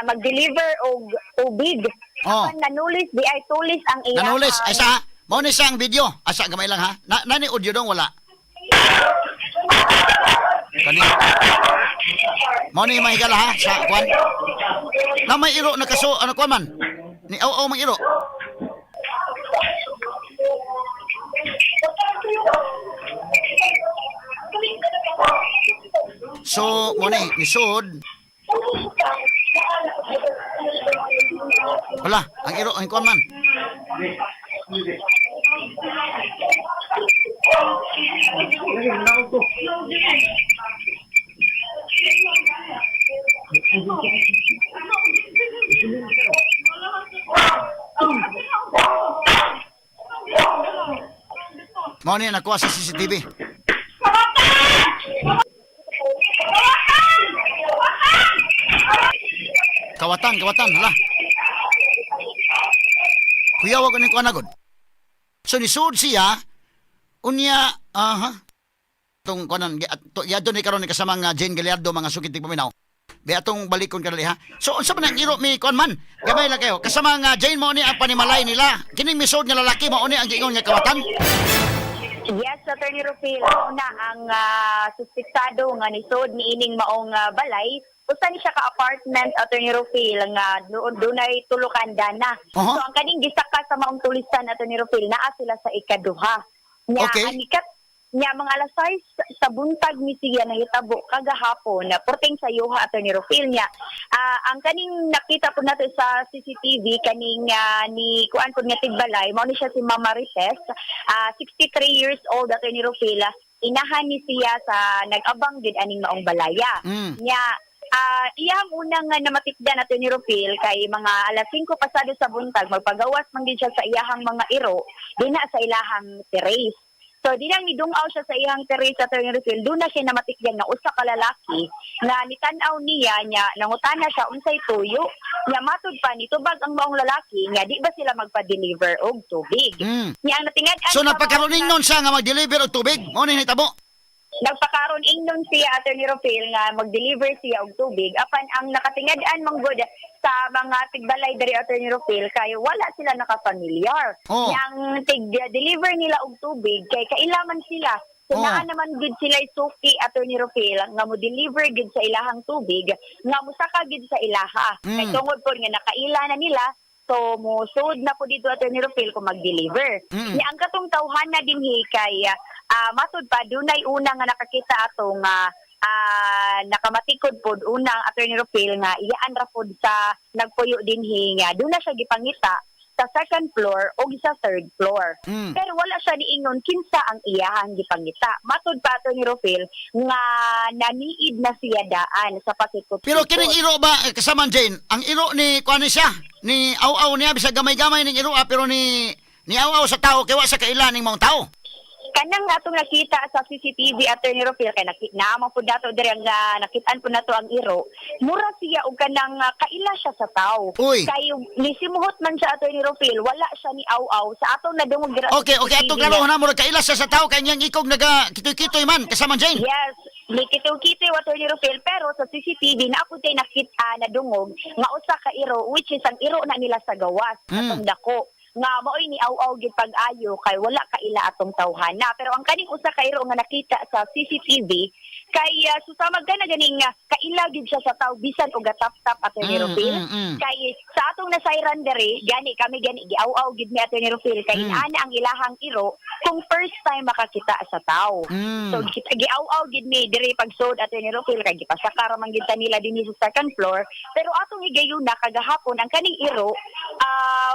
mag-deliver og tubig. Oh. Apan nanulis di ay tulis ang iya. Nanulis ay sa mao ni siya ang video. Asa gamay lang ha. Na nani audio dong wala. Kani. Mao ni mahigala ha sa kwan. Na may iro na kaso ano kwan man. Ni aw aw mang iro. So mo ni nisod. Wala, ang iro ang kwan man. Mao ni nakuha sa CCTV. Kawatan, kawatan, hala. Kuya, wag ko ni kuha na gud. So nisud siya, unya, aha. Tong kunan, yadto ni karon ni kasama nga Jane Gallardo mga sukit paminaw. Be atong balikon kanali ha. So unsa man ang iro mi kuan man? Gamay lang kayo. Kasama nga Jane mao ni ang panimalay nila. Kining misud nga lalaki mao ni ang giingon nga kawatan. Yes, Attorney Rufil, una ang suspektado nga nisod niining maong balay, usa ni siya ka apartment, Attorney Rufil, nga dunay tulo ka andana. Aha. So ang kaning gisaka sa maong tulisan, Attorney Rufil, naa sila sa ikaduha. Nya Okay. ang ikat nya mga alas 6 sa buntag ni siya nahitabo kagahapon na porting sa yuha, Attorney Rufil, nya ang kaning nakita po nato sa CCTV kaning ni kuan po nga tigbalay mao ni siya si Mama Marites, 63 years old, Attorney Rufil, inahan ni siya sa nag-abang gid aning maong balaya. Nya iyang unang nga namatikdan, Attorney Rufil, kay mga alas 5 pasado sa buntag magpagawas man gid siya sa iyahang mga iro dinha sa ilahang terrace. So di lang nidungaw siya sa iyang terrace, Attorney Rufil, doon na siya namatikyan nga usa ka lalaki nga nitan-aw niya nya nangutana siya unsay tuyo. Nya matud pa nitubag ang maong lalaki nga di ba sila magpa-deliver og tubig. Nya ang natingad-an So sa napakaroning nun siya nga mag-deliver og tubig. Mao ni nahitabo. Nagpakaron ingnon siya, Attorney Rufil, nga mag-deliver siya og tubig apan ang nakatingad-an manggod sa mga tigbalay diri, Attorney Rufil, kay wala sila nakafamiliar. Oh. Nya ang tig-deliver nila og tubig kay kailangan sila. So Oh. naa naman gid sila suki, Attorney Rufil, nga mo deliver gid sa ilahang tubig nga mosaka gid sa ilaha. Kay tungod po nga nakaila na nila, so mo sud na po dito, Attorney Rufil, kung mag-deliver. Nya ang katong tawhan na dinhi kay matud pa dunay una nga nakakita atong Nakamatikod pod unang, Attorney Rufil, nga iyaan ra pod sa nagpuyo dinhi nga doon na siya gipangita sa second floor o sa third floor. Pero wala siya niingon kinsa ang iyahang gipangita. Matud pa, Attorney Rufil, nga naniid na siya daan sa pasikot. Pero kining iro ba, eh, kasama Jane, ang iro ni kuan ni siya, ni aw-aw niya bisag gamay-gamay ning iro ah, pero ni aw-aw sa tao kay wa sa kaila ning maong tao. Kanang atong nakita sa CCTV, Attorney Rufil, kay naman po nato diri ang nakitaan po nato ang iro, mura siya og kanang kaila siya sa tao. Uy. Kay nisimuhot man siya, Attorney Rufil, wala siya ni aw-aw sa atong nadungog dira sa Okay, CCTV atong klaro na murag kaila siya sa tao kay niyang ikog naga kitoy-kitoy man kasama Jane. Yes, may kitoy-kitoy, Attorney Rufil, pero sa CCTV na ako tay nakita nadungog nga usa ka iro, which is ang iro na nila sa gawas, atong dako nga maoy ni aw-aw gid pag-ayo kay wala kaila atong tawhana. Pero ang kaning usa ka iro nga nakita sa CCTV kay susamag ka na ganing kaila gid siya sa taw bisan og gatap-tap, Attorney Rufil. Kay sa atong nasayran diri gani kami gani giaw-aw gid ni Attorney Rufil kay ana ang ilahang iro kung first time makakita sa taw. So giaw-aw gid ni diri pagsod, Attorney Rufil, kay gipasaka ra man gid ta nila dinhi sa second floor. Pero atong higayuna kagahapon ang kaning iro,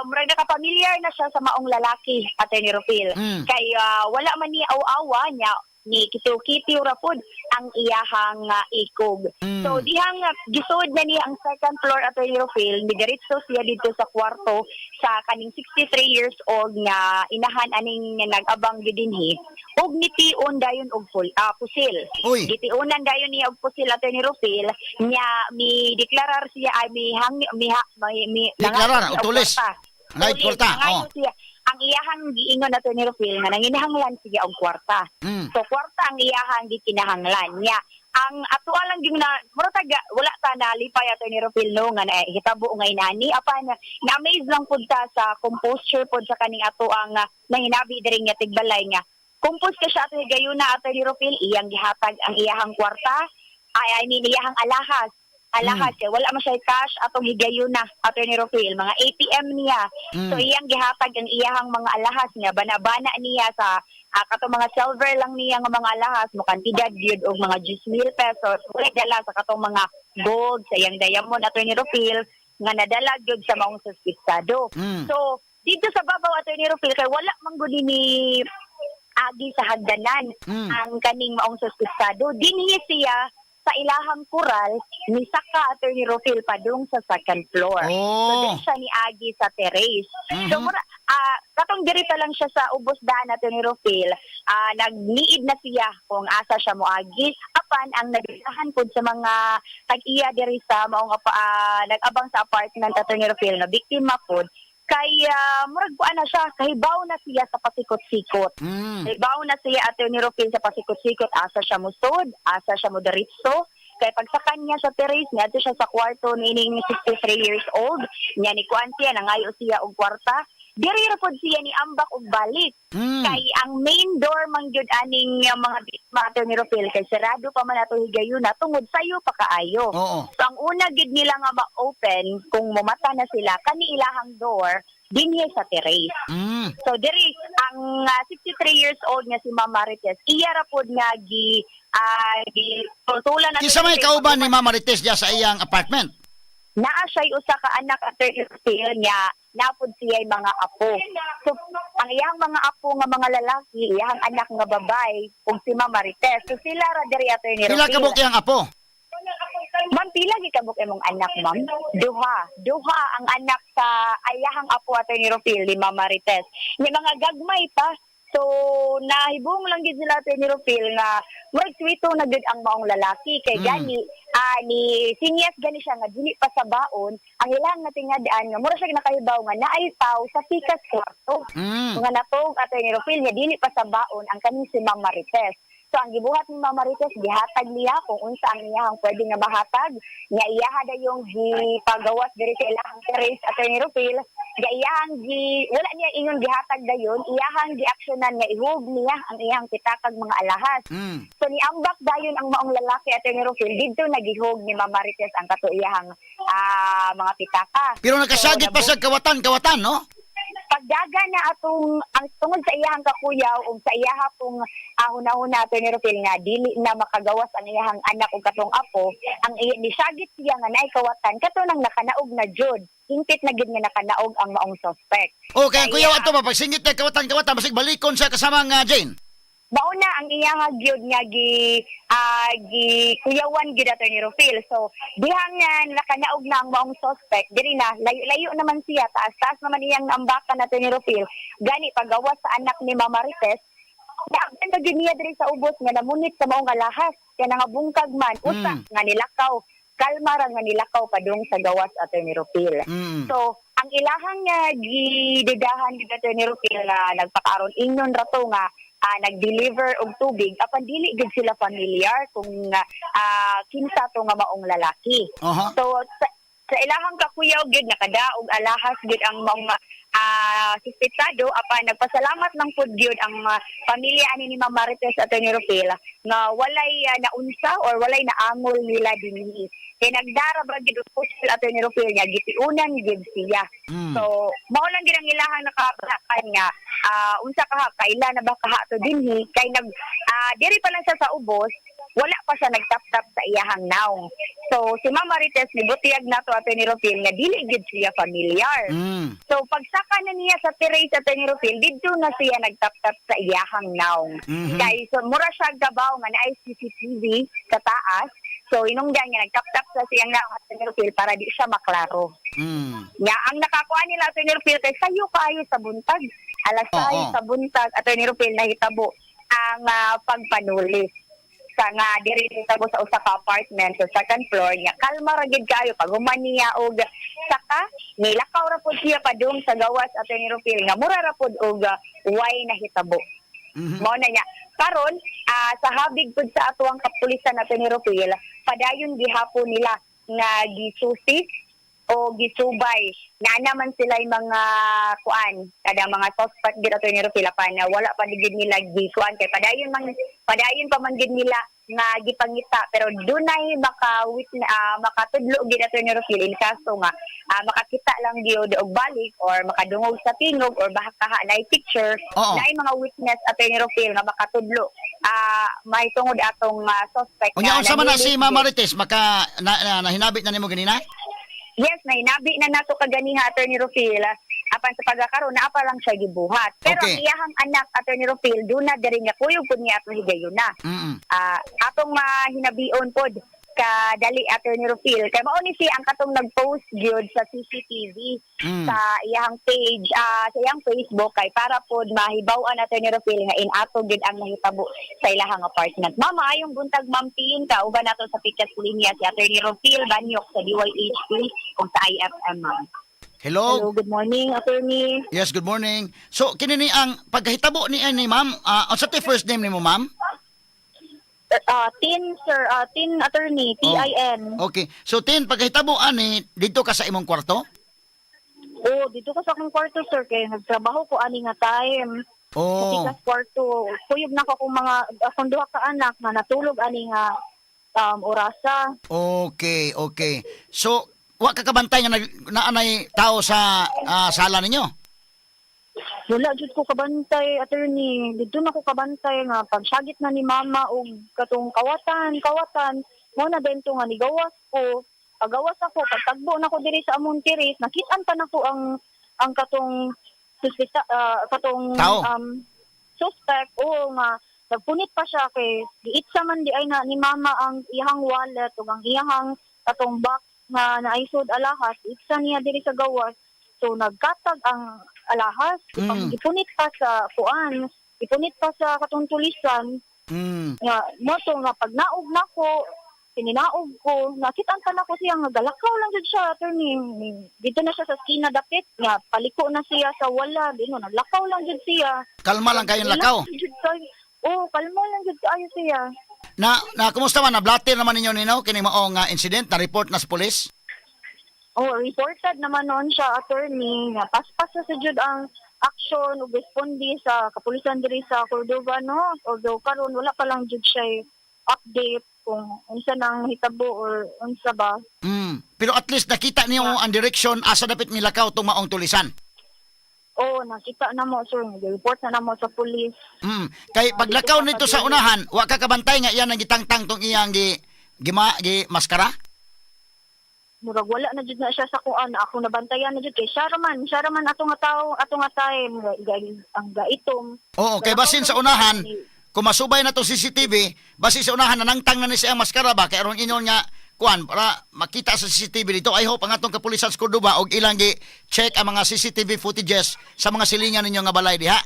murag nakapamilyar na siya sa maong lalaki, Attorney Rufil. Kay wala man ni aw-awa niya, ni kitiw-kitiw ra pod ang iyahang ikog. So dihang gisud na niya ang second floor, Attorney Rufil, midiretso siya dito sa kwarto sa kaning 63 years old nga inahan aning nag-abang gyud dinhi ug nitiun dayon og full pusil. Uy. Gitiunan dayon niya og pusil, Attorney Rufil, nya mi deklarar siya ay mi hang mi, ha, mi, mi Deklarar, nangayo siya og tulis. kwarta. Ngay Tulis, kwarta, nangayo oh. siya. Ang iyahang giingon, Attorney Rufil, nga nanginahanglan siya og kwarta. So kwarta ang iyahang gikinahanglan niya. Ang ato lang yung na mura taga wala ta nalipay, Attorney Rufil, no, nga nahitabo nga inani, apan na-amaze lang pud ta sa composure pud sa kaning ato ang nanginabi diri nga tigbalay nga compose ka siya ato higayuna, Attorney Rufil. Iyang gihatag ang iyahang kwarta, ay I mean iyahang alahas alahas kay wala man siya cash atong higayuna, Attorney Rufil, mga ATM niya. So iyang gihatag ang iyahang mga alahas nga bana-bana niya sa katong mga silver lang niya nga mga alahas mo kantidad gyud og mga 10,000 pesos. Wala dala sa katong mga gold sa iyang diamond, Attorney Rufil, nga nadala gyud sa maong suspitsado. So dito sa babaw, Attorney Rufil, kay wala man gud ni agi sa hagdanan ang kaning maong suspitsado. Dinhi siya sa ilahang kural ni saka, Attorney Rufil, padung sa second floor. So diri siya ni agi sa terrace. So mura katong diri pa lang siya sa ubos daan, Attorney Rufil, nagniid na siya kung asa siya moagi, apan ang nagdahan pud sa mga tag-iya diri sa maong nag-abang sa apartment, Attorney Rufil, nga biktima pud kay murag kuan na siya, kahibaw na siya sa pasikot-sikot. Kahibaw na siya, Attorney Rufil, sa pasikot-sikot, asa siya musod, asa siya modaritso. Kay pagsakan niya sa terrace, niadto siya sa kwarto nining 63 years old, niya ni kuan siya, nangayo siya og kwarta. Diri ra pod siya ni ambak og balik. Kay ang main door man gyud aning mga biktima, Attorney Rufil, kay sarado pa man ato higayuna tungod sayo pa kaayo. So ang una gyud nila nga ma-open kung momata na sila kani ilahang door dinhi sa terrace. So diri ang 63 years old nga si Ma'am Marites, iya ra pod nga gi tultulan na. Kinsa may kauban ni Ma'am Marites diya sa iyang apartment? Naa siya'y usa ka anak, Attorney Rufil, niya napod siya mga apo. So ang iyang mga apo nga mga lalaki, iyang anak nga babae ug si Ma'am Marites. So sila ra diri, Attorney Pila Rufil. ka buok iyang apo? Ma'am, pila gi kabuk imong anak, ma'am? Duha. Duha ang anak sa ayahang apo, Attorney Rufil, ni Ma'am Marites. Ni mga gagmay pa. So nahibong lang gid sila, Attorney Rufil, nga murag swito na gid ang maong lalaki kay gani ni sinyas gani siya nga dili pa sa baon ang ilang nga tingadaan nga mura siya nakahibaw nga naay taw sa pikas kwarto. Nga natog, Attorney Rufil, nga dili pa sa baon ang kaning si Ma'am Marites. So ang gibuhat ni Ma'am Marites, gihatag niya kung unsa ang iyahang pwede nga mahatag, nga iyaha dayong gipagawas diri sa ilahang terrace, Attorney Rufil, nga iyahang gi wala niya ingon gihatag dayon, iyahang giaksyonan nga ihug niya ang iyahang pitakag mga alahas. So niambak dayon ang maong lalaki, Attorney Rufil, didto nagihog ni Ma'am Marites ang kato iyahang mga pitaka. Pero nakasagit So, pa sa kawatan, kawatan, no? Pag Pagdaga na atong ang tungod sa iyahang kakuyaw ug sa iyaha pong hunahuna, Attorney Rufil, nga dili na makagawas ang iyahang anak ug katong apo, ang nisagit siya nga naay kawatan kato nang nakanaog na jud, hingpit na gid nga nakanaog ang maong suspect. Okay, ang Kaya, kuyaw ato ba pagsingit na kawatan-kawatan basig balikon siya kasama nga Jane. Mauna ang iya nga gyud nga gi kuyawan gyud, Attorney Rufil. So diha nga nakanaog na ang maong suspect, diri na layo-layo naman siya, taas-taas naman iyang naambakan, Attorney Rufil. Gani pagawas sa anak ni Mama Marites, naagdan gyud niya diri sa ubos nga namunit sa maong alahas kaya nangabungkag man usa nga nilakaw, kalma ra nga nilakaw padung sa gawas, Attorney Rufil. So ang ilahang nga gidudahan gyud, Attorney Rufil, nga nagpakaaron ingnon ra to nga nag-deliver og tubig apan dili gid sila familiar kung kinsa to nga maong lalaki. So sa ilahang kakuyaw gid nakadaog alahas gid ang maong suspetsado, apan nagpasalamat lang pud gyud ang pamilya ani ni Ma'am Marites, Attorney Rufil, nga walay naunsa or walay naangol nila dinhi. Kay nagdara ba gid og pusil, Attorney Rufil, nga gitiunan gid siya. So mao lang gid ang ilahang nakabalakan nga unsa kaha kaila na ba kaha to dinhi kay nag diri pa lang siya sa ubos, wala pa siya nagtap-tap sa iyahang naong. So si Ma'am Marites nibutiyag nato, Attorney Rufil, nga dili gid siya familiar. So pagsaka na niya sa terrace, Attorney Rufil, didto na siya nagtap-tap sa iyahang naong. Kay so mura siya gabaw nga naay CCTV sa taas. So inungdan niya nagtap-tap sa siyang naong, Attorney Rufil, para di siya maklaro. Nga ang nakakuha nila, Attorney Rufil, kay sayo kaayo sa buntag. Alas 6 sa buntag, Attorney Rufil, nahitabo ang pagpanulis sa nga diri nahitabo sa usa ka apartment sa second floor niya. Kalma ra gid kayo pag human niya og saka nilakaw ra pud siya padung sa gawas, Attorney Rufil, nga mura ra pud og way nahitabo. Mao na niya. Karon sa habig pud sa atuang kapulisan, Attorney Rufil, padayon gihapon nila nga gisusi o gisubay na naman sila yung mga kuan kada mga suspect gid, Attorney Rufil, pa na wala pa gid nila gikuan kay padayon pa man gid nila nga gipangita, pero dunay maka makatudlo gid, Attorney Rufil, in kaso nga makakita lang gyud og balik or makadungog sa tingog or baka kaha naay picture, naay mga witness, Attorney Rufil, nga makatudlo mahitungod atong suspect. Unya nga unsa man na si nahilit Ma'am gyud. Marites maka na, na, nahinabit na nimo ganina? Yes, nainabi na nato kaganiha, Attorney Rufil. Apan sa pagkakaroon, naa pa lang siya gibuhat. Pero ang iyahang anak, Attorney Rufil, duna diri nga kuyog pud niya atong higayuna. Atong mahinabion pod kadali, Attorney Rufil. Kay mao ni siya ang katong nag-post gyud sa CCTV sa iyahang page, sa iyang Facebook kay para pod mahibaw-an, Attorney Rufil, nga inato gyud ang nahitabo sa ilahang apartment. Mama, ayong buntag, Ma'am Tin, kauban nato sa Pikas Linya si Attorney Rufil Banyok sa DYHP ug sa IFM, ma'am. Hello. Hello, good morning, attorney. Yes, good morning. So kini ni ang pagkahitabo ni ani ma'am, unsa tay first name nimo, ma'am? Tin, sir, Tin, attorney, Tin. Okay. So Tin, pagkahitabo ani dito ka sa imong kwarto? Oh, dito ko sa akong kwarto, sir, kay nagtrabaho ko ani nga time. Sa tikas kwarto, kuyog na ko akong mga akong duha ka anak nga natulog ani nga orasa. Okay. So wa ka kabantay nga naanay tao sa sala ninyo? Wala jud ko kabantay, attorney. Dito na ko kabantay nga pagsagit na ni mama og katong kawatan, kawatan, mo na dento nga nigawas ko. Pagawas ako, pagtagbo na ko diri sa among terrace, nakitaan pa nako ang katong suspisa, katong Tao. Suspect o nga nagpunit pa siya kay giitsa man di ay na ni mama ang iyahang wallet ug ang iyahang katong box nga naisod alahas, itsa niya diri sa gawas. So nagkatag ang alahas, gipunit pa sa kuan, gipunit pa sa katong tulisan nga mo to nga pag naog nako, tininaog ko, nakitaan pa nako siya nga galakaw lang jud siya, attorney. Dito na siya sa skina dapit nga paliko na siya sa wala dino, naglakaw lang jud siya. Kalma lang kayong lakaw. Relax jud kayo. Oh, kalma lang jud kaayo siya. Na, na kumusta man na blatter naman ninyo nino kini maong incident na report na sa pulis? Oh, reported naman noon siya, attorney, nga paspas na sa jud ang action ug responde sa kapulisan diri sa Cordova, no. Although karon wala pa lang jud siya update kung unsa nang hitabo or unsa ba. Pero at least nakita niyo ang direction asa dapit nilakaw tong maong tulisan. Oh, nakita na mo, sir, report na namo sa police. Kay paglakaw nito sa unahan, wa ka kabantay nga iyan ang gitangtang tong iyang gi gima gi maskara? Murag wala na jud na siya sa kuan, ako nabantayan na jud kay siya raman ato nga tawo, ato nga time ang gaitom. Oo, kay basin sa unahan, kung masubay na to CCTV, basin sa unahan nanangtang na ni siya ang maskara ba kay aron ingon nga kuan para makita sa CCTV dito. I hope ang atong kapulisan sa Cordova og ilang gi check ang mga CCTV footages sa mga silingan ninyo nga balay diha.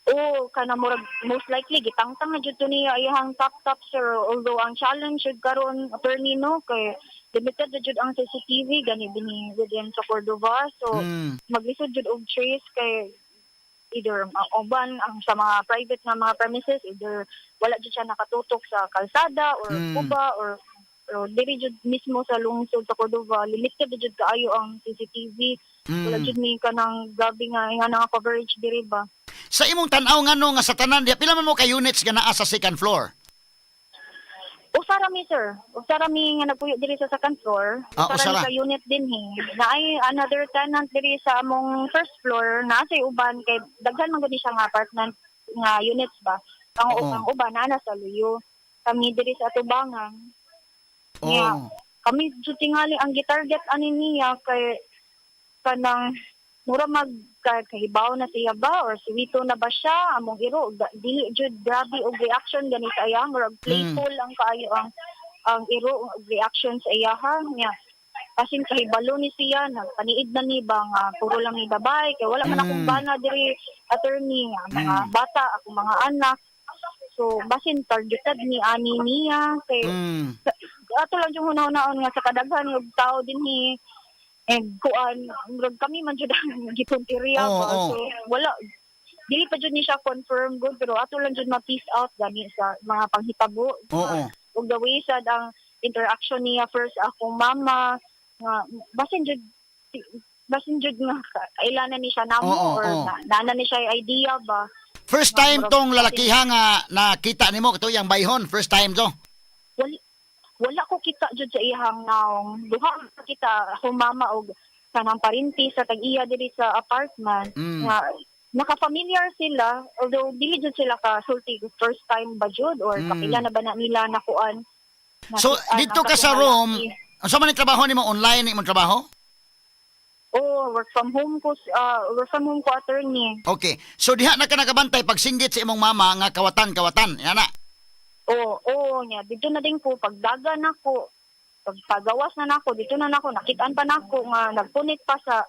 Oh, kana murag most likely gitangtang na jud to niya iyang top top, sir. Although ang challenge jud karon, attorney, no, kay limited na jud ang CCTV gani dinhi within sa Cordova, so maglisod jud og trace kay either ang uban ang sa mga private nga mga premises, either wala jud siya nakatutok sa kalsada or kuba or diri jud mismo sa lungsod sa Cordova, limited na jud kaayo ang CCTV. Wala jud ni kanang grabe nga nga coverage diri ba. Sa imong tan-aw, ngano nga sa tanan diha, pila man mo ka units nga naa sa second floor? Usa ra mi, sir. Usa ra mi nga nagpuyo diri sa second floor. Ah, Usa usa ra mi ra. ka unit dinhi. Naay another tenant diri sa among first floor, naa say uban kay daghan man gud ni siya nga apartment nga units ba. Ang ang uban naa na sa luyo. Kami diri sa atubangan. Nya, kami jud tingali ang gitarget ani niya kay kanang mura mag kahibaw na siya ba or suwito na ba siya among iro, dili jud grabe og reaction gani sa iya, murag playful ang kaayo ang iro og reaction sa iyaha niya. Asin kahibalo ni siya, nagpaniid na ni ba nga puro lang ni babay kay wala man akong bana diri, attorney, nga mga bata, akong mga anak, so basin targeted ni ani niya kay ato lang yung hunahunaon nga sa kadaghan og tao dinhi and kuan, murag kami man jud ang gipunteriya ba. So wala, dili pa jud ni siya confirm good, pero ato lang jud ma-piece out gani sa mga panghitabo ug the way sad ang interaction niya first akong mama nga basin jud nga kailanan ni siya namo or na ni siya idea ba. First time tong lalakiha nga nakita nimo kato yang bayhon, first time to? Wala, wala ko kita jud sa iyang naong. Duha man kita, akong mama og kanang parinti sa tag-iya diri sa apartment nga naka-familiar sila, although dili jud sila ka sulti first time ba jud or kapila na ba na nila nakuan. So Nakuan dito ang ka sa katong room, lalaki. unsa man ang trabaho nimo, online imong trabaho? Oh, work from home ko, work from home ko, attorney. Okay. So diha na ka nakabantay pag singgit sa imong mama nga kawatan kawatan, yan na. Oo, nya dito na din ko pagdaga nako, pag pagawas na nako, dito na nako nakitaan pa nako nga nagpunit pa sa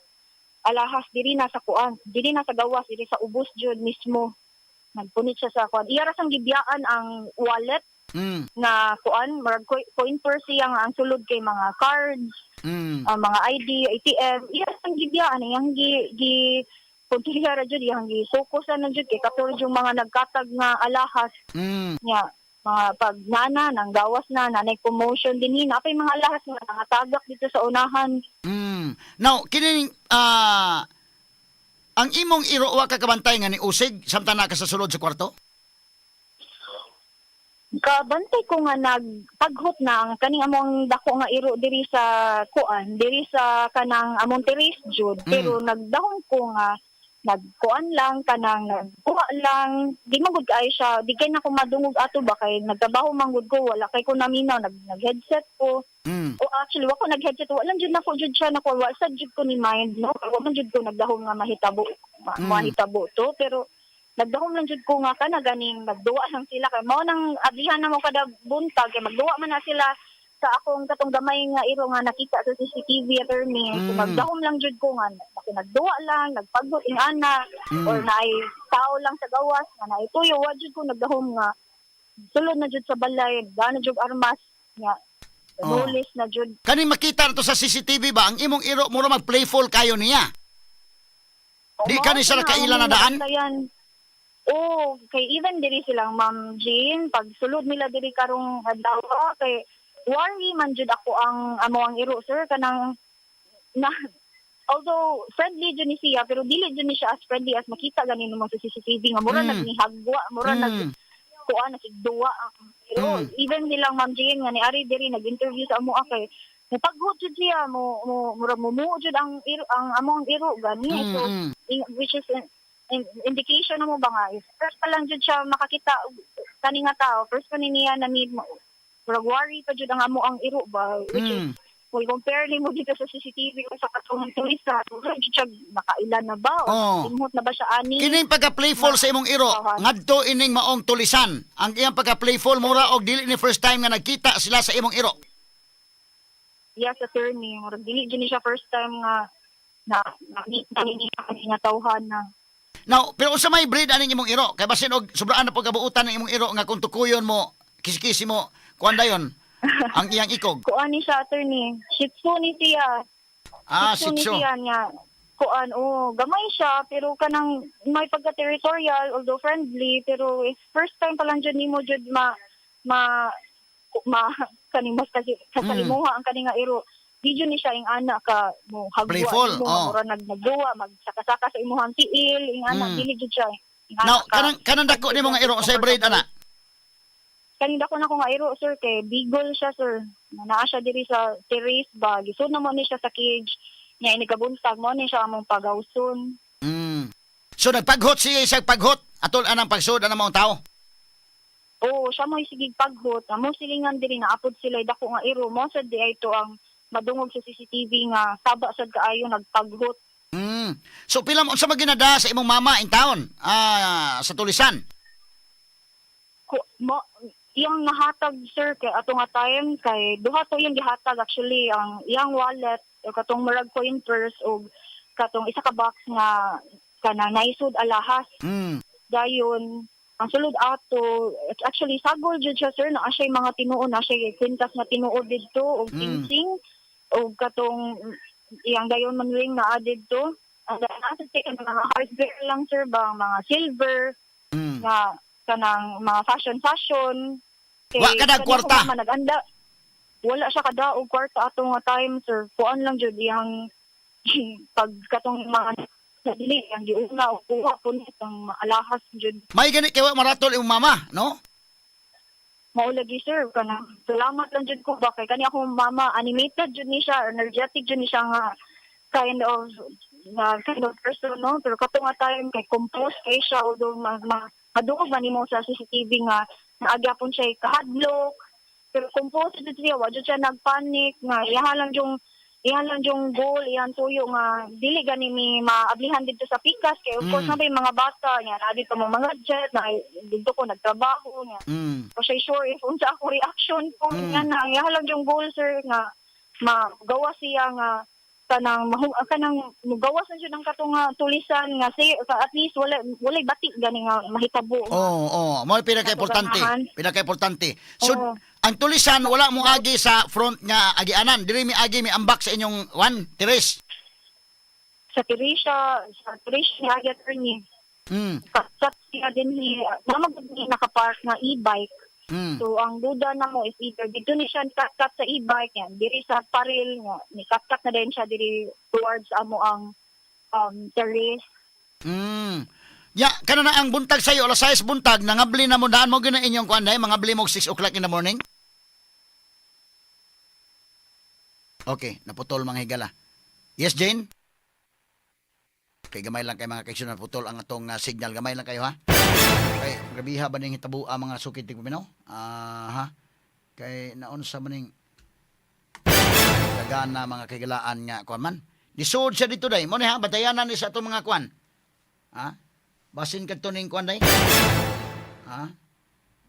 alahas diri na sa kuan, diri na sa gawas, diri sa ubos jud mismo. Nagpunit siya sa kuan. Iya ra sang gibiyaan ang wallet nga kuan, murag coin purse siya nga ang sulod kay mga cards, ang mga ID, ATM, iya sang gibiyaan, iyang gi gi puntiya ra jud, iyang gi focus na jud kay katulad yung mga nagkatag nga alahas nya mga pag nana nang gawas na nanay commotion din hi napay mga alahas nga nangatagak dito sa unahan. Now, kining ang imong iro, wa ka kabantay nga ni usig samtang naa ka sa sulod sa kwarto? Kabantay ko nga nagpaghot na ang kaning among dako nga iro diri sa kuan, diri sa kanang among terrace jud, pero nagdahom ko nga nagkuan lang, kanang nagkuha lang, di man gud kaayo siya, di kay na ko madungog ato ba kay nagtrabaho man gud ko, wala kay ko naminaw, nag headset ko. O actually wa ko nag-headset, wala lang jud nako jud siya nako, wa sad jud ko ni mind, no, wa man jud ko nagdahom nga mahitabo mahitabo to, pero nagdahom lang jud ko nga kana ganing nagduwa lang sila kay mao nang ablihan na mo kada buntag kay magduwa man na sila sa akong katong gamay nga iro nga nakita sa CCTV, attorney. So nagdahom lang jud ko nga ako nagduwa lang, nagpaghot ing ana or naay tao lang sa gawas nga naay tuyo, wa jud ko nagdahom nga sulod na jud sa balay, gana jud armas nga nulis na jud. Kaning makita na to sa CCTV ba, ang imong iro mura mag playful kayo niya? Di Mao ka ni siya na nakaila among na daan? nabantayan. Oh, kay even diri silang Ma'am Jean, pag sulod nila diri karong adlaw kay worry man jud ako ang amo ang iro, sir, kanang na although friendly jud ni siya, pero dili jud ni siya as friendly as makita ganin mo sa CCTV nga mura nagnihagwa, mura nag kuan, nakigduwa ang iro. Even silang Ma'am Jean nga ni ari diri nag-interview sa amo kay Mupaghot jud siya, mo mo mura mumuo jud ang iro, ang among iro gani. So which is indication na mo ba nga if first pa lang jud siya makakita og kani nga tao, first pa ni niya na meet mo, murag worry pa jud ang amo ang iro ba, which is kung compare nimo dito sa CCTV o sa katong turista, murag jud siya nakailan na ba o imhot na ba siya ani. Kining pagka-playful sa imong iro, ngadto ining maong tulisan. Ang iyang pagka-playful mura og dili ni first time nga nagkita sila sa imong iro. Yes, attorney. Murag dili jud ni siya first time nga na na-meet na niya kani nga tawhan na. Now, pero unsa may breed aning imong iro? Kay basin og sobraan na pagkabuutan ng imong iro nga kung tukuyon mo, kisikisi mo, kuan dayon ang iyang ikog. Kuan ni siya, attorney. Shih Tzu ni siya. Ah, Shih Tzu ni Shih Tzu. siya niya. Kuan, oh, gamay siya pero kanang may pagka-territorial, although friendly, pero if first time pa lang jud nimo jud ma ma ma kaning mas kasi kasalimuha ang kani nga iro, di jud ni siya ing ana ka mo hagwa Playful, nimo, mura nagduwa, magsaka-saka sa imuhang tiil ing ana, dili jud siya ing ana Now, ka. kanang dako nimo nga iro, sa breed ana? Kaning dako na ko nga iro, sir, kay beagle siya, sir. Naa siya diri sa terrace ba, gisud na mo ni siya sa cage niya inikabuntag mo ni siya among pagawson. So nagpaghot siya isang paghot atol anang pagsud anang maong tao. Oo, siya mo sige paghot. Amo silingan diri na apod sila dako nga iro mo sad di ay to ang madungog sa CCTV nga saba sad kaayo nagpaghot. So pila mo unsa man ginada sa imong mama in town? Ah, sa tulisan. Ko, mo iyang nahatag, sir, kay ato nga time kay duha to yung gihatag actually, ang iyang wallet o katong murag coin purse og katong isa ka box nga kanang naisud alahas. Dayon ang sulod ato, actually sagol jud siya, sir, naa siya mga tinuod, naa siya kwintas nga tinuod didto og singsing og katong iyang dayon man ring naa didto. Ang nasa siya kanang mga hardware lang, sir ba, mga silver nga kanang mga fashion fashion. Kay Wa ka kani kwarta? akong mama nag-anda, wala siya kada og kwarta ato nga time, sir. Kuan lang jud iyang pag katong mga dili ang giuna og kuha punit ang alahas jud. May gani kay wa maratol imong mama, no? Mao lagi, sir, kanang salamat lang jud ko ba kay kani akong mama, animated jud ni siya, energetic jud ni siya nga kind of person, no? Pero kato nga time kay composed kay siya, although ma madungog man nimo sa CCTV nga naagyapon siya kahadlok, pero composed jud siya, wa jud siya nagpanic nga iyahan lang yung goal, iyahan tuyo nga dili gani mi maablihan didto sa pikas kay of course na yung mga bata nga naa dito mo mga jet na didto ko nagtrabaho nga. So siya sure if unsa ako reaction ko nga na iyahan lang yung goal, sir, nga magawa siya nga kanang kanang mugawas na siya ng katong nga tulisan nga say, at least wala walay bati gani nga mahitabo. Oo. Mo pinaka-importante. Ganahan. Pinaka-importante. So, Oo. Ang tulisan wala mo agi sa front nga agianan. Dili mi agi mi ambak sa inyong one terrace. Sa Teresia niya agi, attorney. Kat siya din ni mama gud ni nakapark nga e-bike. So ang duda na mo is either dito ni siya cut sa e-bike yan, diri sa paril nga ni cut na din siya diri towards amo ang terrace. Ya, kana na ang buntag sayo, alas 6 buntag, nangabli na mo daan mo gina inyong kuan day, mangabli mo 6 o'clock in the morning. Okay, naputol, mga higala. Yes, Jane? Okay, gamay lang kay mga kaigsoon, naputol ang atong signal. Gamay lang kayo ha. Kay grabiha ba ning hitabo ang mga sukit ti paminaw? Ah, ha. Kay naunsa man ning dagana mga kahigalaan nga kuan man. Nisud siya dito day. Mo ni ha, batayanan ni sa atong mga kuan. Ha? Basin kadto ning kuan day. Ha?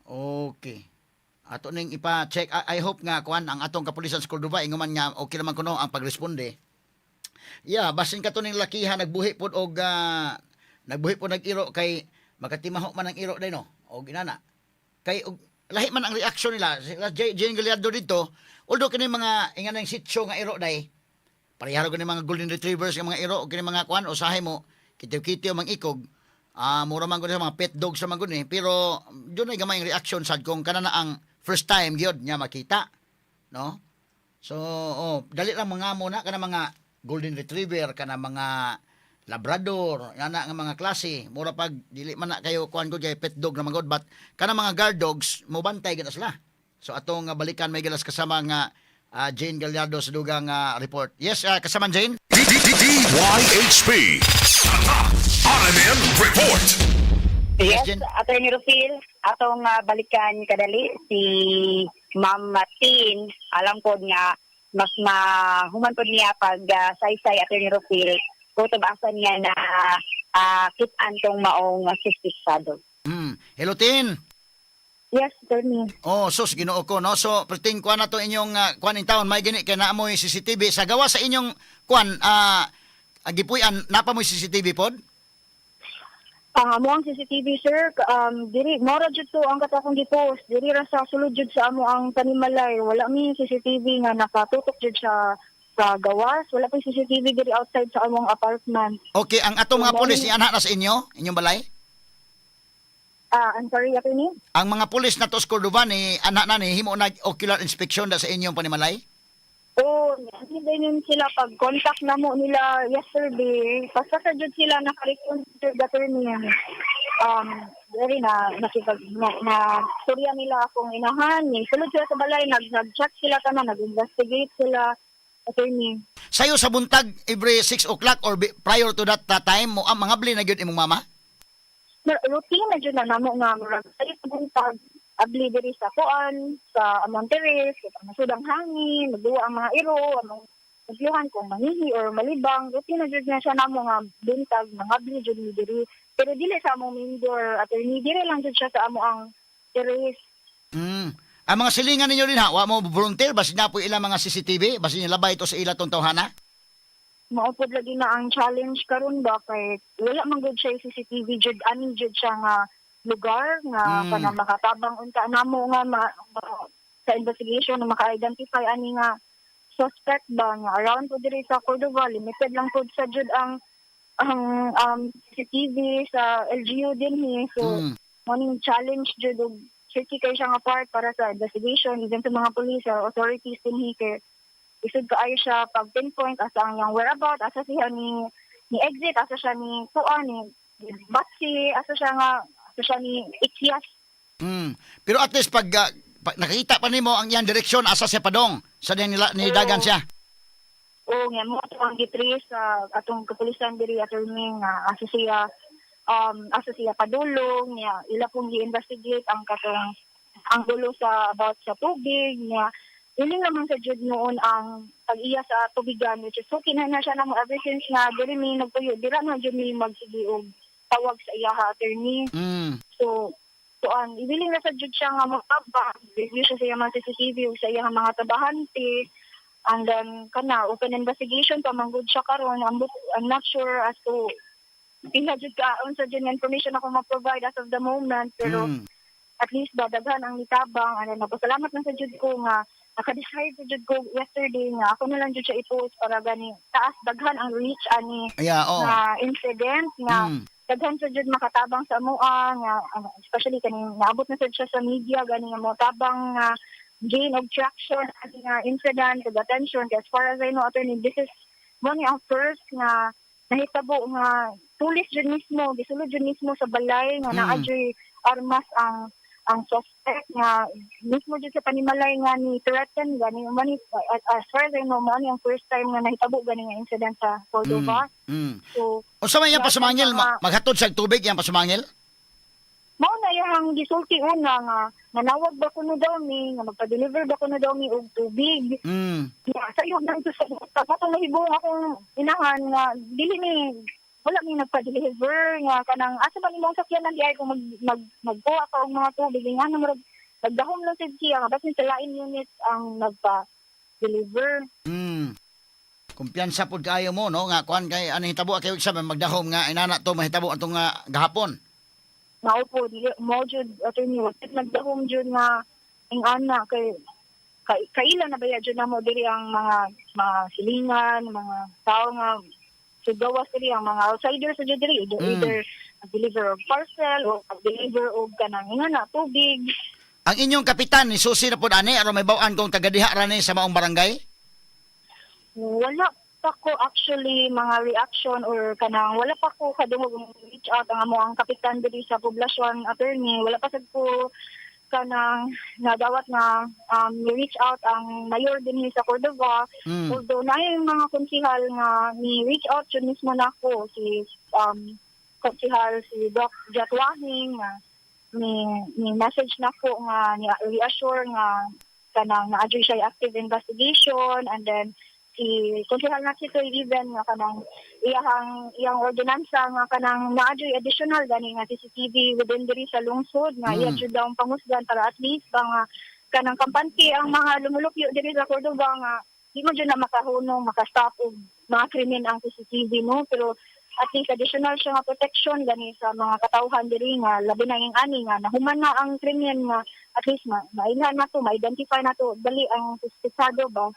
Okay. Ato ning ipa-check. I hope nga kuan ang atong kapulisan sa Cordova ingon man nga okay naman kuno ang pagresponde. Yeah, basin kato ning lakihan nagbuhi pod og nagbuhi pod nag-iro kay makatimaho man ang iro day, no. Og inana. Kay og lahi man ang reaction nila. Sila Jane Gallardo dito, although kini mga ingan ng sitio nga iro day, pareharo kini mga golden retrievers nga mga iro o kini mga kuan usahay mo kitiw-kitiw mang ikog. Ah, mura man gud sa mga pet dogs sa man gud ni, pero doon ay gamay ang reaction sad kung kana na ang first time gyud niya makita, no? So, oh, dali lang mga mo na kana mga golden retriever, kana mga labrador, yana nga mga klase. Mura pag dili man na kayo kuan gud kay pet dog na man gud, but kana mga guard dogs mobantay gid na sila. So atong nga balikan may gilas kasama nga Jane Gallardo sa dugang report. Yes, kasaman Jane. DYHP. RMN Report. Yes, Attorney Rufil, atong balikan kadali si Ma'am Martin. Alam ko nga mas mahuman po niya pag saysay, Attorney Rufil, kutob asa niya na kit-an tong maong suspitsado. Hello, Tin. Yes, Attorney. Oh, sus, Ginoo ko, no. So, perting kuan na to inyong kuan in town, may gini kay naa mo'y CCTV sa gawa sa inyong kuan gipuy-an, napa mo'y CCTV pod? Ang amo ang CCTV, sir, diri mora jud to ang katakong gipost, diri ra sa sulod jud sa amo ang panimalay. Wala mi CCTV nga nakatutok jud sa gawas, wala pa CCTV diri outside sa among apartment. Okay, ang atong mga pulis ni anha na sa inyo, inyong balay? Ah, I'm sorry, Attorney. Ang mga pulis na to sa Cordova ni anha na ni himo na ocular inspection da sa inyong panimalay? Oh, hindi din sila pag contact na mo nila yesterday. Basta sa jud sila naka-respond to the attorney. Diri na nakipag na storya nila akong inahan. Ni sulod sila sa balay, nag nag-check sila tanan, nag-investigate sila, Attorney. Sayo sa buntag every 6 o'clock or prior to that time mo ang mga bli na gyud imong mama? Na, routine na jud na namo nga murag sa buntag abli diri sa kuan sa among terrace, masudang hangin, magduwa ang mga iro, among nagyuhan kung mangihi or malibang. Routine na jud na siya namo nga buntag mangabli jud mi diri, pero dili sa among main door, Attorney, diri lang jud siya sa amo ang terrace. Ang mga silingan ninyo din ha, wa mo volunteer basin na po ilang mga CCTV, basin labay ito sa ila tong tawhana? Mao pod lagi na ang challenge karon ba kay wala man gud siya CCTV jud ani jud siya nga lugar nga kanang makatabang unta namo nga sa investigation na maka-identify ani nga suspect ba nga around po diri sa Cordova. Limited lang pod sa jud ang CCTV sa LGU dinhi, so mo ning challenge jud og tricky kay siya nga part para sa investigation, even sa mga police or authorities dinhi, kay isod kaayo siya pag pinpoint asa ang iyang whereabout, asa siya ni exit, asa siya ni kuan ni batsi, asa siya nga asa siya ni ikyas. Pero at least pag nakita pa nimo ang iyang direksyon asa siya padong sa nila ni dagan siya. O nga mo ato ang gitrace sa atong kapulisan diri, Attorney, nga asa siya padulong niya. Ila pong gi-investigate ang katong ang dulo sa about sa tubig niya. Iling naman sa jud noon ang pag-iya sa tubigan, which is okay na na siya namo ever since na diri mi nagpuyo. Dira na jud mi magsige og tawag sa iya, Attorney. So tuan iwiling na sa jud siya nga motabang, review siya sa iyang mga CCTV ug sa iyang mga tabahante, and then kana open investigation pa man gud siya karon. I'm not sure as to pila jud ka unsa jud nga information ako ma-provide as of the moment, pero at least ba daghan ang nitabang. Ano, nagpasalamat lang sa jud ko nga naka-decide sa jud ko yesterday nga ako na lang jud siya i-post para gani taas daghan ang reach ani nga incident nga daghan sa jud makatabang sa amoa nga especially kaning naabot na sad siya sa media, gani nga mo tabang nga gain of traction ani nga incident ug attention. Kay as far as I know, Attorney, this is mo ni ang first nga nahitabo nga pulis jud mismo gisulod jud mismo sa balay nga naa jud armas ang suspect nga mismo jud sa panimalay nga ni threaten. Gani mo ni as far as I know, mo ni ang first time nga nahitabo gani nga incident sa Cordova. So Unsa man iyang pasumangil? Maghatod sa tubig iyang pasumangil? Mao na iyang gisulti una nga nanawag ba kuno daw mi nga magpa-deliver ba kuno daw mi og tubig. Ya, sa iyo nang sa katong nahibong akong inahan nga dili ni wala mi nagpa-deliver nga kanang asa ba nimong sakyanan di ay kung mag, mag magkuha ka og mga tubig nga ano murag nagdahom lang sad siya nga basin sa lain unit ang nagpa-deliver. Kumpiyansa pud kaayo mo, no, nga kuan kay ano hitabo kay sa magdahom nga inana to mahitabo atong gahapon. Mao po dili mo jud, Attorney, wa jud nagdahom jud nga ing ana kay kaila na baya jud namo diri ang mga silingan, mga tao nga sugawas diri, ang mga outsiders sa jud diri, either, either deliver og parcel o deliver og kanang ingana tubig. Ang inyong kapitan ni susi na pud ani aron may baw-an kung taga diha ra ni sa maong barangay? Wala pa ko actually mga reaction or kanang wala pa ko kadungog reach out ang amo ang kapitan diri sa poblasyon, Attorney. Wala pa sad ko. Kanang nadawat nga ni-reach out ang mayor dinhi sa Cordova. Although na yung mga konsihal nga ni reach out yun mismo nako, si konsihal si Doc Jatwahing nga ni message nako nga ni reassure nga kanang naa siya active investigation, and then si konsehal na si Toy even nga kanang iyang ordinansa nga kanang naa additional gani nga CCTV within diri sa lungsod nga iya jud daw ang panghusgan para at least ba nga kanang kampante ang mga lumulupyo diri sa Cordova nga di mo jud na makahunong makastop og mga krimen ang CCTV, no, pero at least additional siya nga protection gani sa mga katawhan diri nga labi na yung ani nga nahuman na ang krimen nga at least mailhan na to, ma-identify na to dali ang suspetsado ba.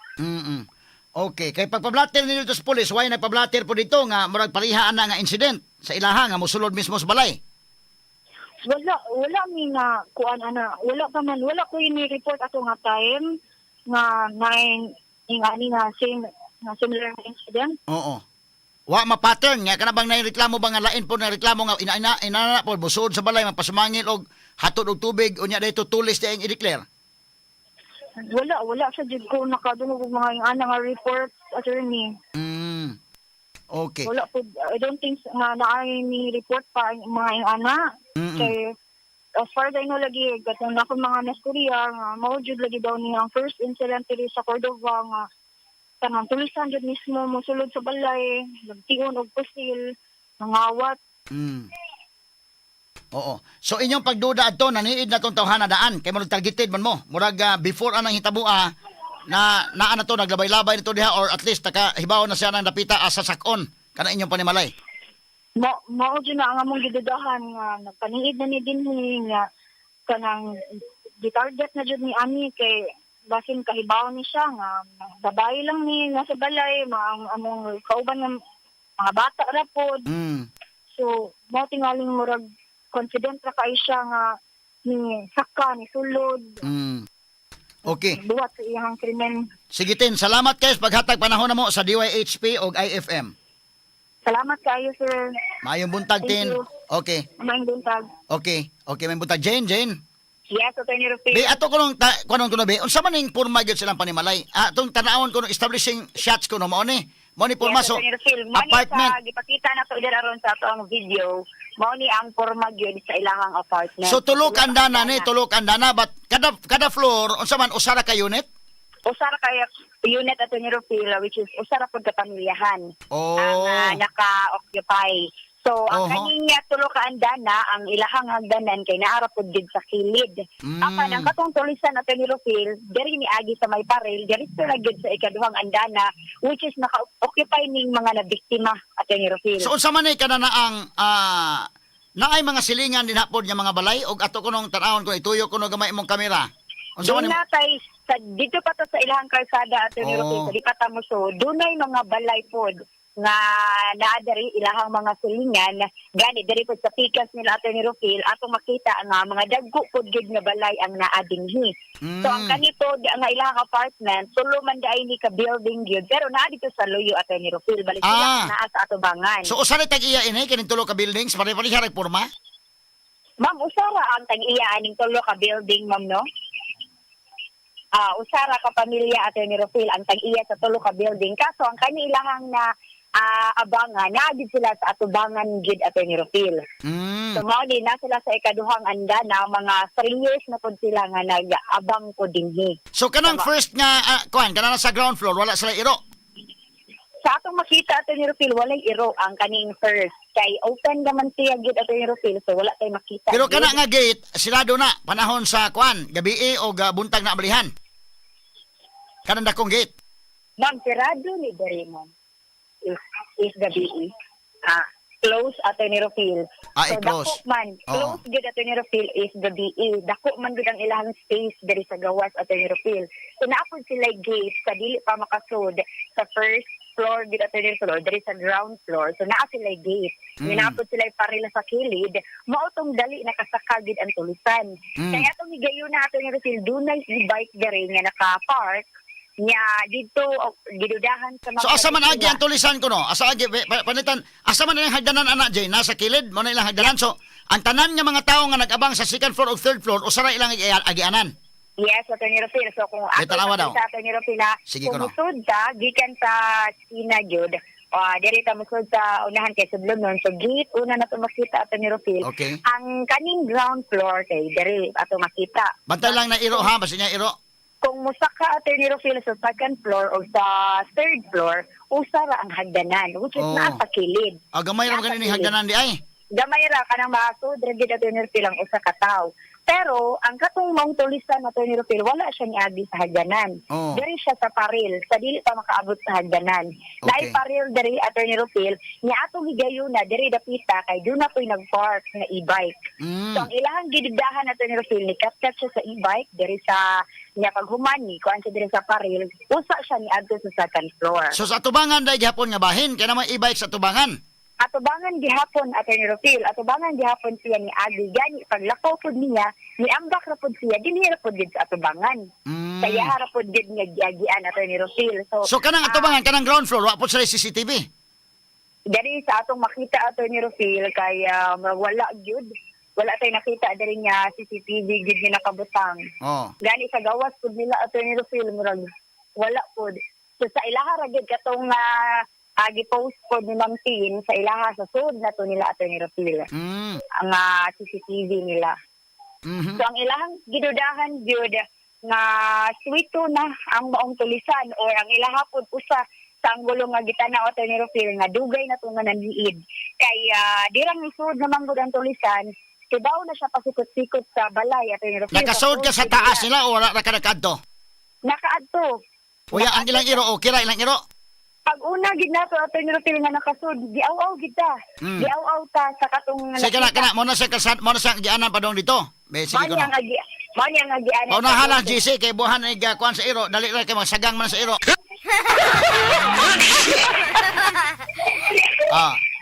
Okay, kay pagpablatter ninyo sa police, why nagpablatter po dito nga murag parihaan na nga incident sa ilaha nga mosulod mismo sa balay? Wala mi na kuan ana, wala pa man, wala ko ni report ato nga time nga nine ing ani nga same nga similar nga incident. Oo. Wa ma-pattern nga kana bang naireklamo ba nga lain po na reklamo nga ina ina po busod sa balay, mapasumangil og hatod og tubig, unya dito tulis di ang i-declare. Wala sa jud ko nakadungog og mga ing ana nga report, attorney. Okay. Wala po, I don't think nga naay ni report pa ang mga ing ana. Kay as far as I know lagi, katong nako mga nastorya nga mao jud lagi daw niya ang first incident diri sa Cordova nga kanang tulisan jud mismo mosulod sa balay, nagtion og pusil, nangawat. Oo. So inyong pagduda adto naniid na tong tawhana daan kay murag targeted man mo. Murag before anang hitabua na naa na to, naglabay-labay nito diha, or at least nakahibaw na siya ng dapita asa sakon kana inyong panimalay. Mao jud na ang among gidudahan nga nagpaniid na ni dinhi nga kanang gitarget na jud ni ani kay basin kahibaw ni siya nga babae lang ni nasa balay, mga ang among kauban nga mga bata ra pod. So mao tingaling murag confident ra kay siya nga ni saka ni sulod buhat sa iyang krimen. Sige Tin, salamat kayo sa paghatag panahon na mo sa DYHP og IFM. Salamat kayo, sir. Maayong buntag, Thank Tin. you. Okay. Maayong buntag. Okay, maayong buntag. Jane, Jane. Yes, Attorney Rufil. Be, ato ko nung, kuanong kuno be, unsa man ning porma gyud silang panimalay? Ah, atong tanawon ko nung establishing shots ko no, mao ni. Mao ni porma. Yes, So, Attorney Rufil. Mao ni apartment. sa gipakita na to aron sa ato ang video, mao ni ang porma gyud sa ilahang apartment. So tulo ka andana ni, tulo ka andana, but kada floor unsa man, usa ra ka unit? Usa ra kay unit, Attorney Rufil, which is usa ra pud ka pamilyahan ang naka-occupy. So ang kaning tulo ka andana, ang ilahang hagdanan kay naa ra pud gid sa kilid. Apan ang katong tulisan, Attorney Rufil, diri niagi sa may paril, diri ra gid sa ikaduhang andana, which is naka-occupy ning mga nabiktima, Attorney Rufil. So unsa man ni kana na ang naay mga silingan din hapon nga mga balay og ato kunong tan-awon ko ituyo kuno gamay imong kamera. Unsa man Doon na kay sa dito pa to sa ilahang kalsada, Attorney Rufil, sa di pa ta mo, so dunay mga balay pod nga naa diri ilahang mga silingan. Gani diri pod sa pikas nila, Attorney Rufil, atong makita nga mga dagko pod gyud nga balay ang naa dinhi. So ang kani pod nga ilahang apartment, tulo man diay ni ka building gyud, pero naa dito sa luyo, Attorney Rufil, bali sila ang naa sa atubangan. So usa ra tag-iya ini kining tulo ka buildings, pare-pareha ra porma? Ma'am, usara ang tag-iya aning tulo ka building, ma'am, no? Ah, usara ka pamilya, Attorney Rufil, ang tag-iya sa tulo ka building. Kaso ang kanilang na abangan, naa gid sila sa atubangan gid, Attorney Rufil. So mao din na sila sa ikaduhang andana, mga 3 years na pud sila nga nag-abang ko dinhi. So kanang first nga kuan kana sa ground floor, wala sila iro. Sa atong makita, Attorney Rufil, walay iro ang kaning first kay open naman siya gid, Attorney Rufil, so wala tay makita Pero kana gid. nga gate sirado na panahon sa kuan, gabi o buntag na ablihan. Kanang dakong gate. Ma'am, sirado ni diri, ma'am. If gabi. Ah, close, Attorney Rufil. Ah, So, i-close. dako man, close gid, Attorney Rufil, if gabi. Dako man gid ang ilahang space diri sa gawas, Attorney Rufil. So naa pod sila gate sa dili pa makasud sa first floor gid, Attorney Rufil, or diri sa ground floor. So naa sila gate. Naa pod sila parila sa kilid. Mao tong dali nakasaka gid ang tulisan. Kaya atong higayon na, Attorney Rufil, dunay e-bike diri nga naka-park. Nya didto gidudahan sa mga So asa man agi biktima. ang tulisan ko no? Asa agi panitan asa man ilang hagdanan ana Jay nasa kilid mo na ilang hagdanan. So ang tanan nga mga tawo nga nag-abang sa second floor o third floor usa ra ilang agianan. Yes, Attorney Rufil. So kung May tanawa daw. sa Attorney Rufil na Sige, kung kuno. musud ta, gikan sa China gyud, diri ta musud sa unahan kay sudlon nun. So gate una na to makita, Attorney Rufil. Okay. Ang kaning ground floor kay diri ato makita. Bantay lang na iro ha, basta niya iro. Kung musaka, Attorney Rufil, sa second floor o sa third floor, usa ra ang hagdanan, which is Oh. naa sa kilid. Ah, gamay ra Nasa man ganing kilid. hagdanan di ay. Gamay ra kanang maasud ra gid, Attorney Rufil, ang usa ka tawo. Pero ang katong maong tulisan, Attorney Rufil, wala siya niagi sa hagdanan. Oh. Diri siya sa paril, sa dili pa makaabot sa hagdanan. Naay paril diri, Attorney Rufil, niya atong higayuna diri dapita kay doon na po'y nag-park nga e-bike. So ang ilahang gidugdahan, Attorney Rufil, ni kat siya sa e-bike diri sa niya paghuman ni kuan siya diri sa paril, usa siya ni adto sa second floor. So sa atubangan dai gihapon nga bahin kay naman e-bike sa atubangan. Atubangan gihapon, Attorney Rufil, atubangan gihapon siya ni Agi. Gani paglakaw pud niya, niambak ra pud siya, dinhi ra pud gid sa atubangan. Kaya ra pud gid niya giagian, Attorney Rufil. So, So kanang atubangan kanang ground floor wa pud sila CCTV. Diri sa atong makita, Attorney Rufil, kay wala gyud. Wala tay nakita diri nga CCTV gyud nga nakabutang. Oh. Gani sa gawas pud nila, Attorney Rufil, murag wala pud. So sa ilaha ra gyud katong gi-post pod ni Ma'am Tin sa ilaha sa sud na to nila, Attorney Rufil. Ang CCTV nila. So ang ilahang gidudahan gyud nga swito na ang maong tulisan or ang ilaha pod usa sa anggulo nga gitanaw, Attorney Rufil, nga dugay na to nga naniid. Kay dirang isud na manggod ang tulisan, kibaw na siya pasikot-sikot sa balay, Attorney Rufil. Nakasud ka sa taas nila o wala ra ka nakaadto? Nakaadto. Uya ang ilang iro okay ra ilang iro. Pag una gid nato, Attorney Rufil, nga nakasud, giaw-aw gid ta. Giaw-aw ta sa katong Sige kana kana mo na sa kalsad mo na sa gianan pa dong dito. Be sige Mao ko niya no. ang mao niya ang agianan. Paunahan lang GC kay buhan ay kuan sa iro dali ra kay magsagang man sa iro. Mao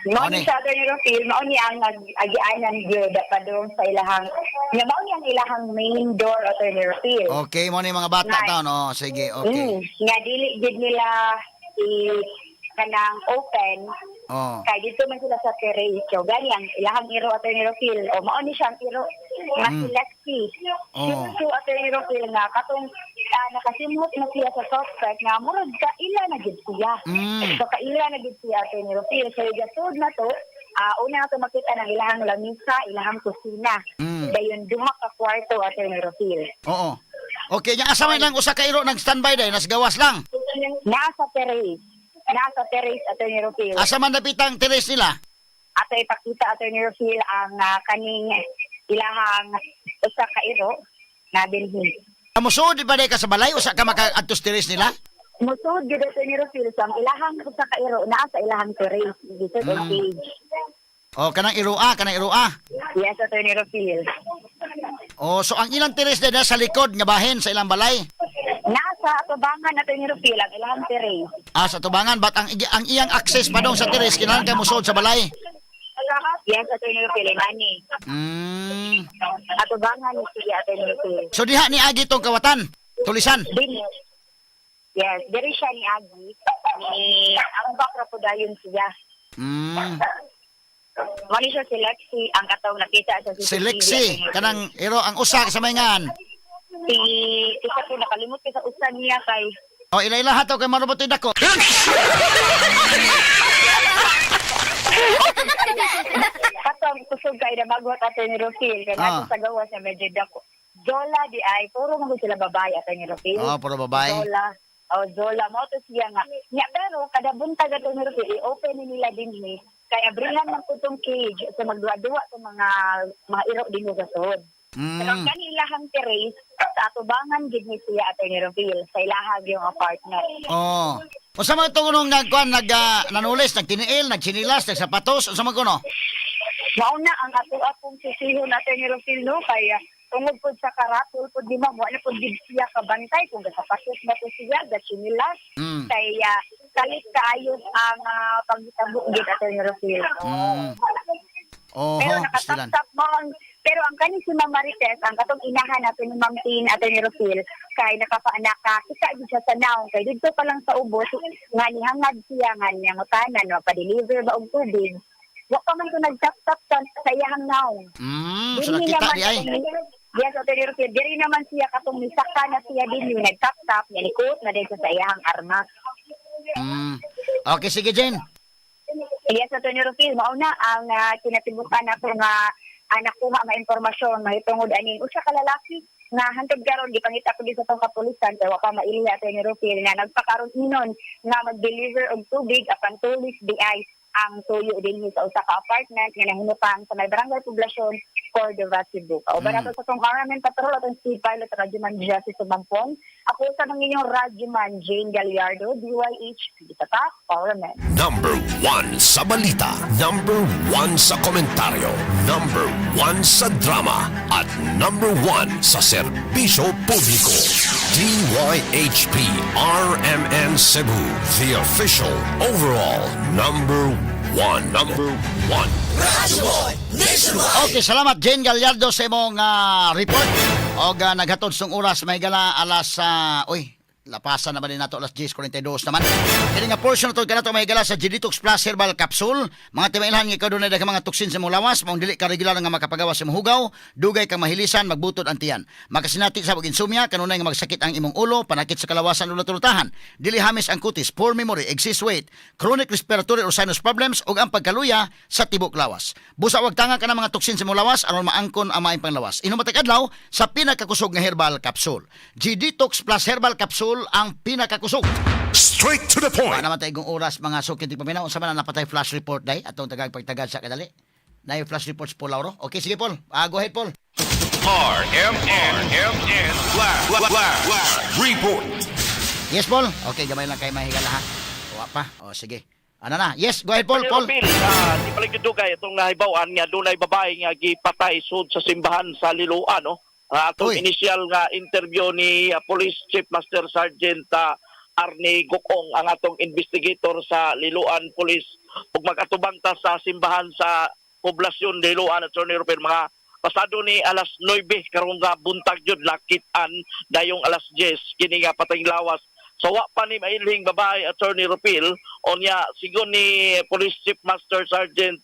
Mao ni ni. sa Attorney Rufil, mao ni ang agianan gyud padung sa ilahang nga mao ni ang ilahang main door, Attorney Rufil. Okay mo ni mga bata Nga- taon oh sige okay. Nga dili gid nila i kanang open Oh. kay dito man sila sa terrace. So gani ang ilahang iro, Attorney Rufil, o mao ni siya ang iro nga si Lexi. Oh. So Attorney Rufil nga katong nakasimhot na siya sa suspect nga murag kaila na gid siya. So kaila na gid siya, Attorney Rufil. So gasud na to, una na to makita ng ilahang lamisa, ilahang kusina. Dayon duha ka kwarto, Attorney Rufil. Oo. Okay, nya asa man lang usa ka iro nag standby dai nas gawas lang. Nasa terrace. Nasa terrace, Attorney Rufil. Asa man dapitang terrace nila? Ato ipakita, Attorney Rufil, ang kaning ilahang usa ka iro na bilhin. Musud ba day ka sa balay usa ka makaadto sa terrace nila? Musud gyud, Attorney Rufil, so ang ilahang usa ka iro naa sa ilahang terrace, gisud og cage. Oh, kanang iroa, kanang iroa. Yes, Attorney Rufil. Oh, so ang ilang terrace nila sa likod nga bahin sa ilang balay. Nasa atubangan, Attorney Rufil, ang ilahang terrace. Ah, sa tubangan but ang iyang access pa dong sa terrace kinahanglan kay musod sa balay. Yes, Attorney Rufil, ani. Atubangan ni siya, Attorney Rufil. So diha ni agi tong kawatan, tulisan. Dili. Yes, diri siya ni Agi. Ni ambak ra po dayon siya. Mao ni siya si Lexi ang katong nakita sa CCTV. Si Lexi, kanang iro ang usa sa mayngan. Si isa ko nakalimot ko sa usa niya kay Oh, ila-ila to kay marobot dako. Katong kusog kay na magwat, Attorney Rufil, kay nato sa gawas na medyo dako. Zola di ay puro man gud sila babae, Attorney Rufil. Oh, puro babae. Zola. Oh, Zola mo to siya nga. Nya pero kada buntag, Attorney Rufil, i-open ni nila dinhi kay abrihan man pud tong cage sa magduwa-duwa tong mga iro dinhi sa sud. Pero ang kanilahang terrace sa atubangan gid ni siya, Attorney Rufil, sa ilahang yung apartment. Oh. Unsa man itong unong nagkuan nag nanulis, nagtiniil, nagtsinilas, nagsapatos, unsa man kuno? Mao na ang ato akong susihon, Attorney Rufil, no, kay tungod pud sa karatol pud ni ma'am, wala pud gid siya kabantay kung gasapatos ba to siya, gatsinilas. Kay kalit kaayo ang paghitabo gid, Attorney Rufil. Oho, Pero stilan. nakatap mo ang Pero ang kaning si Ma'am Marites, ang katong inahan nato ni Ma'am Tin, Attorney Rufil, kay nakita gid siya sa naong kay didto pa lang sa ubos nga nihangad siya nga nangutana no, pa-deliver ba og tubig. Wa pa man ko nagtap-tap sa iyahang naong. So Dinhi nakita naman di ay. Yes, Attorney Rufil, diri naman siya katong misaka na siya din yung nagtap-tap, nilikot na din siya sa iyahang arma. Okay, sige, Jane. Yes, Attorney Rufil, mao na ang kinatibukan nato nga nakuha nga impormasyon mahitungod aning usa ka lalaki nga hantod karon gipangita ko sa atong kapulisan kay wa pa mailhi, Attorney Rufil, nga nagpakaron inon nga mag-deliver og tubig apan tulis di ay ang tuyo dinhi sa usa ka apartment nga nahimutang sa may Barangay Poblacion, Cordova, Cebu. Kauban nato sa atong RMN Patrol, atong speed pilot Radyoman Jesse Sumampong. Ako sa mga inyong Radyoman Jane Gallardo, DYHP, Tatak, RMN. Number one sa balita, number one sa komentaryo, number one sa drama, at number one sa serbisyo publiko. DYHP RMN Cebu, the official overall number one. Number one. Okay, salamat, Jane Gallardo, sa imong report. Og naghatod sa oras may gala alas uy, lapasan naman din nato, alas 10:42 naman. Kini nga portion nato kanato may gala sa Genetox Plus Herbal Capsule. Mga timailhan nga ikaw dunay daghang mga toksin sa imong lawas, maong dili ka regular nga makapagawas sa imong hugaw, dugay kang mahilisan, magbutod ang tiyan. Makasinati sa og insomnia, kanunay nga magsakit ang imong ulo, panakit sa kalawasan o latulutahan, dili hamis ang kutis, poor memory, excess weight, chronic respiratory or sinus problems ug ang pagkaluya sa tibok lawas. Busa wag tanga ka ng mga toksin sa imong lawas aron maangkon ang maayong panglawas. Inom matag adlaw sa pinakakusog nga herbal capsule. G-Detox Plus Herbal Capsule ang pinakakusog. Straight to the point. Wa naman tayo oras, mga sukit paminaw. Unsa man na napatay flash report day atong tagag pagtagad sa kadali. Na flash reports po, Lauro. Okay, sige, Paul. Go ahead, Paul. RMN MN Flash Flash Flash Report. Yes, Paul. Okay, gamay lang kay mahigala ha. Wa pa. O sige. Ano na? Yes, go ahead, Paul. Paul. Phil, di pala dugay itong nahibaw-an nga dunay babae nga gipatay sud sa simbahan sa Liloan, no? Atong initial nga interview ni Police Chief Master Sergeant Arnie Gukong, ang atong investigator sa Liloan Police, ug mag-atubang ta sa simbahan sa poblasyon Liloan, Attorney Ruper, mga pasado ni alas 9 karong nga buntag jud nakit-an dayong alas 10 kini nga patayng lawas. So wa pa ni mailhing babae, Attorney Rupil. Unya sigon ni Police Chief Master Sergeant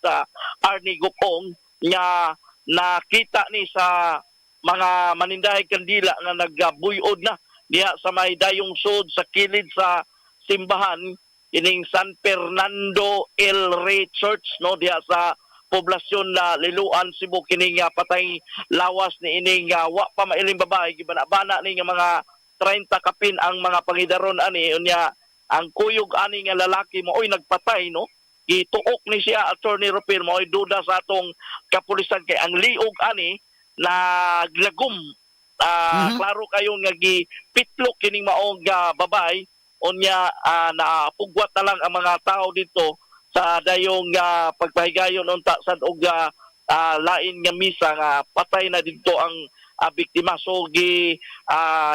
Arnie Gukong nga nakita ni sa mga manindahay kandila nga nagbuyod na diha sa may dayong sud sa kilid sa simbahan ining San Fernando El Rey Church, no, diha sa poblasyon na Liloan, Cebu, kini nga patay lawas ni ining wa pa mailing babae. Gibana-bana ni nga mga 30 kapin ang mga pangidaron ani. Unya ang kuyog ani nga lalaki maoy nagpatay, no, gituok ni siya, Attorney Rupil. Maoy duda sa atong kapulisan kay ang liog ani naglagom. Klaro kayo nga gipitlok kining maong babae. Unya napugwat na lang ang mga tao dito sa dayong pagpahigayon unta sad og lain nga misa nga patay na didto ang biktima. So gi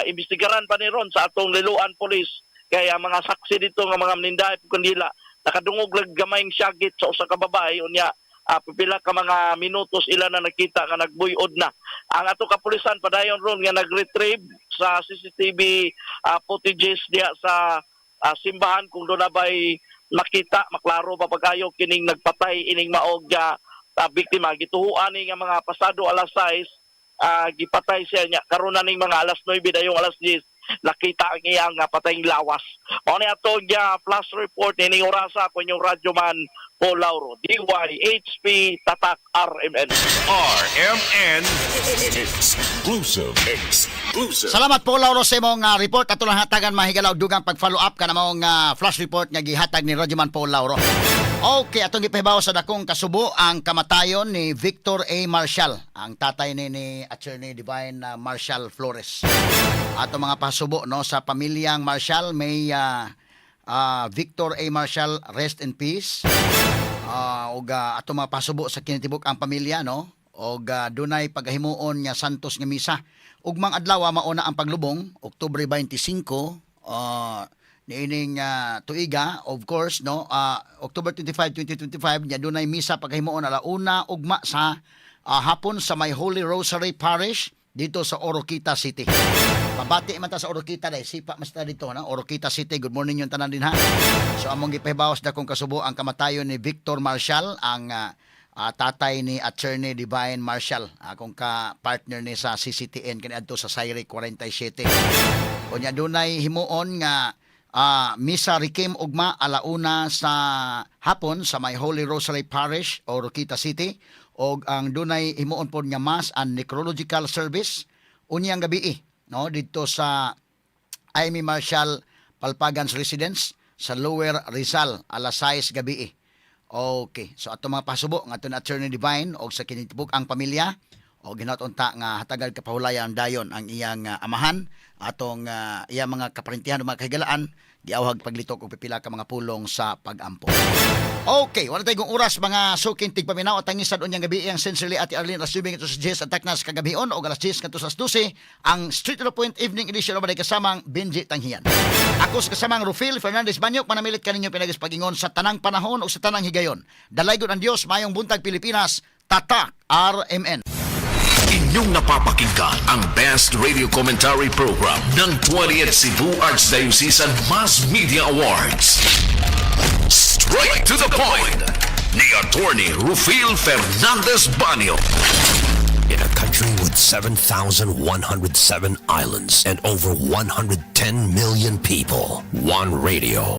imbestigaran pa ni ron sa atong Liloan Police kay ang mga saksi dito nga mga manindahay kandila nakadungog lang gamayng syagit sa usa ka babae. Unya pipila ka mga minutos ila na nakita nga nagbuyod na. Ang ato kapulisan padayon ron nga nag-retrieve sa CCTV footages diha sa simbahan kung doon na ba'y makita, maklaro pa pagkayo kining nagpatay ining maog biktima. Gituhuan ni nga mga pasado alas 6 gipatay siya niya. Karon na ning mga alas 9 dayong alas 10 nakita ang iyang patayng lawas. Mao ni ato nga flash report nining orasa ko inyong radyoman Paul Lauro, DYHP Tatak RMN. RMN Exclusive. Exclusive. Salamat po, Lauro, sa imong report. Ato lang hatagan mahigala og dugang pag-follow up kana maong flash report nga gihatag ni Radyoman Paul Lauro. Okay, atong gipahibaw sa dakong kasubo ang kamatayon ni Victor A. Marshall, ang tatay ni Attorney Divine Marshall Flores. Ato mga pasubo, no, sa pamilyang Marshall, may Victor A. Marshall rest in peace. Ug ato mga pasubo sa kinitibok ang pamilya, no, og dunay pagahimuon nga Santos nga misa ugmang adlaw. Mauna ang paglubong Oktubre 25 niining tuiga, of course, no, October 25, 2025 nya dunay misa pagahimuon ala-una ugma sa hapon sa May Holy Rosary Parish dito sa Oroquieta City. Pabati man ta sa Oroquieta dai, sipa mas ta dito na Oroquieta City. Good morning yung tanan din ha. So among gipahibawas dakong kasubo ang kamatayon ni Victor Marshall, ang tatay ni Attorney Divine Marshall, akong ka-partner ni sa CCTN kaniadto sa Sayre 47. Unya dunay himuon nga Misa Requiem ugma alauna sa hapon sa May Holy Rosary Parish, Oroquieta City, og ang dunay himuon pod nga mass and necrological service unyang gabi, no, didto sa Amy Marshall Palpagans Residence sa Lower Rizal alas 6 gabi. Okay. So ato mga pasubo nga aton Attorney Divine og sa kinitibuk ang pamilya og hinaot unta nga hatagan kapahulayan dayon ang iyang amahan, atong iyang mga kaparintihan o mga kahigalaan giawhag paglitok og pipila ka mga pulong sa pagampo. Okay, wala tayong oras, mga suking tigpaminaw, at tangisan unyang gabi ang sincerely Ate Arlene Rasubing ito sa 10 at taknas kagabion o alas 10 ngadto sa 12 ang Straight to the Point Evening Edition o kasamang Benji Tanghian. Ako sa kasamang Rufil Fernandez Banyok manamilit kaninyo pinagis pagingon sa tanang panahon o sa tanang higayon. Dalaygon ang Dios, mayong buntag, Pilipinas, Tatak RMN. Inyong napapakinggan ang Best Radio Commentary Program ng 20th Cebu Archdiocesan Mass Media Awards. Straight to the Point ni Attorney Rufil Fernandez Banyo. In a country with 7,107 islands and over 110 million people, one radio.